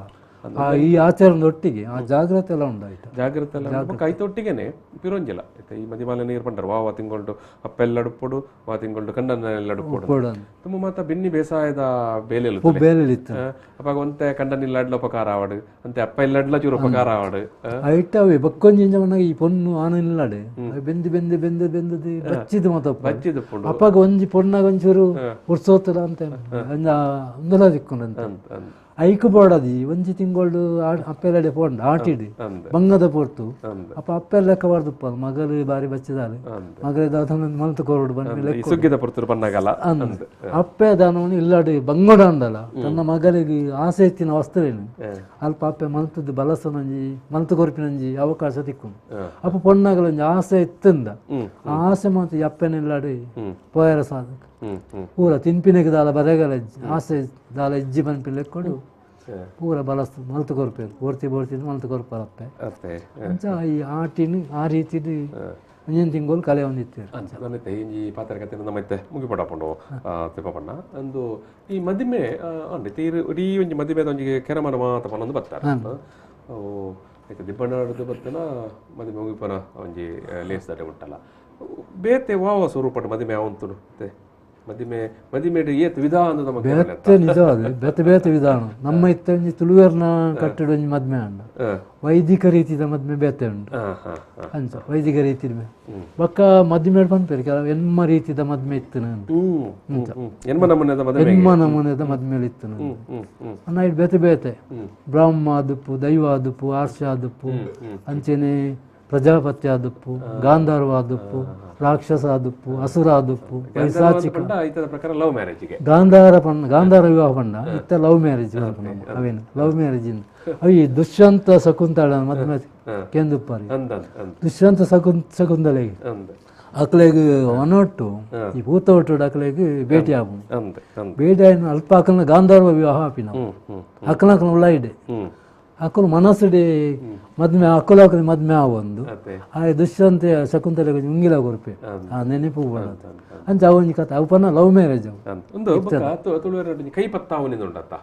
ಈ ಆಚರಣೆ ಒಟ್ಟಿಗೆ ಆ ಜಾಗ್ರತೆ ಎಲ್ಲ ಉಂಡಾಯ್ತು ಜಾಗ್ರತೆ ಎಲ್ಲ ಕೈತೊಟ್ಟಿಗೆನೆ ಪಿರೊಂಜಿಲ್ಲ ಈ ಮದಿಮಾಲೆ ನೀರು ಪಂಡರು ವಾ ತಿಂಗೊಳ್ಡು ಅಪ್ಪೆಲ್ಲಡುಪ್ಪುಡು ವಾ ತಿಂಗೊಳ್ಡು ಕಂಡನೆಲ್ಲಡುಪ್ಪುಡು ತುಂಬ ಮಾತ ಬಿನ್ನಿ ಬೇಸಾಯದ ಬೇಲೆ ಬೇಲೆ ಅಪ್ಪಾಗ ಒಂತೆ ಕಂಡನಿಲ್ಲಡ್ಲ ಉಪಕಾರ ಆವಡು ಅಂತೆ ಅಪ್ಪ ಇಲ್ಲಡ್ಲ ಚೂರು ಉಪಕಾರ ಆವಡು ಐಟವೆ ಬಕ್ಕೊಂಜಿಂಜ ಈ ಪೊಣ್ಣು ಆನನಿಲ್ಲಡೆ ಬೆಂದು ಬೆಂದು ಬೆಂದು ಬೆಂದು ಬಚ್ಚಿದು ಮಾತ ಬಚ್ಚಿದು ಅಪ್ಪಾಗ ಒಂಜಿ ಪೊಣ್ಣಾಗ ಒಂಚೂರು ಉರ್ಸೋತದ ಅಂತ ಒಂದಲ ದಿಕ್ಕೊಂಡಂತ ಐಕು ಬೋಡದಿ ಒಂಜಿ ತಿಂಗೊಳ್ಡು ಅಪ್ಪೆಲ್ಲಡೆ ಪೋಂಡ ಆಟಿಡು ಬಂಗದ ಪೊರ್ತು ಅಪ್ಪ ಅಪ್ಪೆಲ್ಲ ಲೆಕ್ಕ ಬಾರ್ದುಪ್ಪ ಮಗಲು ಬಾರಿ ಬಚ್ಚಿದಾರೆ ಮಗಲ ದಾದನ ಮಲ್ತು ಕೊರಡು ಬಂದ ಅಪ್ಪೆ ದಾನವನು ಇಲ್ಲಾಡಿ ಬಂಗೋಡ ಅಂದಲ್ಲ ತನ್ನ ಮಗಲಿಗೆ ಆಸೆ ಇತ್ತಿನ ವಸ್ತ್ರೇನು ಅಲ್ಪ ಅಪ್ಪೆ ಮಲ್ತದ್ದು ಬಲಸನಂಜಿ ಮಲ್ತು ಕೊರ್ಪಿನಂಜಿ ಅವಕಾಶ ತಿಕ್ಕು ಅಪ್ಪ ಪೊಣ್ಣಗಲೊಂಜಿ ಆಸೆ ಇತ್ತಂದ ಆ ಆಸೆ ಮಾತು ಅಪ್ಪೆನಿಲ್ಲಾಡಿ ಪೋಯರ ಸಾಧಕ ಪೂರ ತಿನ್ಪಿನಗೆ ದಾಲ ಬರೆಗಲ ಆಸೆ ದಾಲ ಇಜ್ಜಿ ಪನ್ಪಿನ ಲೆಕ್ಕೊಡು ಪೂರ ಬಲಸ್ ಮಲ್ತು ಕೊರ್ಪೇರು ಬೋರ್ತಿ ಬೋರ್ತಿ ಮಲ್ತು ಕೊರ್ಪಾರಪ್ಪೆ ಅಂಚ ಈ ಆಟಿನ ಆ ರೀತಿದು ಒಂಜೊಂದು ತಿಂಗಳು ಕಲೆ ಹೊಂದಿತ್ತೇವೆ ನನ್ನತ್ತೆ ಈ ಪಾತ್ರ ಕತೆ ನಮ್ಮ ಇತ್ತೆ ಮುಗಿಪಡಪಂಡು ತಿಪ್ಪಣ್ಣ ಅಂದು ಈ ಮದಿಮೆ ಅಂಡೆ ತೀರು ಇಡೀ ಒಂಜಿ ಮದಿಮೆದ ಒಂಜಿ ಕೆರಮನ ಮಾತ ಪನ್ನೊಂದು ಬರ್ತಾರೆ ಆಯ್ತು ದಿಬ್ಬಣ್ಣದು ಬರ್ತನ ಮದಿಮೆ ಮುಗಿಪನ ಒಂಜಿ ಲೇಸ್ ದಾಟೆ ಉಂಟಲ್ಲ ಬೇತೆ ವಾವ ಸ್ವರೂಪಟ್ಟು ಮದಿಮೆ ಅವಂತುಡು ಮತ್ತೆ ಮದಿಮೆ ಮದಿಮೆಡ್ ಏತ್ ವಿಧಾನ ನಮಕ್ ಬೇತೆ ನಿಜವಾದ ಬೇತೆ ಬೇತೆ ವಿಧಾನ ನಮ್ಮ ಇತ್ತ ಒಂಜಿ ತುಳುವೆರ್ನ ಕಟ್ಟಡ ಒಂಜಿ ಮದ್ಮೆ ಉಂಡು ವೈದಿಕ ರೀತಿದ ಮದ್ಮೆ ಬೇತೆ ಉಂಡು ಅಂಚ ವೈದಿಕ ರೀತಿ ಬೊಕ್ಕ ಮದ್ಮೆ ಪನ್ಪೇರು ಕೆಲವು ಎನ್ಮ ರೀತಿದ ಮದ್ಮೆ ಇತ್ತು ಎನ್ಮ ನಮೂನೆದ ಮದ್ಮೆ ಇತ್ತು ಅನ್ನ ಇಟ್ಟು ಬೇತೆ ಬೇತೆ ಬ್ರಾಹ್ಮ ಆದುಪ್ಪು ದೈವ ಆದುಪ್ಪು ಆರ್ಷ ಆದುಪ್ಪು ಅಂಚೆನೆ ಪ್ರಜಾಪತಿ ಆದುಪ್ಪು ಗಾಂಧರ್ವ ಆದುಪ್ಪು ರಾಕ್ಷಸ ಆದುಪ್ಪು ಅಸುರ ಆದುಪ್ಪು ಪೈಸಾಚಿಕ ಗಾಂಧಾರ ಪಣ್ಣ ಗಾಂಧಾರ ವಿವಾಹ ಪಂಡ ಇತ್ತ ಲವ್ ಮ್ಯಾರೇಜ್ ಅವೇನು ಲವ್ ಮ್ಯಾರೇಜ್ ಅವಿ ದುಷ್ಯಂತ ಶಕುಂತಳ ಮದ್ಮೆ ಕೇಂದುಪ್ಪಾರಿ ದುಷ್ಯಂತ ಶಕುಂತಲೆಗೆ ಅಕ್ಲೆಗ್ ಒನೊಟ್ಟು ಈ ಭೂತ ಒಟ್ಟು ಅಕ್ಲೆಗ್ ಭೇಟಿ ಆಪು ಭೇಟಿ ಆಯ್ನ ಅಲ್ಪ ಅಕಲ್ನ ಗಾಂಧರ್ವ ವಿವಾಹ ಆಪಿನ ಅಕಲ್ನ ಅಕಲ್ನ ಉಳ್ಳಾಯಿಡೆ ಅಕುಲು ಮನಸ್ಸುಡೆ ಮದ್ಮೆ ಅಕುಲು ಅಕಲು ಮದ್ಮೆ ಆವೊಂದು ಆ ದುಷ್ಯಂತೆ ಶಕುಂತಲೆ ಉಂಗಿಲ ಕೊರ್ಪೆ ಆ ನೆನಪು ಬರೋದು ಅಂಚ ಅವೊಂಜಿ ಕತೆ ಅವು ಪನ್ನ ಲವ್ ಮ್ಯಾರೇಜ್ ಅವು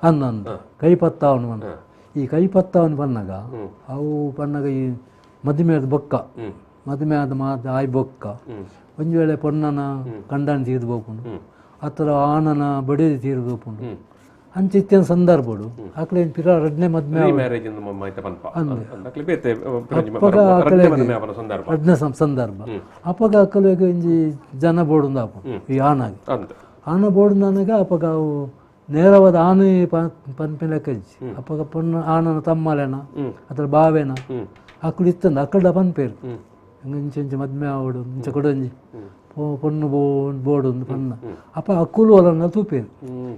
ಅಂದ ಕೈ ಪತ್ತಾವನು ಪನ್ನ ಈ ಕೈ ಪತ್ತಾವನು ಪನ್ನಾಗ ಅವು ಪನ್ನಾಗ ಈ ಮದ್ಮೆ ಆದ ಬೊಕ್ಕ ಮದ್ಮೆ ಆದ ಮಾತ ಆಯ್ ಬೊಕ್ಕ ಒಂಜಿ ವೇಳೆ ಪೊನ್ನನ ಕಂಡನ ತೀರ್ದು ಬೋಪುಂಡು ಆ ಥರ ಆನನ ಬಡಿದು ತೀರ್ದು ಬೋಪುಂಡು ಅಂಚ ಇತ್ತಿನ ಸಂದರ್ಭಡು ಅಕ್ಲೆ ಪಿರ ರಡ್ನೆ ಮದ್ಮೆ ರಡ್ನೆ ಸಂದರ್ಭ ಅಪಗ ಅಕಲೆಗ್ ಒಂಜಿ ಜನ ಬೋಡುಂದು ಆಪು ಈ ಆನಾಗ ಆನ ಬೋಡುಂದನಗ ಅಪಗ ಅವು ನೇರವಾದ ಆನೆ ಪನ್ಪಿನ ಲೆಕ್ಕ ಇಜ್ಜಿ ಅಪಗ ಪೊನ್ನ ಆನನ ತಮ್ಮಲೆನ ಅದ್ರ ಬಾವೆನ ಅಕುಲು ಇತ್ತಂದ ಅಕಲ್ಡ ಪನ್ಪೇರು ಇಂಚ ಇಂಚ ಮದ್ಮೆ ಆವಡು ಇಂಚ ಕೊಡೊಂಜಿ ಪೊಣ್ಣು ಬೋಡುಂದು ಪನ್ನ ಅಪ್ಪ ಅಕ್ಕುಲು ಒಲನ ತೂಪೇರು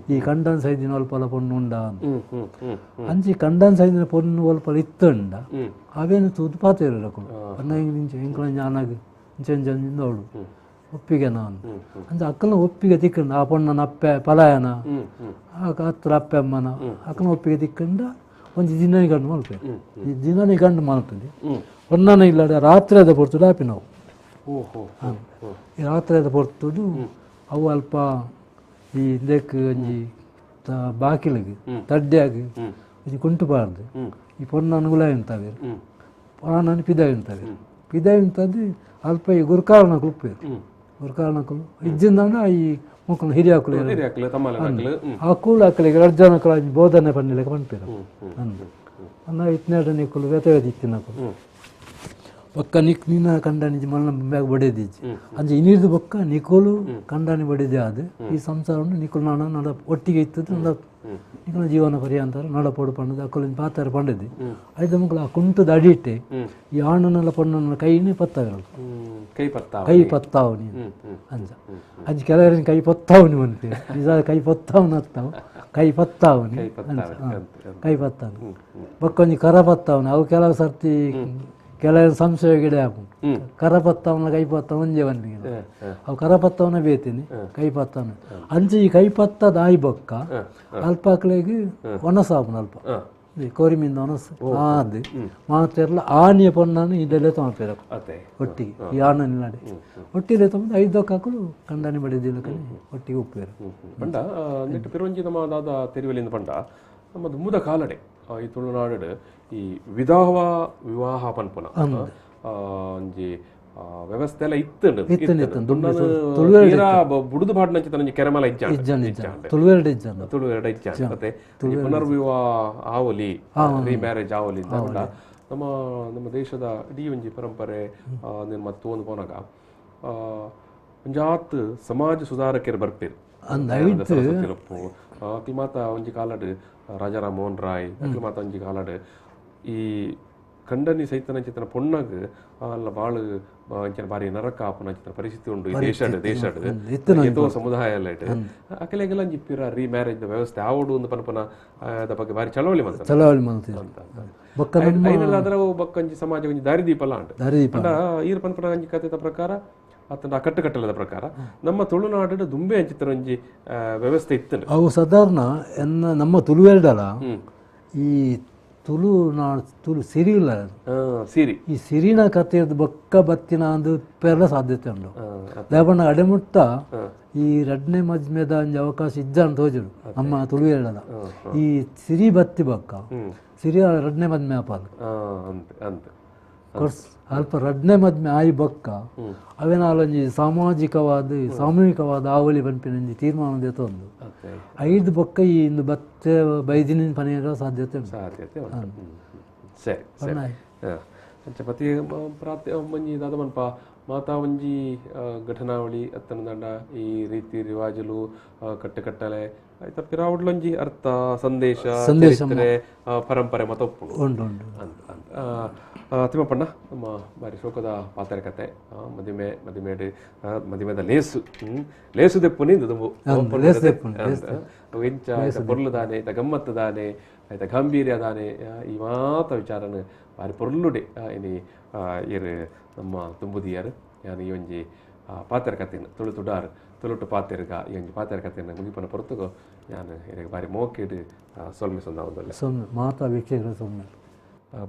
ಈ ಕಂಡನ್ ಸೈದಿನ ಒಲ್ಪಲ ಪೊಣ್ಣು ಉಂಡ ಅಂಚಿ ಕಂಡನ್ ಸೈದಿನ ಪೊಣ್ಣು ಒಲ್ಪಲ ಇತ್ತುಂಡ ಅವೇನು ತೂದು ಪಾತೇರು ಅಕುಲು ಪನ್ನ ಇಂಚ ಎಂಕುಲ ಆನಾಗ ಇಂಚ ಇಂಚ ಅವಳು ಒಪ್ಪಿಗೆ ನಾನು ಅಂಚ ಅಕ್ಕನ ಒಪ್ಪಿಗೆ ತಿಕ್ಕಂಡ ಆ ಪೊಣ್ಣನ ಅಪ್ಪೆ ಪಲಾಯನ ಹತ್ರ ಅಪ್ಪೆ ಅಮ್ಮನ ಅಕ್ಕನ ಒಪ್ಪಿಗೆ ತಿಕ್ಕಂಡ ಒಂಜಿ ದಿನ ಗಂಡು ಮಲ್ಪೆ ಈ ದಿನ ಗಂಡು ಮಲ್ಪದೆ ಪೊನ್ನನ ಇಲ್ಲಡ ರಾತ್ರಿ ಪೊರ್ತುಡು ಆಪಿ ನಾವು ಈ ರಾತ್ರಿದ ಪೊರ್ತುಡು ಅವು ಅಲ್ಪ ಈ ಇಂದಕ್ಕೆ ಒಂಜಿ ಬಾಕಿಲಿಗೆ ತಡ್ಡ್ಯಾಗ ಒಂಜಿ ಕುಂಟು ಪಾಡ್ದು ಈ ಪೊನ್ನನ ಗುಲಾಯಿ ಉಂತಾವೆ ಪೊನ್ನನ ಪಿದಾಯಿ ಉಂತಾವೆ ಪಿದಾಯಿ ಉಂತದ್ದು ಅಲ್ಪ ಈ ಗುರುಕಾರಣಕ್ಕಲು ಉಪ್ಪೇರು ಗುರುಕಾರಣಕ್ಕಲು ಇಜ್ಜಿಂದ ಈ ಮಕ್ಕಳು ಹಿರಿಯಾಕುಲು ಆ ಕೂಳು ಅಕ್ಕಲಿಗೆ ಎರಡು ಜನಕ್ಕಳು ಬೋಧನೆ ಪನ್ನಿಲೆಕ್ಕ ಪನ್ಪೇರು ಅಂದು ಅನ್ನ ಇತ್ನೇಟ ನಿಕ್ಕಲು ಬೇತೆ ಬೇತೆ ಇತ್ತಿನಕುಲು ಬೊಕ್ಕ ನಿಕ್ ನಿನ್ನ ಕಂಡನಿಜಿ ಮಲ್ಲ ಬ್ಯಾಗ್ ಬಡಿದಿಜ್ಜಿ ಅಂಚ ಇನಿರ್ದು ಬೊಕ್ಕ ನಿಕೋಲು ಕಂಡನಿ ಬಡಿದೆ ಅದು ಈ ಸಂಸಾರವನ್ನು ನಿಕೋಲು ನಾಡ ನಡ ಒಟ್ಟಿಗೆ ಇತ್ತದ್ದು ನಡ ನಿಕೋಲ ಜೀವನ ಪರ್ಯಂತರ ನಡಪೋಡು ಪಂಡದು ಅಕ್ಕಲು ಪಾತರ ಪಂಡದಿ ಐದು ಮಕ್ಕಳು ಆ ಕುಂಟದ ಅಡಿಟ್ಟೆ ಈ ಆಣನೆಲ್ಲ ಪೊಣ್ಣನ ಕೈನೇ ಪತ್ತಾವಿರಲ್ಲ ಕೈ ಪತ್ತಾವನಿ ಅಂಚ ಅಂಚ ಕೆಲವರಿನ ಕೈ ಪತ್ತಾವನಿ ಮನ್ಪೆ ನಿಜ ಕೈ ಪತ್ತಾವನ ಅತ್ತಾವು ಕೈ ಪತ್ತಾವನಿ ಕೈ ಪತ್ತಾವನಿ ಬೊಕ್ಕ ಒಂಜಿ ಕರ ಪತ್ತಾವನಿ ಅವು ಕೆಲವು ಸರ್ತಿ ಕೆಲವು ಸಂಶಯ ಗಿಡ ಆಪು ಕರಪತ್ತವನ ಕೈಪತ್ತವನ ಒಂಜೆ ಬಂದಿಗೆ ಅವು ಕರಪತ್ತವನ ಬೇತೀನಿ ಕೈಪತ್ತವನ ಅಂಚೆ ಈ ಕೈಪತ್ತದ ಆಯಿ ಬೊಕ್ಕ ಅಲ್ಪ ಅಕ್ಲೆಗ್ ಒಣಸಾಪುನ ಅಲ್ಪ ಕೋರಿಮಿಂದ ಒಣಸು ಅದು ಮಾತೆರ್ಲ ಆನಿಯ ಪೊನ್ನನು ಇದೆಲ್ಲ ತೊಗೊಂಡ್ಪೇರ ಒಟ್ಟಿಗೆ ಈ ಆನನಿಲ್ಲಾಡೆ ಒಟ್ಟಿಗೆ ತೊಗೊಂಡು ಐದು ಹಾಕಲು ಕಂಡನಿ ಬಡಿದಿಲ್ಲ ಒಟ್ಟಿಗೆ ಉಪ್ಪೇರು ಪಂಡ ನೆಟ್ಟು ಪಿರುವಂಜಿ ನಮ್ಮ ದಾದ ತೆರಿವಲಿಂದ ಪಂಡ ನಮ್ಮ ದುಮ್ಮುದ ಕಾಲಡೆ ಈ ತುಳುನಾಡು ಈ ವಿಧವ ವಿವಾಹ ಪನ್ಪುನ ಒಂಜಿ ವ್ಯವಸ್ಥೆ ಎಲ್ಲ ಇತ್ತು ಬುಡುದು ಪಾಡ್ನಂಚಿ ತನ್ನ ಕೆರಮಲ ತುಳುವೆರಡು ತುಳುವೆರಡು ಇಜ್ಜಾಂಡ್ ಮತ್ತೆ ಪುನರ್ವಿವಾಹ ಆವಲಿ ರೀಮ್ಯಾರೇಜ್ ಆವಲಿ ಅಂತ ನಮ್ಮ ನಮ್ಮ ದೇಶದ ಇಡೀ ಒಂಜಿ ಪರಂಪರೆ ಮತ್ತು ಒಂದು ಪೋನಾಗ ಒಂಜಾತ್ ಸಮಾಜ ಸುಧಾರಕರು ಬರ್ಪೇರು ಅಕ್ಲು ಮಾತ ಒಂಜಿ ಕಾಲಡ್ ರಾಜಾರಾಮ್ ಮೋಹನ್ ರಾಯ್ ಅಕ್ಲು ಮಾತ ಒಂಜಿ ಕಾಲಡ್ ಈ ಕಂಡನಿ ಸೈತನ ಚಿತ್ರ ಪೊಣ್ಣಗ್ ಅಲ್ಲ ಬಾಳು ಅಂಚಿನ ಬಾರಿ ನರಕ ಆಪುನ ಅಂಚಿನ ಪರಿಸ್ಥಿತಿ ಉಂಡು ಈ ದೇಶಡ್ ದೇಶಡ್ ಏತೋ ಸಮುದಾಯ ಎಲ್ಲ ಇಟ್ಟು ಅಕಲೆಗೆಲ್ಲ ಒಂಜಿ ಪಿರ ರೀಮ್ಯಾರೇಜ್ ವ್ಯವಸ್ಥೆ ಆವಡು ಒಂದು ಪನ್ಪನ ಅದ ಬಗ್ಗೆ ಬಾರಿ ಚಳವಳಿ ಮಲ್ತ ಚಳವಳಿ ಮಲ್ತ ಐನೆಲ್ಲ ಅದರ ಬೊಕ್ಕ ಒಂಜಿ ಸಮಾಜ ಒಂಜಿ ದಾರಿದೀಪಲ ಉಂಟು ಪಂಡ ಈರ್ ಪನ್ಪನ ಒಂಜಿ ಕಥೆದ ಪ್ರಕಾರ ಆತನ ಕಟ್ಟುಕಟ್ಟಲದ ಪ್ರಕಾರ ನಮ್ಮ ತುಳುನಾಡು ದುಂಬೆ ಅಂಚಿತರ ಒಂಜಿ ವ್ಯವಸ್ಥೆ ಇತ್ತು. ಅವು ಸಾಧಾರಣ ಎನ್ನ ನಮ್ಮ ತುಳುವೆರಡಲ ಈ ತುಳು ನಾಡು ತುಳು ಸಿರಿ ಇಲ್ಲ ಸಿರಿ ಈ ಸಿರಿನ ಕಥೆಯದ್ದು ಬೊಕ್ಕ ಬತ್ತಿನ ಅಂದು ಪೆರಲ ಸಾಧ್ಯತೆ ಉಂಟು. ಲೇಪಣ್ಣ ಅಡೆಮುಟ್ಟ ಈ ರಡ್ನೆ ಮಜ್ಮೆದ ಒಂಜಿ ಅವಕಾಶ ಇಜ್ಜ ಅಂತ ತೋಜುಡು ನಮ್ಮ ತುಳುವೆರಡಲ ಈ ಸಿರಿ ಬತ್ತಿ ಬೊಕ್ಕ ಸಿರಿ ರಡ್ನೆ ಮದ್ಮೆ ಆಪಾಲು ಕೊರ್ಸ್ ಅಲ್ಪ ರಡ್ನೇ ಮದ್ಮೆ ಆಯಿ ಬೊಕ್ಕ ಅವೇನಾಲೊಂಜಿ ಸಾಮಾಜಿಕವಾದ ಸಾಮೂಹಿಕವಾದ ಆವಳಿ ಪನ್ಪಿನಂಜಿ ತೀರ್ಮಾನ ದೆತೊಂದು ಐದು ಬೊಕ್ಕ ಈ ಇಂದು ಬತ್ತೆ ಬೈದಿನ ಪನಿಯರ ಸಾಧ್ಯತೆ ಸಾಧ್ಯತೆ ಉಂಟು. ಸರಿ ಸರಿ. ಅಂಚ ಪತಿ ಪ್ರಾತ್ಯ ಒಂಜಿ ದಾದ ಮನ್ಪ ಮಾತಾ ಒಂಜಿ ಘಟನಾವಳಿ ಅತ್ತನದಂಡ ಈ ರೀತಿ ರಿವಾಜುಲು ಕಟ್ಟುಕಟ್ಟಲೆ ಐತ ಪಿರಾವುಡ್ಲೊಂಜಿ ಅರ್ಥ ಸಂದೇಶ ಚರಿತ್ರೆ ಪರಂಪರೆ ಮತ ಒಪ್ಪುಂಡು ಉಂಟು ಉಂಟು ಅಂತ. ತಿಮ್ಮಪ್ಪಣ್ಣ ನಮ್ಮ ಬಾರಿ ಶೋಕದ ಪಾತ್ರ ಕತೆ ಮದಿಮೆ ಮದಿಮೇಡು ಮದಿಮೆದ ಲೇಸು ಲೇಸು ದೆಪ್ಪುನಿ ದುಂಬು ಎಂಚ ಆಯ್ತ ಪೊರ್ಲು ದಾನೆ ಐತ ಗಮ್ಮತ್ತು ದಾನೆ ಐತ ಗಾಂಭೀರ್ಯ ದಾನೆ ಈ ಮಾತ ವಿಚಾರನ ಬಾರಿ ಪೊರ್ಲುಡೆ ಇನಿ ಇರು ನಮ್ಮ ತುಂಬುದಿಯಾರು ಯಾನ್ ಈ ಒಂಜಿ ಪಾತ್ರ ಕತೆನ ತುಳು ತುಡಾರು ತುಳುಟು ಪಾತೆರ್ಗ ಈ ಒಂಜಿ ಪಾತ್ರ ಕತೆನ ಮುಗಿಪನ ಪೊರ್ತುಗು ಯಾನ್ ಇರೆಗ್ ಬಾರಿ ಮೋಕೆಡ್ ಸೊಲ್ಮೆ ಸಂದಾವೊಂದುಲ್ಲೆ. ಸೊನ್ನೆ ಮಾತಾ ವೀಕ್ಷಕರ ಸೊನ್ನೆ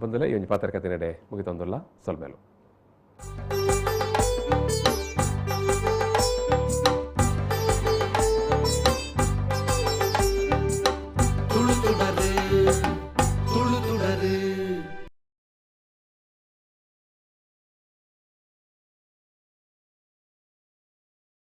ಬಂದಲೆ ಈ ಒಂಜಿ ಪಾತ್ರ ಕತೆನಡೆ ಮುಗಿತೊಂದುಲ್ಲ ಸೊಲ್ಮೆಲು.